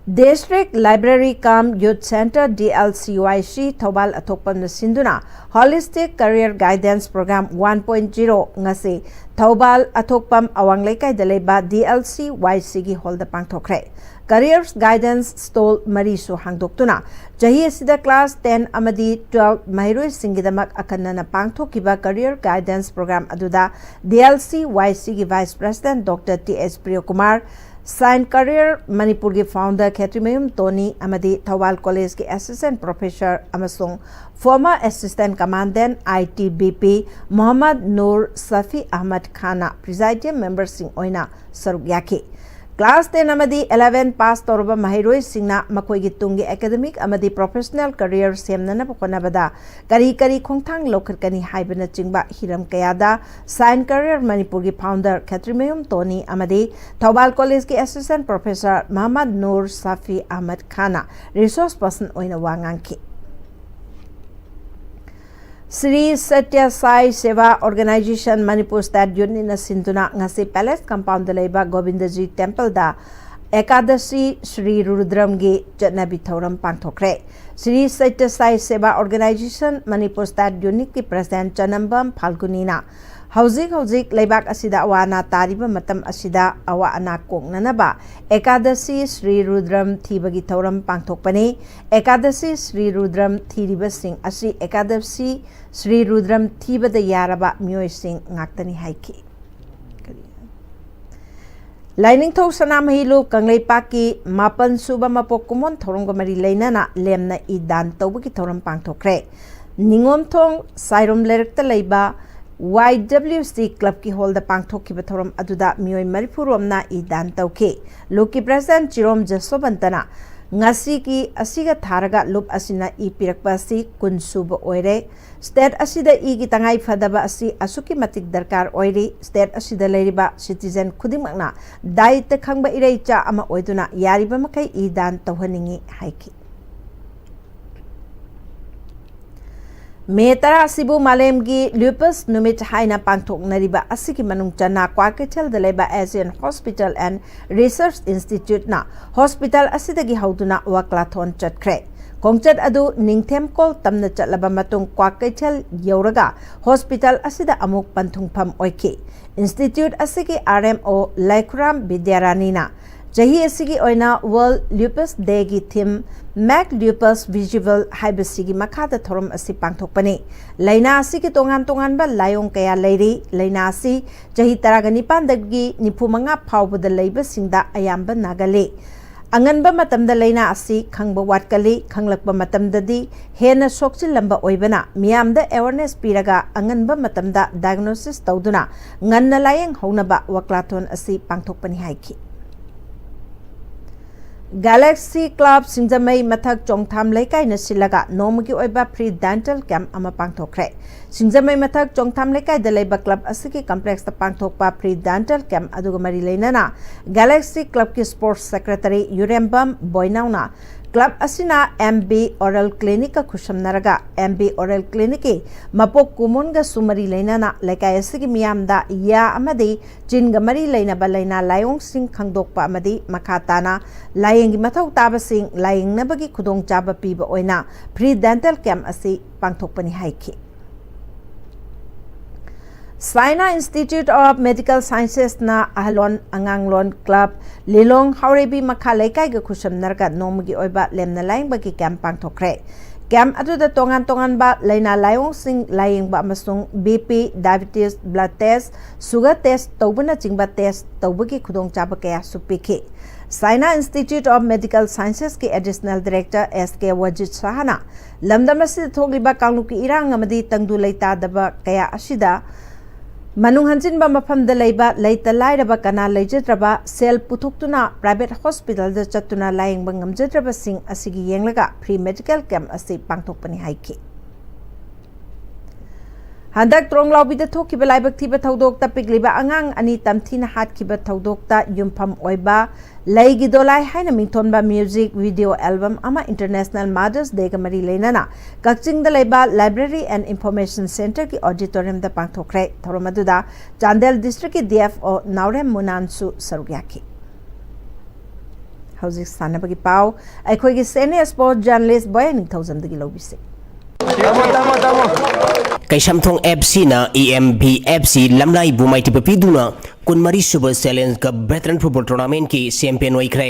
District Library cum Youth Centre, D L C Y C, Thoubal ꯑꯊꯣꯛꯄꯝꯅ ꯁꯤꯟꯗꯨꯅ Holistic Career Guidance Program one point zero ꯉꯁꯤ ꯊꯧꯕꯥꯜ ꯑꯊꯣꯛꯄꯝ ꯑꯋꯥꯡ ꯂꯩꯀꯥꯏꯗ ꯂꯩꯕ D L C Y Cꯒꯤ ꯍꯣꯜꯗ ꯄꯥꯡꯊꯣꯛꯈ꯭ꯔꯦ꯫ Careers Guidance Stall ꯃꯔꯤꯁꯨ ꯍꯥꯡꯗꯣꯛꯇꯨꯅ ꯆꯍꯤ ꯑꯁꯤꯗ class ten ꯑꯃꯗꯤ twelve ꯃꯍꯩꯔꯣꯏꯁꯤꯡꯒꯤꯗꯃꯛ ꯑꯈꯟꯅꯅ ꯄꯥꯡꯊꯣꯛꯈꯤꯕ Career Guidance Program ꯑꯗꯨꯗ D L C Y Cꯒꯤ Vice President Doctor T H Priyakumar, Sign Career ꯃꯅꯤꯄꯨꯔꯒꯤ founder ꯈꯦꯇ꯭ꯔꯤꯃꯌꯨꯝ ꯇꯣꯅꯤ ꯑꯃꯗꯤ ꯊꯧꯕꯥꯜ ꯀꯣꯂꯦꯖꯀꯤ assistant professor ꯑꯃꯁꯨꯡ former assistant commandant I T B P Mohammad Nur Safi Ahmad Khan presiding memberꯁꯤꯡ ꯑꯣꯏꯅ ꯁꯔꯨꯛ ꯌꯥꯈꯤ꯫ Class ten ꯑꯃꯗꯤ eleven pass ꯇꯧꯔꯕ ꯃꯍꯩꯔꯣꯏꯁꯤꯡꯅ ꯃꯈꯣꯏꯒꯤ ꯇꯨꯡꯒꯤ academic ꯑꯃꯗꯤ professional career ꯁꯦꯝꯅꯅꯕ ꯍꯣꯠꯅꯕꯗ ꯀꯔꯤ ꯀꯔꯤ ꯈꯣꯡꯊꯥꯡ ꯂꯧꯈꯠꯀꯅꯤ ꯍꯥꯏꯕꯅꯆꯤꯡꯕ ꯍꯤꯔꯝ ꯀꯌꯥꯗ Sign Career ꯃꯅꯤꯄꯨꯔꯒꯤ founder ꯈꯦꯇ꯭ꯔꯤꯃꯌꯨꯝ ꯇꯣꯅꯤ ꯑꯃꯗꯤ ꯊꯧꯕꯥꯜ ꯀꯣꯂꯦꯖꯀꯤ assistant professor ꯃꯍꯝꯃꯗ ꯅꯨꯔ ꯁꯥꯐꯤ ꯑꯍꯃꯗ ꯈꯥꯟꯅ resource person ꯑꯣꯏꯅ ꯋꯥ ꯉꯥꯡꯈꯤ꯫ ꯁ꯭ꯔꯤ ꯁꯇ꯭ꯌ ꯁꯥꯏ ꯁꯦꯕꯥ Organisation ꯃꯅꯤꯄꯨꯔ State Unitꯅ ꯁꯤꯟꯗꯨꯅ ꯉꯁꯤ Palace Compoundꯗ ꯂꯩꯕ ꯒꯣꯕꯤꯟꯗꯖꯤ Templeꯗ ꯑꯦꯀꯥꯗꯁꯤ ꯁ꯭ꯔꯤ ꯔꯨꯗ꯭ꯔꯝꯒꯤ ꯆꯠꯅꯕꯤ ꯊꯧꯔꯝ ꯄꯥꯡꯊꯣꯛꯈ꯭ꯔꯦ꯫ ꯁ꯭ꯔꯤ ꯁꯇ꯭ꯌ ꯁꯥꯏ ꯁꯦꯕꯥ Organisation ꯃꯅꯤꯄꯨꯔ State Unitꯀꯤ President ꯆꯅꯝꯕꯝ ꯐꯥꯜꯒꯨꯅꯤꯅ ꯍꯧꯖꯤꯛ ꯍꯧꯖꯤꯛ ꯂꯩꯕꯥꯛ ꯑꯁꯤꯗ ꯑꯋꯥ ꯑꯅꯥ ꯇꯥꯔꯤꯕ ꯃꯇꯝ ꯑꯁꯤꯗ ꯑꯋꯥ ꯑꯅꯥ ꯀꯣꯛꯅꯅꯕ ꯑꯦꯀꯥꯗꯁꯤ ꯁ꯭ꯔꯤ ꯔꯨꯗ꯭ꯔꯝ ꯊꯤꯕꯒꯤ ꯊꯧꯔꯝ ꯄꯥꯡꯊꯣꯛꯄꯅꯤ꯫ ꯑꯦꯀꯥꯗꯁꯤ ꯁ꯭ꯔꯤ ꯔꯨꯗ꯭ꯔꯝ ꯊꯤꯔꯤꯕꯁꯤꯡ ꯑꯁꯤ ꯑꯦꯀꯥꯗꯁꯤ ꯁ꯭ꯔꯤ ꯔꯨꯗ꯭ꯔꯝ ꯊꯤꯕꯗ ꯌꯥꯔꯕ ꯃꯤꯑꯣꯏꯁꯤꯡ ꯉꯥꯛꯇꯅꯤ ꯍꯥꯏꯈꯤ꯫ ꯂꯥꯏꯅꯤꯡꯊꯧ ꯁꯅꯥꯃꯍꯤ ꯂꯨꯞ ꯀꯪꯂꯩꯄꯥꯛꯀꯤ ꯃꯥꯄꯟ ꯁꯨꯕ ꯃꯄꯣꯛ ꯀꯨꯝꯑꯣꯟ ꯊꯧꯔꯝꯒ ꯃꯔꯤ ꯂꯩꯅꯅ ꯂꯦꯝꯅ ꯏ ꯗꯥꯟ ꯇꯧꯕꯒꯤ ꯊꯧꯔꯝ ꯄꯥꯡꯊꯣꯛꯈ꯭ꯔꯦ꯫ ꯅꯤꯉꯣꯝꯊꯣꯡ ꯁꯥꯏꯔꯣꯝ ꯂꯩꯔꯛꯇ ꯂꯩꯕ Y W C clubꯀꯤ ꯍꯣꯜꯗ ꯄꯥꯡꯊꯣꯛꯈꯤꯕ ꯊꯧꯔꯝ ꯑꯗꯨꯗ ꯃꯤꯑꯣꯏ ꯃꯔꯤꯐꯨ ꯔꯣꯝꯅ ꯏ ꯗꯥꯟ ꯇꯧꯈꯤ꯫ ꯂꯨꯞꯀꯤ President ꯆꯤꯔꯣꯝ ꯖꯁꯣꯕꯟꯇꯅ ꯉꯁꯤꯒꯤ ꯑꯁꯤꯒ ꯊꯥꯔꯒ ꯂꯨꯞ ꯑꯁꯤꯅ ꯏ ꯄꯤꯔꯛꯄ ꯑꯁꯤ ꯀꯨꯟ ꯁꯨꯕ ꯑꯣꯏꯔꯦ꯫ State ꯑꯁꯤꯗ ꯏꯒꯤ ꯇꯉꯥꯏ ꯐꯗꯕ ꯑꯁꯤ ꯑꯁꯨꯛꯀꯤ ꯃꯇꯤꯛ ꯗꯔꯀꯥꯔ ꯑꯣꯏꯔꯤ꯫ State ꯑꯁꯤꯗ ꯂꯩꯔꯤꯕ citizen ꯈꯨꯗꯤꯡꯃꯛꯅ ꯗꯥꯌꯤꯠꯇ ꯈꯪꯕ ꯏꯔꯩꯆꯥ ꯑꯃ ꯑꯣꯏꯗꯨꯅ ꯌꯥꯔꯤꯕ ꯃꯈꯩ ꯏ ꯗꯥꯟ ꯇꯧꯍꯟꯅꯤꯡꯏ ꯍꯥꯏꯈꯤ꯫ ꯃꯦ ꯇꯔꯥ ꯑꯁꯤꯕꯨ ꯃꯥꯂꯦꯝꯒꯤ ꯂ꯭ꯌꯨꯄꯁ ꯅꯨꯃꯤꯠ ꯍꯥꯏꯅ ꯄꯥꯡꯊꯣꯛꯅꯔꯤꯕ ꯑꯁꯤꯒꯤ ꯃꯅꯨꯡ ꯆꯟꯅ ꯀ꯭ꯋꯥꯀꯩꯊꯦꯜꯗ ꯂꯩꯕ Asian Hospital and Research Instituteꯅ hospital ꯑꯁꯤꯗꯒꯤ ꯍꯧꯗꯨꯅ walkathon ꯆꯠꯈ꯭ꯔꯦ꯫ ꯈꯣꯡꯆꯠ ꯑꯗꯨ ꯅꯤꯡꯊꯦꯝꯀꯣꯜ ꯇꯝꯅ ꯆꯠꯂꯕ ꯃꯇꯨꯡ ꯀ꯭ꯋꯥꯀꯩꯊꯦꯜ ꯌꯧꯔꯒ hospital ꯑꯁꯤꯗ ꯑꯃꯨꯛ ꯄꯟꯊꯨꯡꯐꯝ ꯑꯣꯏꯈꯤ꯫ Institute ꯑꯁꯤꯒꯤ R M O ꯂꯩꯈꯨꯔꯥꯝ ꯕꯤꯗ꯭ꯌꯥꯔꯥꯅꯤꯅ ꯆꯍꯤ ꯑꯁꯤꯒꯤ ꯑꯣꯏꯅ World Lupus Dayꯒꯤ theme Make Lupus Visible ꯍꯥꯏꯕꯁꯤꯒꯤ ꯃꯈꯥꯗ ꯊꯧꯔꯝ ꯑꯁꯤ ꯄꯥꯡꯊꯣꯛꯄꯅꯤ꯫ ꯂꯥꯏꯅꯥ ꯑꯁꯤꯒꯤ ꯇꯣꯉꯥꯟ ꯇꯣꯉꯥꯟꯕ ꯂꯥꯏꯑꯣꯡ ꯀꯌꯥ ꯂꯩꯔꯤ꯫ ꯂꯥꯏꯅꯥ ꯑꯁꯤ ꯆꯍꯤ ꯇꯔꯥꯒ ꯅꯤꯄꯥꯟꯗꯒꯤ ꯅꯤꯐꯨ ꯃꯉꯥ ꯐꯥꯎꯕꯗ ꯂꯩꯕꯁꯤꯡꯗ ꯑꯌꯥꯝꯕ ꯅꯥꯒꯜꯂꯤ꯫ ꯑꯉꯟꯕ ꯃꯇꯝꯗ ꯂꯥꯏꯅꯥ ꯑꯁꯤ ꯈꯪꯕ ꯋꯥꯠꯀꯜꯂꯤ꯫ ꯈꯪꯂꯛꯄ ꯃꯇꯝꯗꯗꯤ ꯍꯦꯟꯅ ꯁꯣꯛꯆꯤꯜꯂꯝꯕ ꯑꯣꯏꯕꯅ ꯃꯤꯌꯥꯝꯗ awareness ꯄꯤꯔꯒ ꯑꯉꯟꯕ ꯃꯇꯝꯗ diagnosis ꯇꯧꯗꯨꯅ ꯉꯟꯅ ꯂꯥꯌꯦꯡ ꯍꯧꯅꯕ walkathon ꯑꯁꯤ ꯄꯥꯡꯊꯣꯛꯄꯅꯤ ꯍꯥꯏꯈꯤ꯫ Galaxy Club ꯁꯤꯡꯖꯃꯩ ꯃꯊꯛ ꯆꯣꯡꯊꯥꯝ ꯂꯩꯀꯥꯏꯅ ꯁꯤꯜꯂꯒ ꯅꯣꯡꯃꯒꯤ ꯑꯣꯏꯕ free dental camp ꯑꯃ ꯄꯥꯡꯊꯣꯛꯈ꯭ꯔꯦ꯫ ꯁꯤꯡꯖꯃꯩ ꯃꯊꯛ ꯆꯣꯡꯊꯥꯝ ꯂꯩꯀꯥꯏꯗ ꯂꯩꯕ club ꯑꯁꯤꯒꯤ complexꯇ ꯄꯥꯡꯊꯣꯛꯄ free dental camp ꯑꯗꯨꯒ ꯃꯔꯤ ꯂꯩꯅꯅ Galaxy Clubꯀꯤ sports secretary ꯌꯨꯔꯦꯝꯕꯝ ꯕꯣꯏꯅꯥꯎꯅ club ꯑꯁꯤꯅ M B Oral Clinicꯀ ꯈꯨꯠꯁꯝꯅꯔꯒ M B Oral Clinicꯀꯤ ꯃꯄꯣꯛ ꯀꯨꯃꯣꯟꯒꯁꯨ ꯃꯔꯤ ꯂꯩꯅꯅ ꯂꯩꯀꯥꯏ ꯑꯁꯤꯒꯤ ꯃꯤꯌꯥꯝꯗ ꯌꯥ ꯑꯃꯗꯤ ꯆꯤꯟꯒ ꯃꯔꯤ ꯂꯩꯅꯕ ꯂꯥꯏꯅꯥ ꯂꯥꯏꯑꯣꯡꯁꯤꯡ ꯈꯪꯗꯣꯛꯄ ꯑꯃꯗꯤ ꯃꯈꯥ ꯇꯥꯅ ꯂꯥꯏꯌꯦꯡꯒꯤ ꯃꯊꯧ ꯇꯥꯕꯁꯤꯡ ꯂꯥꯏꯌꯦꯡꯅꯕꯒꯤ ꯈꯨꯗꯣꯡꯆꯥꯕ ꯄꯤꯕ ꯑꯣꯏꯅ free dental camp ꯑꯁꯤ ꯄꯥꯡꯊꯣꯛꯄꯅꯤ ꯍꯥꯏꯈꯤ꯫ Saina Institute of Medical Sciencesꯅ ꯑꯍꯜꯂꯣꯟ ꯑꯉꯥꯡꯂꯣꯟ club ꯂꯤꯂꯣꯡ ꯍꯥꯎꯔꯩꯕꯤ ꯃꯈꯥ ꯂꯩꯀꯥꯏꯒ ꯈꯨꯠꯁꯝꯅꯔꯒ ꯅꯣꯡꯃꯒꯤ ꯑꯣꯏꯕ ꯂꯦꯝꯅ ꯂꯥꯌꯦꯡꯕꯒꯤ camp ꯄꯥꯡꯊꯣꯛꯈ꯭ꯔꯦ꯫ Camp ꯑꯗꯨꯗ ꯇꯣꯉꯥꯟ ꯇꯣꯉꯥꯟꯕ ꯂꯥꯏꯅꯥ ꯂꯥꯏꯑꯣꯡꯁꯤꯡ ꯂꯥꯌꯦꯡꯕ ꯑꯃꯁꯨꯡ B P, diabetes, blood test, sugar test ꯇꯧꯕꯅꯆꯤꯡꯕ test ꯇꯧꯕꯒꯤ ꯈꯨꯗꯣꯡꯆꯥꯕ ꯀꯌꯥꯁꯨ ꯄꯤꯈꯤ꯫ Saina Institute of Medical Sciencesꯀꯤ additional director S K ꯋꯥꯖꯤꯗ ꯁꯍꯥꯅ ꯂꯝꯗꯝ ꯑꯁꯤꯗ ꯊꯣꯛꯂꯤꯕ ꯀꯥꯡꯂꯨꯞꯀꯤ ꯏꯔꯥꯡ ꯑꯃꯗꯤ ꯇꯪꯗꯨ ꯂꯩꯇꯥꯗꯕ ꯀꯌꯥ ꯑꯁꯤꯗ ꯃꯅꯨꯡ ꯍꯟꯖꯤꯟꯕ ꯃꯐꯝꯗ ꯂꯩꯕ ꯂꯩꯇ ꯂꯥꯏꯔꯕ ꯀꯅꯥ ꯂꯩꯖꯗ꯭ꯔꯕ ꯁꯦꯜ ꯄꯨꯊꯣꯛꯇꯨꯅ private hospitalꯗ ꯆꯠꯇꯨꯅ ꯂꯥꯌꯦꯡꯕ ꯉꯝꯖꯗ꯭ꯔꯕꯁꯤꯡ ꯑꯁꯤꯒꯤ ꯌꯦꯡꯂꯒ free medical camp ꯑꯁꯤ ꯄꯥꯡꯊꯣꯛꯄꯅꯤ ꯍꯥꯏꯈꯤ꯫ ꯍꯟꯗꯛ ꯇ꯭ꯔꯣꯡꯂꯥꯎꯕꯤꯗ ꯊꯣꯛꯈꯤꯕ ꯂꯥꯏꯕꯛ ꯊꯤꯕ ꯊꯧꯗꯣꯛꯇ ꯄꯤꯛꯂꯤꯕ ꯑꯉꯥꯡ ꯑꯅꯤ ꯇꯝꯊꯤꯅ ꯍꯥꯠꯈꯤꯕ ꯊꯧꯗꯣꯛꯇ ꯌꯨꯝꯐꯝ ꯑꯣꯏꯕ ꯂꯩꯒꯤ ꯗꯣꯂꯥꯏ ꯍꯥꯏꯅ ꯃꯤꯡꯊꯣꯟꯕ ꯃ꯭ꯌꯨꯖꯤꯛ ꯚꯤꯗꯤꯑꯣ ꯑꯦꯜꯕꯝ ꯑꯃ ꯏꯟꯇꯔꯅꯦꯁꯅꯦꯜ ꯃꯥꯗꯔꯁ ꯗꯦꯒ ꯃꯔꯤ ꯂꯩꯅꯅ ꯀꯛꯆꯤꯡꯗ ꯂꯩꯕ ꯂꯥꯏꯕ꯭ꯔꯦꯔꯤ ꯑꯦꯟ ꯏꯟꯐꯣꯔꯃꯦꯁꯟ ꯁꯦꯟꯇꯔꯒꯤ ꯑꯣꯗꯤꯇꯣꯔꯤꯌꯝꯗ ꯄꯥꯡꯊꯣꯛꯈ꯭ꯔꯦ꯫ ꯊꯧꯔꯝ ꯑꯗꯨꯗ ꯆꯥꯟꯗꯦꯜ ꯗꯤꯁꯇ꯭ꯔꯤꯛꯀꯤ ꯗꯤ ꯑꯦꯐ ꯑꯣ ꯅꯥꯎꯔꯦꯝ ꯃꯨꯅꯥꯟꯁꯨ ꯁꯔꯨꯛ ꯌꯥꯈꯤ꯫ ꯍꯧꯖꯤꯛ ꯁꯥꯟꯅꯕꯒꯤ ꯄꯥꯎ ꯑꯩꯈꯣꯏꯒꯤ ꯁꯦꯅꯤꯌꯔ ꯁ꯭ꯄꯣꯔꯠ ꯖꯔꯅꯦꯂꯤꯁ ꯕꯣꯌꯥ ꯅꯤꯡꯊꯧꯖꯝꯗꯒꯤ ꯂꯧꯕꯤꯁꯤ꯫ ꯀꯩꯁꯥꯝꯊꯣꯡ ꯑꯦꯐ ꯁꯤꯅ E M B F C ꯂꯝꯂꯥꯏꯕꯨ ꯃꯥꯏꯊꯤꯕ ꯄꯤꯗꯨꯅ ꯀꯨꯟꯃꯔꯤ ꯁꯨꯕ ꯆꯦꯂꯦꯟꯖ ꯀꯞ ꯚꯦꯇꯔꯟ ꯐꯨꯠꯕꯣꯜ ꯇꯣꯔꯅꯥꯃꯦꯟꯠꯀꯤ ꯆꯦꯝꯄꯤꯌꯟ ꯑꯣꯏꯈ꯭ꯔꯦ꯫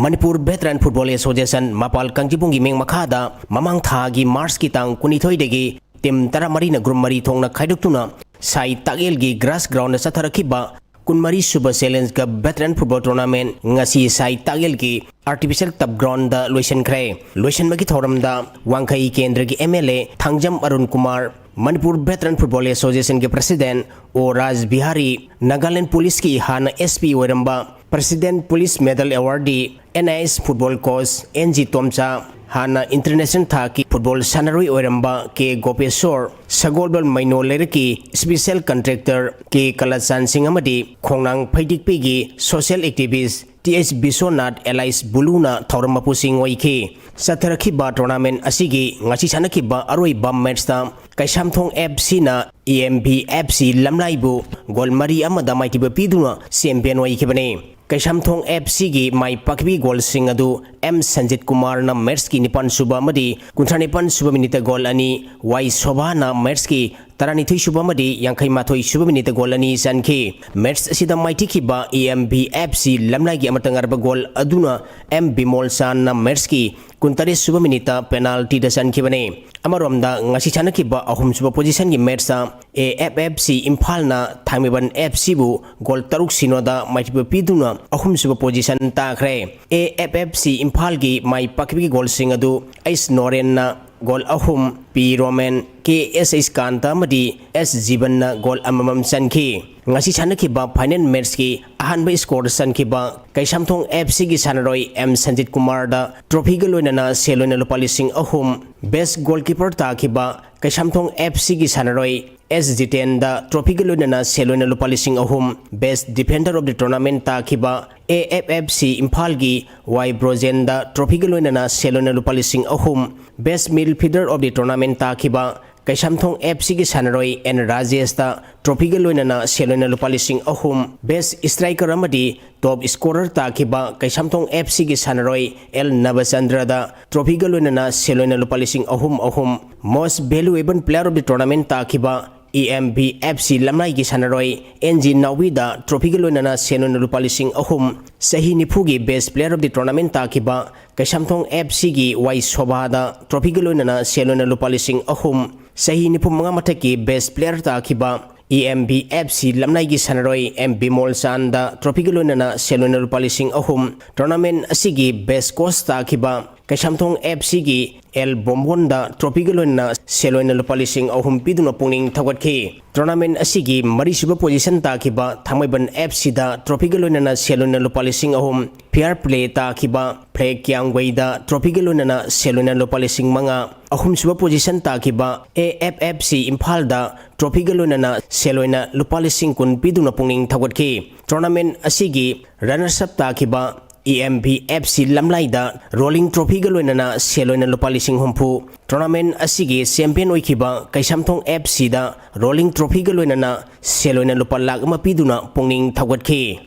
ꯃꯅꯤꯄꯨꯔ ꯚꯦꯇꯔꯟ ꯐꯨꯠꯕꯣꯜ ꯑꯦꯁꯣꯁꯤꯌꯦꯁꯟ ꯃꯄꯥꯜ ꯀꯥꯡꯖꯩꯕꯨꯡꯒꯤ ꯃꯤꯡ ꯃꯈꯥꯗ ꯃꯃꯥꯡ ꯊꯥꯒꯤ ꯃꯥꯔꯆꯀꯤ ꯇꯥꯡ ꯀꯨꯟꯅꯤꯊꯣꯏꯗꯒꯤ ꯇꯤꯝ ꯇꯔꯥꯃꯔꯤꯅ ꯒ꯭ꯔꯨꯞ ꯃꯔꯤ ꯊꯣꯛꯅ ꯈꯥꯏꯗꯣꯛꯇꯨꯅ ꯁꯥꯏ ꯇꯥꯛꯌꯦꯜꯒꯤ ꯒ꯭ꯔꯥꯁ ꯒ꯭ꯔꯥꯎꯟꯗ ꯆꯠꯊꯔꯛꯈꯤꯕ ꯀꯨꯟꯃꯔꯤ ꯁꯨꯕ challenge cup veteran football tournament ꯉꯁꯤ ꯁꯥꯏ ꯇꯥꯛꯌꯦꯜꯒꯤ ꯑꯥꯔꯇꯤꯐꯤꯁꯤꯌꯦꯜ ꯇꯞ ꯒ꯭ꯔꯥꯎꯟꯗ ꯂꯣꯏꯁꯤꯟꯈ꯭ꯔꯦ꯫ ꯂꯣꯏꯁꯤꯟꯕꯒꯤ ꯊꯧꯔꯝꯗ ꯋꯥꯡꯈꯩ ꯀꯦꯟꯗ꯭ꯔꯒꯤ M L A Thangjam Arun Kumar, Manipur veteran football ꯑꯦꯁꯣꯁꯤꯌꯦꯁꯟꯒꯤ ꯄ꯭ꯔꯁꯤꯗꯦꯟꯠ ꯑꯣ ꯔꯥꯖ ꯕꯤꯍꯥꯔꯤ, ꯅꯥꯒꯥꯂꯦꯟ ꯄꯨꯂꯤꯁꯀꯤ ꯍꯥꯟꯅ ꯑꯦꯁ ꯄꯤ ꯑꯣꯏꯔꯝꯕ president police medal awardee N I S football coach N G Tomcha, ꯍꯥꯟꯅ ꯏꯟꯇꯔꯅꯦꯁꯅꯦꯜ ꯊꯥꯛꯀꯤ ꯐꯨꯠꯕꯣꯜ ꯁꯥꯟꯅꯔꯣꯏ ꯑꯣꯏꯔꯝꯕ ꯀꯦ ꯒꯣꯄꯦꯁꯣꯔ, ꯁꯒꯣꯜꯕꯜ ꯃꯩꯅꯣ ꯂꯩꯔꯛꯀꯤ ꯏꯁꯄꯤꯁꯦꯜ ꯀꯟꯇ꯭ꯔꯦꯛꯇꯔ ꯀꯦ ꯀꯂꯆꯥꯟ ꯁꯤꯡ ꯑꯃꯗꯤ ꯈꯣꯡꯅꯥꯡ ꯐꯩꯗꯤꯛꯄꯤꯒꯤ social activist T H Biswanath alias ꯕꯨꯂꯨꯅ ꯊꯧꯔꯝ ꯃꯄꯨꯁꯤꯡ ꯑꯣꯏꯈꯤ꯫ ꯆꯠꯊꯔꯛꯈꯤꯕ ꯇꯣꯔꯅꯥꯃꯦꯟꯠ ꯑꯁꯤꯒꯤ ꯉꯁꯤ ꯁꯥꯟꯅꯈꯤꯕ ꯑꯔꯣꯏꯕ ꯃꯦꯠꯆꯇ ꯀꯩꯁꯥꯝꯊꯣꯡ ꯑꯦꯐ ꯁꯤꯅ E M B F C ꯂꯝꯂꯥꯏꯕꯨ ꯒꯣꯜ ꯃꯔꯤ ꯑꯃꯗ ꯃꯥꯏꯊꯤꯕ ꯄꯤꯗꯨꯅ ꯆꯦꯝꯄꯤꯌꯟ ꯑꯣꯏꯈꯤꯕꯅꯤ꯫ ꯀꯩꯁꯥꯝꯊꯣꯡ ꯑꯦꯐ ꯁꯤꯒꯤ ꯃꯥꯏ ꯄꯥꯛꯈꯤꯕ ꯒꯣꯜꯁꯤꯡ ꯑꯗꯨ ꯑꯦꯝ ꯁꯟꯖꯤꯠ ꯀꯨꯃꯥꯔꯅ ꯃꯦꯠꯆꯀꯤ ꯅꯤꯄꯥꯟ ꯁꯨꯕ ꯑꯃꯗꯤ ꯀꯨꯟꯊ꯭ꯔꯥ ꯅꯤꯄꯥꯟ ꯁꯨꯕ ꯃꯤꯅꯤꯠꯇ ꯒꯣꯜ ꯑꯅꯤ, ꯋꯥꯏ ꯁꯣꯚꯥꯅ ꯃꯦꯠꯆꯀꯤ ꯇꯔꯥꯅꯤꯊꯣꯏ ꯁꯨꯕ ꯑꯃꯗꯤ ꯌꯥꯡꯈꯩ ꯃꯥꯊꯣꯏ ꯁꯨꯕ ꯃꯤꯅꯤꯠꯇ ꯒꯣꯜ ꯑꯅꯤ ꯆꯟꯈꯤ꯫ ꯃꯦꯠꯆ ꯑꯁꯤꯗ ꯃꯥꯏꯊꯤꯈꯤꯕ E M B F C ꯂꯝꯂꯥꯏꯒꯤ ꯑꯃꯠꯇ ꯉꯥꯏꯔꯕ ꯒꯣꯜ ꯑꯗꯨꯅ ꯑꯦꯝ ꯕꯤꯃꯣꯜ ꯆꯥꯟꯅ ꯃꯦꯠꯆꯀꯤ ꯀꯨꯟꯇꯔꯦꯠ ꯁꯨꯕ ꯃꯤꯅꯤꯠꯇ ꯄꯦꯅꯥꯜꯇꯤꯗ ꯆꯟꯈꯤꯕꯅꯤ꯫ ꯑꯃꯔꯣꯝꯗ ꯉꯁꯤ ꯁꯥꯟꯅꯈꯤꯕ ꯑꯍꯨꯝꯁꯨꯕ ꯄꯣꯖꯤꯁꯟꯒꯤ ꯃꯦꯠꯆꯇ A F F C ꯏꯝꯐꯥꯜꯅ Thangmeiband F ꯁꯤꯕꯨ ꯒꯣꯜ ꯇꯔꯨꯛ ꯁꯤꯅꯣꯗ ꯃꯥꯏꯊꯤꯕ ꯄꯤꯗꯨꯅ ꯑꯍꯨꯝꯁꯨꯕ ꯄꯣꯖꯤꯁꯟ ꯇꯥꯈ꯭ꯔꯦ꯫ ꯑꯦ ꯑꯦꯐ ꯑꯦꯐ ꯁꯤ ꯏꯝꯐꯥꯜꯒꯤ ꯃꯥꯏ ꯄꯥꯛꯈꯤꯕꯒꯤ ꯒꯣꯜꯁꯤꯡ ꯑꯗꯨ ꯑꯩꯆ ꯅꯣꯔꯦꯟꯅ ꯒꯣꯜ ꯑꯍꯨꯝ, ꯄꯤ ꯔꯣꯃꯦꯟ, ꯀꯦ ꯑꯦꯁ ꯑꯩꯆ ꯀꯥꯟꯇ ꯑꯃꯗꯤ ꯑꯦꯁ ꯖꯤꯕꯟꯅ ꯒꯣꯜ ꯑꯃꯃꯝ ꯆꯟꯈꯤ꯫ ꯉꯁꯤ ꯁꯥꯟꯅꯈꯤꯕ ꯐꯥꯏꯅꯦꯜ ꯃꯦꯠꯆꯀꯤ ꯑꯍꯥꯟꯕ ꯁ꯭ꯀꯣꯔꯗ ꯆꯟꯈꯤꯕ ꯀꯩꯁꯥꯝꯊꯣꯡ ꯑꯦꯐ ꯁꯤꯒꯤ ꯁꯥꯟꯅꯔꯣꯏ ꯑꯦꯝ ꯁꯟꯖꯤꯠ ꯀꯨꯃꯥꯔꯗ ꯇ꯭ꯔꯣꯐꯤꯒ ꯂꯣꯏꯅꯅ ꯁꯦꯜ ꯑꯣꯏꯅ ꯂꯨꯄꯥ ꯂꯤꯁꯤꯡ ꯑꯍꯨꯝ, ꯕꯦꯁ꯭ꯠ ꯒꯣꯜꯀꯤꯄꯔ ꯇꯥꯈꯤꯕ ꯀꯩꯁꯥꯝꯊꯣꯡ F Cꯒꯤ ꯁꯥꯟꯅꯔꯣꯏ S Jitenꯗ trophyꯒ ꯂꯣꯏꯅꯅ ꯁꯦꯜ ꯑꯣꯏꯅ ꯂꯨꯄꯥ ꯂꯤꯁꯤꯡ ꯑꯍꯨꯝ, Best Defender of the Tournament ꯇꯥꯈꯤꯕ A F F C ꯏꯝꯐꯥꯜꯒꯤ Y Brojenꯗ trophyꯒ ꯂꯣꯏꯅꯅ ꯁꯦꯜ ꯑꯣꯏꯅ ꯂꯨꯄꯥ ꯂꯤꯁꯤꯡ ꯑꯍꯨꯝ, Best Midfielder of the Tournament ꯇꯥꯈꯤꯕ ꯀꯩꯁꯥꯝꯊꯣꯡ F Cꯒꯤ ꯁꯥꯟꯅꯔꯣꯏ N Rajesꯇ trophyꯒ ꯂꯣꯏꯅꯅ ꯁꯦꯜ ꯑꯣꯏꯅ ꯂꯨꯄꯥ ꯂꯤꯁꯤꯡ ꯑꯍꯨꯝ, Best Striker ꯑꯃꯗꯤ Top Scorer ꯇꯥꯈꯤꯕ ꯀꯩꯁꯥꯝꯊꯣꯡ F Cꯒꯤ ꯁꯥꯟꯅꯔꯣꯏ L Navachandraꯗ trophyꯒ ꯂꯣꯏꯅꯅ ꯁꯦꯜ ꯑꯣꯏꯅ ꯂꯨꯄꯥ ꯂꯤꯁꯤꯡ ꯑꯍꯨꯝ ꯑꯍꯨꯝ, Most Valuable Player of the Tournament ꯇꯥꯈꯤꯕ E M B F C ꯂꯝꯂꯥꯏꯒꯤ ꯁꯥꯟꯅꯔꯣꯏ N G ꯅꯥꯎꯕꯤꯗ trophyꯒ ꯂꯣꯏꯅꯅ ꯁꯦꯜ ꯑꯣꯏꯅ ꯂꯨꯄꯥ ꯂꯤꯁꯤꯡ ꯑꯍꯨꯝ, ꯆꯍꯤ ꯅꯤꯐꯨꯒꯤ Best Player of the Tournament ꯇꯥꯈꯤꯕ ꯀꯩꯁꯥꯝꯊꯣꯡ F Cꯒꯤ Y ꯁꯣꯚꯥꯗ trophyꯒ ꯂꯣꯏꯅꯅ ꯁꯦꯜ ꯑꯣꯏꯅ ꯂꯨꯄꯥ ꯂꯤꯁꯤꯡ ꯑꯍꯨꯝ, ꯆꯍꯤ ꯅꯤꯐꯨ ꯃꯉꯥ ꯃꯊꯛꯀꯤ Best Player ꯇꯥꯈꯤꯕ E M B F C ꯂꯝꯂꯥꯏꯒꯤ ꯁꯥꯟꯅꯔꯣꯏ M ꯕꯤꯃꯣꯜ ꯆꯥꯟꯗ trophyꯒ ꯂꯣꯏꯅꯅ ꯁꯦꯜ ꯑꯣꯏꯅ ꯂꯨꯄꯥ ꯂꯤꯁꯤꯡ ꯑꯍꯨꯝ, tournament ꯑꯁꯤꯒꯤ Best Coach ꯇꯥꯈꯤꯕ ꯀꯩꯁꯥꯝꯊꯣꯡ F Cꯒꯤ L ꯕꯣꯝꯕꯣꯟꯗ trophyꯒ ꯂꯣꯏꯅꯅ ꯁꯦꯜ ꯑꯣꯏꯅ ꯂꯨꯄꯥ ꯂꯤꯁꯤꯡ ꯑꯍꯨꯝ ꯄꯤꯗꯨꯅ ꯄꯨꯛꯅꯤꯡ ꯊꯧꯒꯠꯈꯤ꯫ Tournament ꯑꯁꯤꯒꯤ ꯃꯔꯤꯁꯨꯕ position ꯇꯥꯈꯤꯕ ꯊꯥꯡꯃꯩꯕꯟ F Cꯗ trophyꯒ ꯂꯣꯏꯅꯅ ꯁꯦꯜ ꯑꯣꯏꯅ ꯂꯨꯄꯥ ꯂꯤꯁꯤꯡ ꯑꯍꯨꯝ, Fair Play ꯇꯥꯈꯤꯕ ꯐ꯭ꯂꯦꯛ ꯀ꯭ꯌꯥꯡꯒꯩꯗ trophyꯒ ꯂꯣꯏꯅꯅ ꯁꯦꯜ ꯑꯣꯏꯅ ꯂꯨꯄꯥ ꯂꯤꯁꯤꯡ ꯃꯉꯥ, ꯑꯍꯨꯝꯁꯨꯕ position ꯇꯥꯈꯤꯕ A F F C ꯏꯝꯐꯥꯜꯗ trophyꯒ ꯂꯣꯏꯅꯅ ꯁꯦꯜ ꯑꯣꯏꯅ ꯂꯨꯄꯥ ꯂꯤꯁꯤꯡ ꯀꯨꯟ ꯄꯤꯗꯨꯅ ꯄꯨꯛꯅꯤꯡ ꯊꯧꯒꯠꯈꯤ꯫ Tournament ꯑꯁꯤꯒꯤ runners up ꯇꯥꯈꯤꯕ E M B F C ꯂꯝꯂꯥꯏꯗ rolling trophyꯒ ꯂꯣꯏꯅꯅ ꯁꯦꯜ ꯑꯣꯏꯅ ꯂꯨꯄꯥ ꯂꯤꯁꯤꯡ ꯍꯨꯝꯐꯨ, tournament ꯑꯁꯤꯒꯤ champion ꯑꯣꯏꯈꯤꯕ ꯀꯩꯁꯥꯝꯊꯣꯡ F Cꯗ rolling trophyꯒ ꯂꯣꯏꯅꯅ ꯁꯦꯜ ꯑꯣꯏꯅ ꯂꯨꯄꯥ ꯂꯥꯈ ꯑꯃ ꯄꯤꯗꯨꯅ ꯄꯨꯛꯅꯤꯡ ꯊꯧꯒꯠꯈꯤ꯫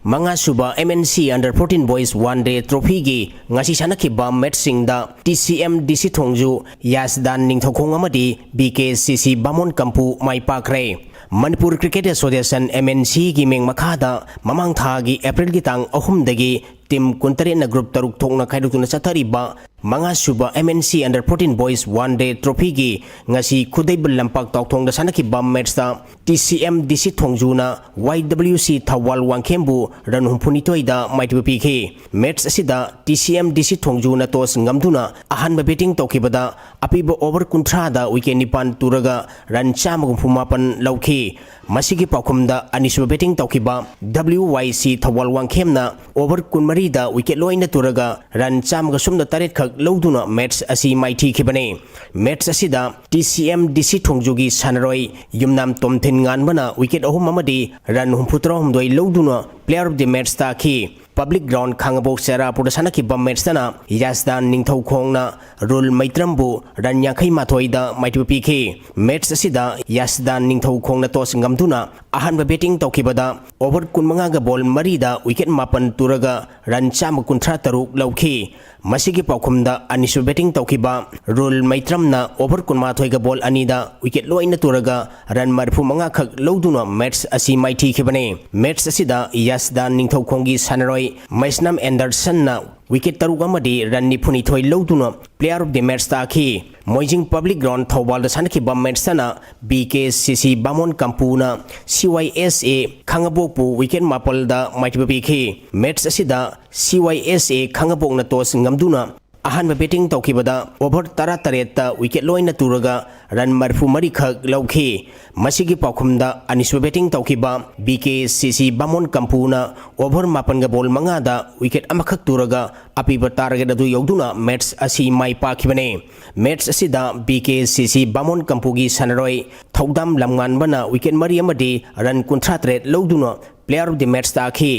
ꯃꯉꯥꯁꯨꯕ M N C Under fourteen Boys One Day Trophyꯒꯤ ꯉꯁꯤ ꯁꯥꯟꯅꯈꯤꯕ matchꯁꯤꯡꯗ T C M D C ꯊꯣꯡꯖꯨ, ꯌꯥꯁꯗꯥꯟ ꯅꯤꯡꯊꯧꯈꯣꯡ ꯑꯃꯗꯤ B K C C ꯕꯥꯃꯣꯟ ꯀꯝꯄꯨ ꯃꯥꯏ ꯄꯥꯛꯈ꯭ꯔꯦ꯫ Manipur Cricket Association, M N Cꯒꯤ ꯃꯤꯡ ꯃꯈꯥꯗ ꯃꯃꯥꯡ ꯊꯥꯒꯤ Aprilꯒꯤ ꯇꯥꯡ ꯑꯍꯨꯝꯗꯒꯤ team ꯀꯨꯟꯇꯔꯦꯠꯅ group ꯇꯔꯨꯛ ꯊꯣꯛꯅ ꯈꯥꯏꯗꯣꯛꯇꯨꯅ ꯆꯠꯊꯔꯤꯕ ꯃꯉꯥꯁꯨꯕ M N C Under fourteen Boys One Day Trophyꯒꯤ ꯉꯁꯤ ꯈꯨꯗꯩꯕ ꯂꯝꯄꯥꯛ ꯇꯥꯎꯊꯣꯡꯗ ꯁꯥꯟꯅꯈꯤꯕ matchꯇ T C M D C ꯊꯣꯡꯖꯨꯅ Y W C Thoubal ꯋꯥꯡꯈꯦꯝꯕꯨ run ꯍꯨꯝꯐꯨꯅꯤꯊꯣꯏꯗ ꯃꯥꯏꯊꯤꯕ ꯄꯤꯈꯤ꯫ Match ꯑꯁꯤꯗ T C M D C ꯊꯣꯡꯖꯨꯅ toss ꯉꯝꯗꯨꯅ ꯑꯍꯥꯟꯕ batting ꯇꯧꯈꯤꯕꯗ ꯑꯄꯤꯕ over ꯀꯨꯟꯊ꯭ꯔꯥꯗ wicket ꯅꯤꯄꯥꯟ ꯇꯨꯔꯒ run ꯆꯥꯝꯃꯒ ꯍꯨꯝꯐꯨ ꯃꯥꯄꯟ ꯂꯧꯈꯤ꯫ ꯃꯁꯤꯒꯤ ꯄꯥꯎꯈꯨꯝꯗ ꯑꯅꯤꯁꯨꯕ batting ꯇꯧꯈꯤꯕ W Y C Thoubal ꯋꯥꯡꯈꯦꯝꯅ over ꯀꯨꯟꯃꯔꯤꯗ wicket ꯂꯣꯏꯅ ꯇꯨꯔꯒ run ꯆꯥꯝꯃꯒ ꯁꯨꯞꯅ ꯇꯔꯦꯠ ꯈꯛ ꯂꯧꯗꯨꯅ match ꯑꯁꯤ ꯃꯥꯏꯊꯤꯈꯤꯕꯅꯤ꯫ Match ꯑꯁꯤꯗ T C M D C ꯊꯣꯡꯖꯨꯒꯤ ꯁꯥꯟꯅꯔꯣꯏ ꯌꯨꯝꯅꯥꯝ ꯇꯣꯝꯊꯤꯟ ꯉꯥꯟꯕꯅ wicket ꯑꯍꯨꯝ ꯑꯃꯗꯤ run ꯍꯨꯝꯐꯨꯇꯔꯥꯍꯨꯝꯗꯣꯏ ꯂꯧꯗꯨꯅ player of the match ꯇꯥꯈꯤ꯫ Public ground ꯈꯥꯡꯉꯕꯣꯛ ꯆꯦꯔꯥꯄꯨꯔꯗ ꯁꯥꯟꯅꯈꯤꯕ match ꯇꯅ ꯌꯥꯁꯗꯥꯟ ꯅꯤꯡꯊꯧꯈꯣꯡꯅ ꯔꯨꯜ ꯃꯩꯇ꯭ꯔꯝꯕꯨ run ꯌꯥꯡꯈꯩ ꯃꯥꯊꯣꯏꯗ ꯃꯥꯏꯊꯤꯕ ꯄꯤꯈꯤ꯫ Match ꯑꯁꯤꯗ ꯌꯥꯁꯗꯥꯟ ꯅꯤꯡꯊꯧꯈꯣꯡꯅ toss ꯉꯝꯗꯨꯅ ꯑꯍꯥꯟꯕ batting ꯇꯧꯈꯤꯕꯗ over ꯀꯨꯟꯃꯉꯥꯒ ball ꯃꯔꯤꯗ wicket ꯃꯥꯄꯟ ꯇꯨꯔꯒ run ꯆꯥꯝꯃ ꯀꯨꯟꯊ꯭ꯔꯥ ꯇꯔꯨꯛ ꯂꯧꯈꯤ꯫ ꯃꯁꯤꯒꯤ ꯄꯥꯎꯈꯨꯝꯗ ꯑꯅꯤꯁꯨꯕ batting ꯇꯧꯈꯤꯕ ꯔꯨꯜ ꯃꯩꯇ꯭ꯔꯝꯅ over ꯀꯨꯟꯃꯥꯊꯣꯏꯒ ball ꯑꯅꯤꯗ wicket ꯂꯣꯏꯅ ꯇꯨꯔꯒ run ꯃꯔꯤꯐꯨ ꯃꯉꯥ ꯈꯛ ꯂꯧꯗꯨꯅ match ꯑꯁꯤ ꯃꯥꯏꯊꯤꯈꯤꯕꯅꯤ꯫ Match ꯑꯁꯤꯗ ꯌꯥꯁꯗꯥꯟ ꯅꯤꯡꯊꯧꯈꯣꯡꯒꯤ ꯁꯥꯟꯅꯔꯣꯏ ꯃꯩꯁꯅꯥꯝ ꯑꯦꯟꯗꯔꯁꯟꯅ wicket ꯇꯔꯨꯛ ꯑꯃꯗꯤ run ꯅꯤꯐꯨꯅꯤꯊꯣꯏ ꯂꯧꯗꯨꯅ player of the match ꯇꯥꯈꯤ꯫ ꯃꯣꯏꯖꯤꯡ Public Ground ꯊꯧꯕꯥꯜꯗ ꯁꯥꯟꯅꯈꯤꯕ match ꯇꯅ B K C C ꯕꯥꯃꯣꯟ ꯀꯝꯄꯨꯅ C Y S A ꯈꯥꯡꯉꯕꯣꯛꯄꯨ wicket ꯃꯥꯄꯜꯗ ꯃꯥꯏꯊꯤꯕ ꯄꯤꯈꯤ꯫ Match ꯑꯁꯤꯗ C Y S A ꯈꯥꯡꯉꯕꯣꯛꯅ toss ꯉꯝꯗꯨꯅ ꯑꯍꯥꯟꯕ batting ꯇꯧꯈꯤꯕꯗ over ꯇꯔꯥꯇꯔꯦꯠꯇ wicket ꯂꯣꯏꯅ ꯇꯨꯔꯒ run ꯃꯔꯤꯐꯨ ꯃꯔꯤ ꯈꯛ ꯂꯧꯈꯤ꯫ ꯃꯁꯤꯒꯤ ꯄꯥꯎꯈꯨꯝꯗ ꯑꯅꯤꯁꯨꯕ batting ꯇꯧꯈꯤꯕ B K C C ꯕꯥꯃꯣꯟ ꯀꯝꯄꯨꯅ over ꯃꯥꯄꯟꯒ ball ꯃꯉꯥꯗ wicket ꯑꯃꯈꯛ ꯇꯨꯔꯒ ꯑꯄꯤꯕ target ꯑꯗꯨ ꯌꯧꯗꯨꯅ match ꯑꯁꯤ ꯃꯥꯏ ꯄꯥꯛꯈꯤꯕꯅꯤ꯫ Match ꯑꯁꯤꯗ B K C C ꯕꯥꯃꯣꯟ ꯀꯝꯄꯨꯒꯤ ꯁꯥꯟꯅꯔꯣꯏ ꯊꯧꯗꯥꯝ ꯂꯝꯉꯥꯟꯕꯅ wicket ꯃꯔꯤ ꯑꯃꯗꯤ run ꯀꯨꯟꯊ꯭ꯔꯥ ꯇꯔꯦꯠ ꯂꯧꯗꯨꯅ player of the match ꯇꯥꯈꯤ꯫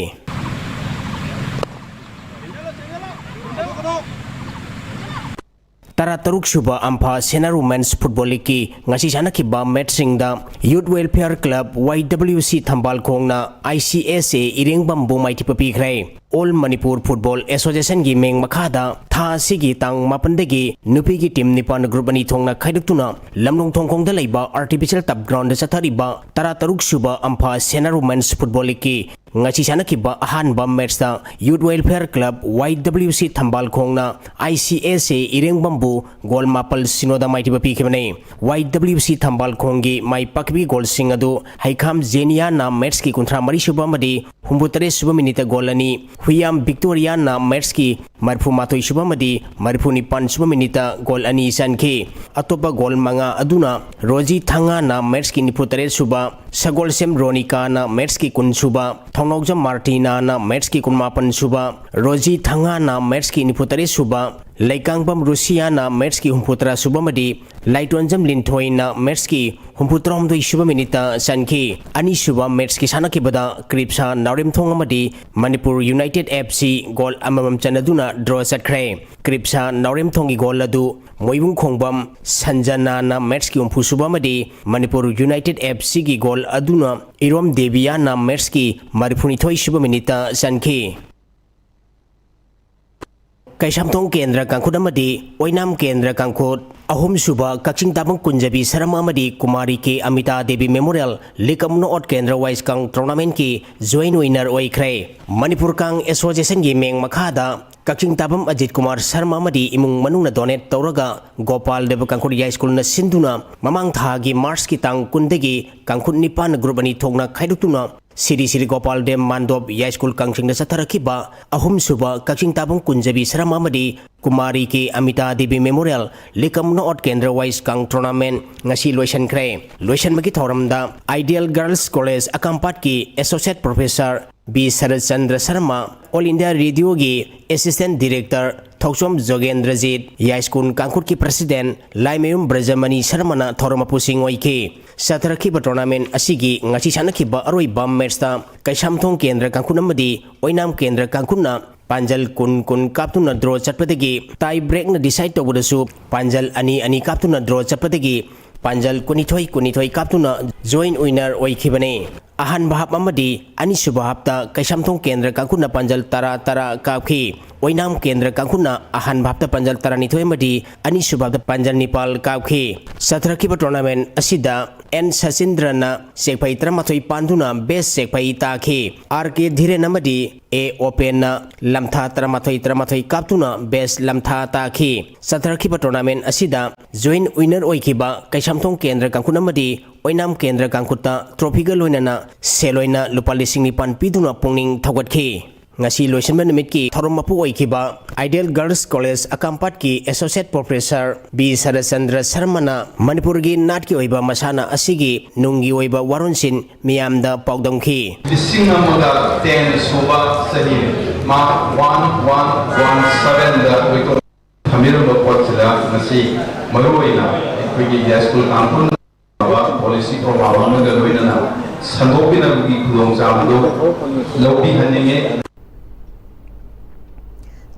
ꯇꯔꯥꯇꯔꯨꯛ ꯁꯨꯕ ꯑꯝꯐꯥ ꯁꯦꯅꯥꯔꯨ Men's Football Leagueꯀꯤ ꯉꯁꯤ ꯁꯥꯟꯅꯈꯤꯕ matchꯁꯤꯡꯗ Youth Welfare Club Y W C ꯊꯝꯕꯥꯜꯈꯣꯡꯅ I C S A ꯏꯔꯦꯡꯕꯝꯕꯨ ꯃꯥꯏꯊꯤꯕ ꯄꯤꯈ꯭ꯔꯦ꯫ All Manipur Football Associationꯒꯤ ꯃꯤꯡ ꯃꯈꯥꯗ ꯊꯥ ꯑꯁꯤꯒꯤ ꯇꯥꯡ ꯃꯥꯄꯟꯗꯒꯤ ꯅꯨꯄꯤꯒꯤ team ꯅꯤꯄꯥꯟ group ꯑꯅꯤ ꯊꯣꯛꯅ ꯈꯥꯏꯗꯣꯛꯇꯨꯅ ꯂꯝꯂꯣꯡ ꯊꯣꯡꯈꯣꯡꯗ ꯂꯩꯕ artificial turf groundꯗ ꯆꯠꯊꯔꯤꯕ ꯇꯔꯥꯇꯔꯨꯛ ꯁꯨꯕ ꯑꯝꯐꯥ ꯁꯦꯅꯥꯔꯨ Men's Football Leagueꯀꯤ ꯉꯁꯤ ꯁꯥꯟꯅꯈꯤꯕ ꯑꯍꯥꯟꯕ ꯃꯦꯠꯁꯇ Youth Welfare Club, Y W C, ꯊꯝꯕꯥꯜꯈꯣꯡꯅ I C S A ꯏꯔꯦꯡꯕꯝꯕꯨ ꯒꯣꯜ ꯃꯥꯄꯜ ꯁꯤꯅꯣꯗ ꯃꯥꯏꯊꯤꯕ ꯄꯤꯈꯤꯕꯅꯤ꯫ Y W C ꯊꯝꯕꯥꯜꯈꯣꯡꯒꯤ ꯃꯥꯏ ꯄꯥꯛꯈꯤꯕꯒꯤ ꯒꯣꯜꯁꯤꯡ ꯑꯗꯨ ꯍꯩꯈꯥꯝ ꯖꯦꯅꯤꯌꯥꯅ ꯃꯦꯠꯁꯀꯤ ꯀꯨꯟꯊ꯭ꯔꯥ ꯃꯔꯤ ꯁꯨꯕ ꯑꯃꯗꯤ ꯍꯨꯝꯐꯨ ꯇꯔꯦꯠ ꯁꯨꯕ ꯃꯤꯅꯤꯠꯇ ꯒꯣꯜ ꯑꯅꯤ, ꯍꯨꯏꯌꯥꯝ ꯕꯤꯛꯇꯣꯔꯤꯌꯥꯅ ꯃꯦꯠꯁꯀꯤ ꯃꯔꯤꯐꯨ ꯃꯥꯊꯣꯏ ꯁꯨꯕ ꯑꯃꯗꯤ ꯃꯔꯤꯐꯨ ꯅꯤꯄꯥꯟ ꯁꯨꯕ ꯃꯤꯅꯤꯠꯇ ꯒꯣꯜ ꯑꯅꯤ ꯆꯟꯈꯤ꯫ ꯑꯇꯣꯞꯄ ꯒꯣꯜ ꯃꯉꯥ ꯑꯗꯨꯅ ꯔꯣꯖꯤ ꯊꯪꯉꯥꯅ ꯃꯦꯠꯁꯀꯤ ꯅꯤꯐꯨ ꯇꯔꯦꯠ ꯁꯨꯕ, ꯁꯒꯣꯜꯁꯦꯝ ꯔꯣꯅꯤꯀꯥꯅ ꯃꯦꯠꯁꯀꯤ ꯀꯨꯟ ꯁꯨꯕ, ꯊꯧꯅꯥꯎꯖꯝ ꯃꯥꯔꯇꯤꯅꯥꯅ ꯃꯦꯠꯁꯀꯤ ꯀꯨꯟꯃꯥꯄꯟ ꯁꯨꯕ, ꯔꯣꯖꯤ ꯊꯪꯉꯥꯅ ꯃꯦꯠꯁꯀꯤ ꯅꯤꯐꯨ ꯇꯔꯦꯠ ꯁꯨꯕ, ꯂꯩꯀꯥꯡꯕꯝ ꯔꯨꯁꯤꯌꯥꯅ ꯃꯦꯠꯁꯀꯤ ꯍꯨꯝꯐꯨ ꯇꯔꯥ ꯁꯨꯕ ꯑꯃꯗꯤ ꯂꯥꯏꯇꯣꯟꯖꯝ ꯂꯤꯟꯊꯣꯏꯅ ꯃꯦꯠꯁꯀꯤ ꯍꯨꯝꯐꯨ ꯇꯔꯥꯍꯨꯝꯗꯣꯏ ꯁꯨꯕ ꯃꯤꯅꯤꯠꯇ ꯆꯟꯈꯤ꯫ ꯑꯅꯤꯁꯨꯕ ꯃꯦꯠꯁꯀꯤ ꯁꯥꯟꯅꯈꯤꯕꯗ ꯀ꯭ꯔꯤꯞꯁꯥ ꯅꯥꯎꯔꯦꯝꯊꯣꯡ ꯑꯃꯗꯤ Manipur United F C goal ꯑꯃꯃꯝ ꯆꯟꯅꯗꯨꯅ ꯗ꯭ꯔꯣ ꯆꯠꯈ꯭ꯔꯦ꯫ ꯀ꯭ꯔꯤꯞꯁꯥ ꯅꯥꯎꯔꯦꯝꯊꯣꯡꯒꯤ ꯒꯣꯜ ꯑꯗꯨ ꯃꯣꯏꯕꯨꯡ ꯈꯣꯡꯕꯝ ꯁꯟꯖꯅꯥꯅ ꯃꯦꯠꯁꯀꯤ ꯍꯨꯝꯐꯨ ꯁꯨꯕ ꯑꯃꯗꯤ ꯃꯅꯤꯄꯨꯔ United F Cꯒꯤ ꯒꯣꯜ ꯑꯗꯨꯅ ꯏꯔꯣꯝ ꯗꯦꯕꯤꯌꯥꯅ ꯃꯦꯠꯁꯀꯤ ꯃꯔꯤꯐꯨꯅꯤꯊꯣꯏ ꯁꯨꯕ ꯃꯤꯅꯤꯠꯇ ꯆꯟꯈꯤ꯫ ꯀꯩꯁꯥꯝꯊꯣꯡ ꯀꯦꯟꯗ꯭ꯔ ꯀꯥꯡꯈꯨꯠ ꯑꯃꯗꯤ ꯑꯣꯏꯅꯥꯝ ꯀꯦꯟꯗ꯭ꯔ ꯀꯥꯡꯈꯨꯠ, ꯑꯍꯨꯝꯁꯨꯕ ꯀꯛꯆꯤꯡ ꯇꯥꯐꯝ ꯀꯨꯟꯖꯕꯤ ꯁꯔꯃ ꯑꯃꯗꯤ ꯀꯨꯃꯥꯔꯤ ꯀꯦ ꯑꯃꯤꯇꯥ ꯗꯦꯕꯤ ꯃꯦꯃꯣꯔꯤꯌꯦꯜ ꯂꯤꯛ ꯑꯃꯅ ꯑꯣꯠ ꯀꯦꯟꯗ꯭ꯔ ꯋꯥꯏꯁ ꯀꯥꯡ ꯇꯣꯔꯅꯥꯃꯦꯟꯠꯀꯤ ꯖꯣꯏꯟ ꯋꯤꯟꯅꯔ ꯑꯣꯏꯈ꯭ꯔꯦ꯫ ꯃꯅꯤꯄꯨꯔ ꯀꯥꯡ ꯑꯦꯁꯣꯁꯤꯌꯦꯁꯟꯒꯤ ꯃꯦꯡ ꯃꯈꯥꯗ ꯀꯛꯆꯤꯡ ꯇꯥꯐꯝ ꯑꯖꯤꯠ ꯀꯨꯃꯥꯔ ꯁꯔꯃ ꯑꯃꯗꯤ ꯏꯃꯨꯡ ꯃꯅꯨꯡꯅ ꯗꯣꯅꯦꯠ ꯇꯧꯔꯒ ꯒꯣꯄꯥꯜ ꯗꯦꯕ ꯀꯥꯡꯈꯨꯠ ꯌꯥꯏꯁ꯭ꯀꯨꯜꯅ ꯁꯤꯟꯗꯨꯅ ꯃꯃꯥꯡ ꯊꯥꯒꯤ ꯃꯥꯔꯆꯀꯤ ꯇꯥꯡ ꯀꯨꯟꯗꯒꯤ ꯀꯥꯡꯈꯨꯠ ꯅꯤꯄꯥꯟ ꯒ꯭ꯔꯨꯞ ꯑꯅꯤ ꯊꯣꯛꯅ ꯈꯥꯏꯗꯣꯛꯇꯨꯅ ꯁꯤꯔꯤ ꯁꯤꯔꯤ ꯒꯣꯄꯥꯜ ꯗꯦꯕ ꯃꯥꯟꯗꯣꯞ ꯌꯥꯏꯁ꯭ꯀꯨꯜ ꯀꯥꯡꯁꯤꯡꯗ ꯆꯠꯊꯔꯛꯈꯤꯕ ꯑꯍꯨꯝꯁꯨꯕ ꯀꯛꯆꯤꯡ ꯇꯥꯐꯝ ꯀꯨꯟꯖꯕꯤ ꯁꯔꯃ ꯑꯃꯗꯤ ꯀꯨꯃꯥꯔꯤ ꯀꯦ ꯑꯃꯤꯇꯥ ꯗꯦꯕꯤ ꯃꯦꯃꯣꯔꯤꯌꯦꯜ ꯂꯤꯛ ꯑꯃꯅ ꯑꯣꯠ ꯀꯦꯟꯗ꯭ꯔ ꯋꯥꯏꯁ ꯀꯥꯡ ꯇꯣꯔꯅꯥꯃꯦꯟꯠ ꯉꯁꯤ ꯂꯣꯏꯁꯤꯟꯈ꯭ꯔꯦ꯫ ꯂꯣꯏꯁꯤꯟꯕꯒꯤ ꯊꯧꯔꯝꯗ ꯑꯥꯏꯗꯤꯌꯦꯜ ꯒꯔꯜꯁ ꯀꯣꯂꯦꯖ ꯑꯀꯥꯝꯄꯥꯠꯀꯤ associate professor B Sarat Chandra Sharma, all India ꯔꯦꯗꯤꯑꯣꯒꯤ ꯑꯦꯁꯤꯁ꯭ꯇꯦꯟꯠ ꯗꯤꯔꯦꯛꯇꯔ ꯊꯧꯆꯣꯝ ꯖꯣꯒꯦꯟꯗ꯭ꯔꯖꯤꯠ, ꯌꯥꯏꯁ꯭ꯀꯨꯜ ꯀꯥꯡꯈꯨꯠꯀꯤ ꯄ꯭ꯔꯦꯁꯤꯗꯦꯟꯠ ꯂꯥꯏꯃꯌꯨꯝ ꯕ꯭ꯔꯖꯃꯅꯤ ꯁꯔꯃꯅ ꯊꯧꯔꯝ ꯃꯄꯨꯁꯤꯡ ꯑꯣꯏꯈꯤ꯫ ꯆꯠꯊꯔꯛꯈꯤꯕ ꯇꯣꯔꯅꯥꯃꯦꯟꯠ ꯑꯁꯤꯒꯤ ꯉꯁꯤ ꯁꯥꯟꯅꯈꯤꯕ ꯑꯔꯣꯏꯕ ꯃꯦꯠꯁꯇ ꯀꯩꯁꯥꯝꯊꯣꯡ ꯀꯦꯟꯗ꯭ꯔ ꯀꯥꯡꯈꯨꯠ ꯑꯃꯗꯤ ꯑꯣꯏꯅꯥꯝ ꯀꯦꯟꯗ꯭ꯔ ꯀꯥꯡꯈꯨꯠꯅ ꯄꯥꯟꯖꯜ ꯀꯨꯟ ꯀꯨꯟ ꯀꯥꯞꯇꯨꯅ ꯗ꯭ꯔꯣ ꯆꯠꯄꯗꯒꯤ ꯇꯥꯏ ꯕ꯭ꯔꯦꯛꯅ ꯗꯤꯁꯥꯏꯗ ꯇꯧꯕꯗꯁꯨ ꯄꯥꯟꯖꯜ ꯑꯅꯤ ꯑꯅꯤ ꯀꯥꯞꯇꯨꯅ ꯗ꯭ꯔꯣ ꯆꯠꯄꯗꯒꯤ ꯄꯥꯟꯖꯜ ꯀꯨꯟꯅꯤꯊꯣꯏ ꯀꯨꯟꯅꯤꯊꯣꯏ ꯀꯥꯞꯇꯨꯅ ꯖꯣꯏꯟ ꯋꯤꯟꯅꯔ ꯑꯣꯏꯈꯤꯕꯅꯤ꯫ ꯑꯍꯥꯟꯕ ꯍꯥꯞ ꯑꯃꯗꯤ ꯑꯅꯤꯁꯨꯕ ꯍꯥꯞꯇ ꯀꯩꯁꯥꯝꯊꯣꯡ ꯀꯦꯟꯗ꯭ꯔ ꯀꯥꯡꯈꯨꯠꯅ ꯄꯥꯟꯖꯜ ꯇꯔꯥ ꯇꯔꯥ ꯀꯥꯞꯈꯤ꯫ ꯑꯣꯏꯅꯥꯝ ꯀꯦꯟꯗ꯭ꯔ ꯀꯥꯡꯈꯨꯠꯅ ꯑꯍꯥꯟꯕ ꯍꯥꯞꯇ ꯄꯥꯟꯖꯜ ꯇꯔꯥꯅꯤꯊꯣꯏ ꯑꯃꯗꯤ ꯑꯅꯤꯁꯨꯕ ꯍꯥꯞꯇ ꯄꯥꯟꯖꯜ ꯅꯤꯄꯥꯜ ꯀꯥꯞꯈꯤ꯫ ꯆꯠꯊꯔꯛꯈꯤꯕ ꯇꯣꯔꯅꯥꯃꯦꯟꯠ ꯑꯁꯤꯗ ꯑꯦꯟ ꯁꯆꯤꯟꯗ꯭ꯔꯅ ꯆꯦꯛꯐꯩ ꯇꯔꯥꯃꯥꯊꯣꯏ ꯄꯥꯟꯗꯨꯅ best ꯆꯦꯛꯐꯩ ꯇꯥꯈꯤ꯫ ꯑꯥꯔ ꯀꯦ ꯙꯤꯔꯦꯟ ꯑꯃꯗꯤ ꯑꯦ ꯑꯣꯄꯦꯟꯅ ꯂꯝꯊꯥ ꯇꯔꯥꯃꯥꯊꯣꯏ ꯇꯔꯥꯃꯥꯊꯣꯏ ꯀꯥꯞꯇꯨꯅ best ꯂꯝꯊꯥ ꯇꯥꯈꯤ꯫ ꯆꯠꯊꯔꯛꯈꯤꯕ tournament ꯑꯁꯤꯗ joint winner ꯑꯣꯏꯈꯤꯕ ꯀꯩꯁꯥꯝꯊꯣꯡ ꯀꯦꯟꯗ꯭ꯔ ꯀꯥꯡꯈꯨꯠ ꯑꯃꯗꯤ ꯑꯣꯏꯅꯥꯝ ꯀꯦꯟꯗ꯭ꯔ ꯀꯥꯡꯈꯨꯠꯇ trophyꯒ ꯂꯣꯏꯅꯅ ꯁꯦꯜ ꯑꯣꯏꯅ ꯂꯨꯄꯥ ꯂꯤꯁꯤꯡ ꯅꯤꯄꯥꯟ ꯄꯤꯗꯨꯅ ꯄꯨꯛꯅꯤꯡ ꯊꯧꯒꯠꯈꯤ꯫ ꯉꯁꯤ ꯂꯣꯏꯁꯤꯟꯕ ꯅꯨꯃꯤꯠꯀꯤ ꯊꯧꯔꯝ ꯃꯄꯨ ꯑꯣꯏꯈꯤꯕ Ideal Girls College ꯑꯀꯥꯝꯄꯥꯠꯀꯤ Associate Professor ꯕꯤ ꯁꯔꯠꯆꯟꯗ꯭ꯔ ꯁꯔꯃꯅ ꯃꯅꯤꯄꯨꯔꯒꯤ ꯅꯥꯠꯀꯤ ꯑꯣꯏꯕ ꯃꯁꯥꯟꯅ ꯑꯁꯤꯒꯤ ꯅꯨꯡꯒꯤ ꯑꯣꯏꯕ ꯋꯥꯔꯣꯜꯁꯤꯡ ꯃꯤꯌꯥꯝꯗ ꯄꯥꯎꯗꯝꯈꯤ꯫ ꯂꯤꯁꯤꯡ ꯑꯃꯒ ꯇꯦꯟ ꯁꯨꯕ ꯆꯍꯤ, March one one one sevenꯗ ꯑꯩꯈꯣꯏ ꯊꯝꯕꯤꯔꯝꯕ ꯄꯣꯠꯁꯤꯗ ꯉꯁꯤ ꯃꯔꯨꯑꯣꯏꯅ ꯑꯩꯈꯣꯏꯒꯤ ꯌꯥꯏꯁ꯭ꯀꯨꯜ ꯀꯥꯡꯕꯨꯅ policy program ꯑꯃꯒ ꯂꯣꯏꯅꯅ ꯁꯟꯗꯣꯛꯄꯤꯅꯕꯒꯤ ꯈꯨꯗꯣꯡꯆꯥꯕꯗꯨ ꯂꯧꯕꯤꯍꯟꯅꯤꯡꯉꯤ꯫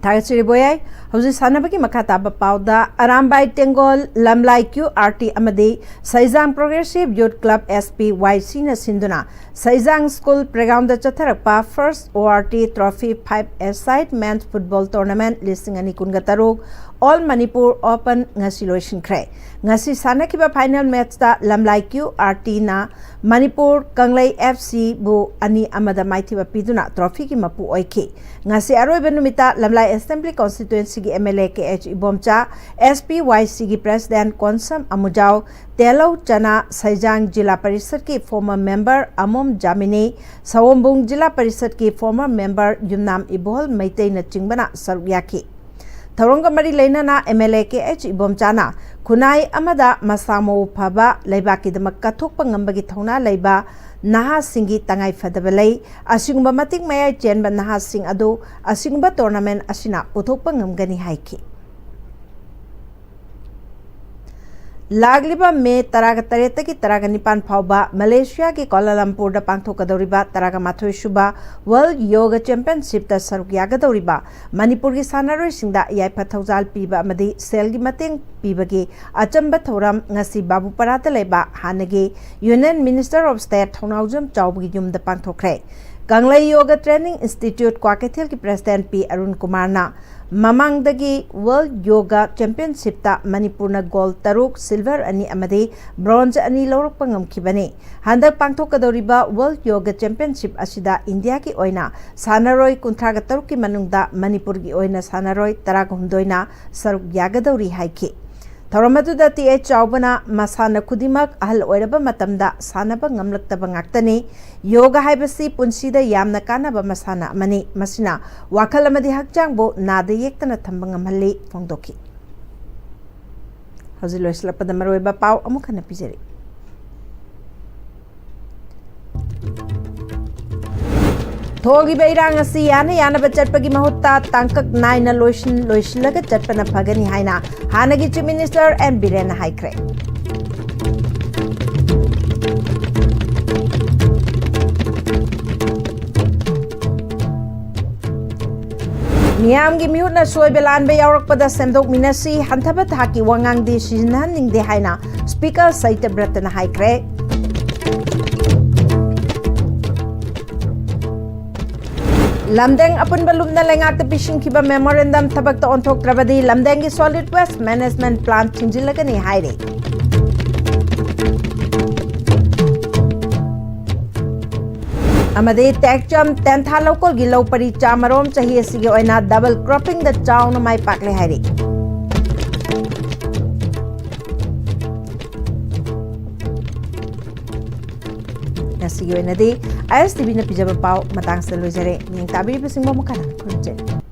ꯊꯥꯒꯠꯆꯔꯤ ꯕꯣꯌꯥꯏ꯫ ꯍꯧꯖꯤꯛ ꯁꯥꯟꯅꯕꯒꯤ ꯃꯈꯥ ꯇꯥꯕ ꯄꯥꯎꯗ, ꯑꯔꯥꯝꯕꯥꯏ ꯇꯦꯡꯒꯣꯜ, ꯂꯝꯂꯥꯏ ꯀ꯭ꯌꯨ ꯑꯥꯔ ꯇꯤ ꯑꯃꯗꯤ ꯁꯩꯖꯥꯡ Progressive Youth Club S P Y Cꯅ ꯁꯤꯟꯗꯨꯅ ꯁꯩꯖꯥꯡ ꯁ꯭ꯀꯨꯜ ꯄ꯭ꯂꯦꯒ꯭ꯔꯥꯎꯟꯗ ꯆꯠꯊꯔꯛꯄ First O R T Trophy five A-side Men's Football Tournament ꯂꯤꯁꯤꯡ ꯑꯅꯤ ꯀꯨꯟꯒ ꯇꯔꯨꯛ All Manipur Open ꯉꯁꯤ ꯂꯣꯏꯁꯤꯟꯈ꯭ꯔꯦ꯫ ꯉꯁꯤ ꯁꯥꯟꯅꯈꯤꯕ final matchꯇ ꯂꯝꯂꯥꯏ ꯀ꯭ꯌꯨ ꯑꯥꯔ ꯇꯤꯅ ꯃꯅꯤꯄꯨꯔ ꯀꯪꯂꯩ F Cꯕꯨ ꯑꯅꯤ ꯑꯃꯗ ꯃꯥꯏꯊꯤꯕ ꯄꯤꯗꯨꯅ trophyꯒꯤ ꯃꯄꯨ ꯑꯣꯏꯈꯤ꯫ ꯉꯁꯤ ꯑꯔꯣꯏꯕ ꯅꯨꯃꯤꯠꯇ ꯂꯝꯂꯥꯏ Assembly Constituencyꯒꯤ M L A K H Ibomcha, S P Y Cꯒꯤ President Konsam ꯑꯃꯨꯖꯥꯎ, ꯇꯦꯂꯧ ꯆꯅꯥ, ꯁꯩꯖꯥꯡ ꯖꯤꯂꯥ ꯄꯔꯤꯁꯠꯀꯤ former member ꯑꯃꯣꯝ ꯖꯥꯃꯤꯅꯤ, ꯁꯑꯣꯝꯕꯨꯡ ꯖꯤꯂꯥ ꯄꯔꯤꯁꯠꯀꯤ former member ꯌꯨꯝꯅꯥꯝ ꯏꯕꯣꯍꯜ ꯃꯩꯇꯩꯅꯆꯤꯡꯕꯅ ꯁꯔꯨꯛ ꯌꯥꯈꯤ꯫ ꯊꯧꯔꯝꯒ ꯃꯔꯤ ꯂꯩꯅꯅ M L A K H ꯏꯕꯣꯝꯆꯥꯅ ꯈꯨꯟꯅꯥꯏ ꯑꯃꯗ ꯃꯁꯥ ꯃꯎ ꯐꯕ, ꯂꯩꯕꯥꯛꯀꯤꯗꯃꯛ ꯀꯠꯊꯣꯛꯄ ꯉꯝꯕꯒꯤ ꯊꯧꯅꯥ ꯂꯩꯕ ꯅꯍꯥꯁꯤꯡꯒꯤ ꯇꯉꯥꯏ ꯐꯗꯕ ꯂꯩ꯫ ꯑꯁꯤꯒꯨꯝꯕ ꯃꯇꯤꯛ ꯃꯌꯥꯏ ꯆꯦꯟꯕ ꯅꯍꯥꯁꯤꯡ ꯑꯗꯨ ꯑꯁꯤꯒꯨꯝꯕ tournament ꯑꯁꯤꯅ ꯄꯨꯊꯣꯛꯄ ꯉꯝꯒꯅꯤ ꯍꯥꯏꯈꯤ꯫ ꯂꯥꯛꯂꯤꯕ ꯃꯦ ꯇꯔꯥꯒ ꯇꯔꯦꯠꯇꯒꯤ ꯇꯔꯥꯒ ꯅꯤꯄꯥꯟ ꯐꯥꯎꯕ ꯃꯂꯦꯁꯤꯌꯥꯒꯤ ꯀꯣꯂꯥꯂꯝꯄꯨꯔꯗ ꯄꯥꯡꯊꯣꯛꯀꯗꯧꯔꯤꯕ ꯇꯔꯥꯒ ꯃꯥꯊꯣꯏ ꯁꯨꯕ World Yoga Championshipꯇ ꯁꯔꯨꯛ ꯌꯥꯒꯗꯧꯔꯤꯕ ꯃꯅꯤꯄꯨꯔꯒꯤ ꯁꯥꯟꯅꯔꯣꯏꯁꯤꯡꯗ ꯌꯥꯏꯐ ꯊꯧꯖꯥꯜ ꯄꯤꯕ ꯑꯃꯗꯤ ꯁꯦꯜꯒꯤ ꯃꯇꯦꯡ ꯄꯤꯕꯒꯤ ꯑꯆꯝꯕ ꯊꯧꯔꯝ ꯉꯁꯤ ꯕꯥꯕꯨꯄꯥꯔꯥꯗ ꯂꯩꯕ ꯍꯥꯟꯅꯒꯤ Union Minister of State ꯊꯧꯅꯥꯎꯖꯝ ꯆꯥꯎꯕꯒꯤ ꯌꯨꯝꯗ ꯄꯥꯡꯊꯣꯛꯈ꯭ꯔꯦ꯫ ꯀꯪꯂꯩ ꯌꯣꯒ Training Institute ꯀ꯭ꯋꯥꯀꯩꯊꯦꯜꯒꯤ President ꯄꯤ ꯑꯔꯨꯟ ꯀꯨꯃꯥꯔꯅ ꯃꯃꯥꯡꯗꯒꯤ World Yoga Championshipꯇ ꯃꯅꯤꯄꯨꯔꯅ gold ꯇꯔꯨꯛ, silver ꯑꯅꯤ ꯑꯃꯗꯤ bronze ꯑꯅꯤ ꯂꯧꯔꯛꯄ ꯉꯝꯈꯤꯕꯅꯤ꯫ ꯍꯟꯗꯛ ꯄꯥꯡꯊꯣꯛꯀꯗꯧꯔꯤꯕ World Yoga Championship ꯑꯁꯤꯗ ꯏꯟꯗꯤꯌꯥꯒꯤ ꯑꯣꯏꯅ ꯁꯥꯟꯅꯔꯣꯏ ꯀꯨꯟꯊ꯭ꯔꯥꯒ ꯇꯔꯨꯛꯀꯤ ꯃꯅꯨꯡꯗ ꯃꯅꯤꯄꯨꯔꯒꯤ ꯑꯣꯏꯅ ꯁꯥꯟꯅꯔꯣꯏ ꯇꯔꯥꯒ ꯍꯨꯝꯗꯣꯏꯅ ꯁꯔꯨꯛ ꯌꯥꯒꯗꯧꯔꯤ ꯍꯥꯏꯈꯤ꯫ ꯊꯧꯔꯝ ꯑꯗꯨꯗ ꯇꯤ ꯑꯩꯆ ꯆꯥꯎꯕꯅ ꯃꯁꯥꯟꯅ ꯈꯨꯗꯤꯡꯃꯛ ꯑꯍꯜ ꯑꯣꯏꯔꯕ ꯃꯇꯝꯗ ꯁꯥꯟꯅꯕ ꯉꯝꯂꯛꯇꯕ ꯉꯥꯛꯇꯅꯤ꯫ ꯌꯣꯒ ꯍꯥꯏꯕꯁꯤ ꯄꯨꯟꯁꯤꯗ ꯌꯥꯝꯅ ꯀꯥꯟꯅꯕ ꯃꯁꯥꯟꯅ ꯑꯃꯅꯤ꯫ ꯃꯁꯤꯅ ꯋꯥꯈꯜ ꯑꯃꯗꯤ ꯍꯛꯆꯥꯡꯕꯨ ꯅꯥꯗ ꯌꯦꯛꯇꯅ ꯊꯝꯕ ꯉꯝꯍꯜꯂꯤ ꯐꯣꯡꯗꯣꯛꯈꯤ꯫ ꯍꯧꯖꯤꯛ ꯂꯣꯏꯁꯤꯜꯂꯛꯄꯗ ꯃꯔꯨꯑꯣꯏꯕ ꯄꯥꯎ ꯑꯃꯨꯛ ꯍꯟꯅ ꯄꯤꯖꯔꯤ꯫ ꯊꯣꯛꯂꯤꯕ ꯏꯔꯥꯡ ꯑꯁꯤ ꯌꯥꯅ ꯌꯥꯅꯕ ꯆꯠꯄꯒꯤ ꯃꯍꯨꯠꯇ ꯇꯥꯡꯀꯛ ꯅꯥꯏꯅ ꯂꯣꯏꯁꯤꯟ-, ꯂꯣꯏꯁꯤꯜꯂꯒ ꯆꯠꯄꯅ ꯐꯒꯅꯤ ꯍꯥꯏꯅ ꯍꯥꯟꯅꯒꯤ Chief Minister ꯑꯦꯟ ꯕꯤꯔꯦꯟꯅ ꯍꯥꯏꯈ꯭ꯔꯦ꯫ ꯃꯤꯌꯥꯝꯒꯤ ꯃꯤꯍꯨꯠꯅ ꯁꯣꯏꯕ ꯂꯥꯟꯕ ꯌꯥꯎꯔꯛꯄꯗ ꯁꯦꯝꯗꯣꯛꯃꯤꯟꯅꯁꯤ, ꯍꯟꯊꯕ ꯊꯥꯛꯀꯤ ꯋꯥꯉꯥꯡꯗꯤ ꯁꯤꯖꯤꯟꯅꯍꯟꯅꯤꯡꯗꯦ ꯍꯥꯏꯅ Speaker ꯁꯇ꯭ꯌꯕ꯭ꯔꯇꯅ ꯍꯥꯏꯈ꯭ꯔꯦ꯫ ꯂꯝꯗꯦꯡ ꯑꯄꯨꯟꯕ ꯂꯨꯞꯅ ꯂꯩꯉꯥꯛꯇ ꯄꯤꯁꯤꯟꯈꯤꯕ memorandum ꯊꯕꯛꯇ ꯑꯣꯟꯊꯣꯛꯇ꯭ꯔꯕꯗꯤ ꯂꯝꯗꯦꯡꯒꯤ solid waste management plant ꯊꯤꯡꯖꯤꯜꯂꯒꯅꯤ ꯍꯥꯏꯔꯤ꯫ ꯑꯃꯗꯤ ꯇꯦꯛꯆꯝ ꯇꯦꯟꯊꯥ ꯂꯧꯀꯣꯜꯒꯤ ꯂꯧ ꯄꯔꯤ ꯆꯥꯃꯔꯣꯝ ꯆꯍꯤ ꯑꯁꯤꯒꯤ ꯑꯣꯏꯅ double croppingꯗ ꯆꯥꯎꯅ ꯃꯥꯏ ꯄꯥꯛꯂꯦ ꯍꯥꯏꯔꯤ꯫ ꯉꯁꯤꯒꯤ ꯑꯣꯏꯅꯗꯤ ꯑꯥꯏ ꯑꯦꯁ ꯇꯤ ꯚꯤꯅ ꯄꯤꯖꯕ ꯄꯥꯎ ꯃꯇꯥꯡꯁꯤꯗ ꯂꯣꯏꯖꯔꯦ꯫ ꯃꯤꯠꯌꯦꯡ ꯇꯥꯕꯤꯔꯤꯕꯁꯤꯡꯕꯨ ꯑꯃꯨꯛ ꯍꯟꯅ ꯈꯨꯔꯨꯝꯖꯔꯤ꯫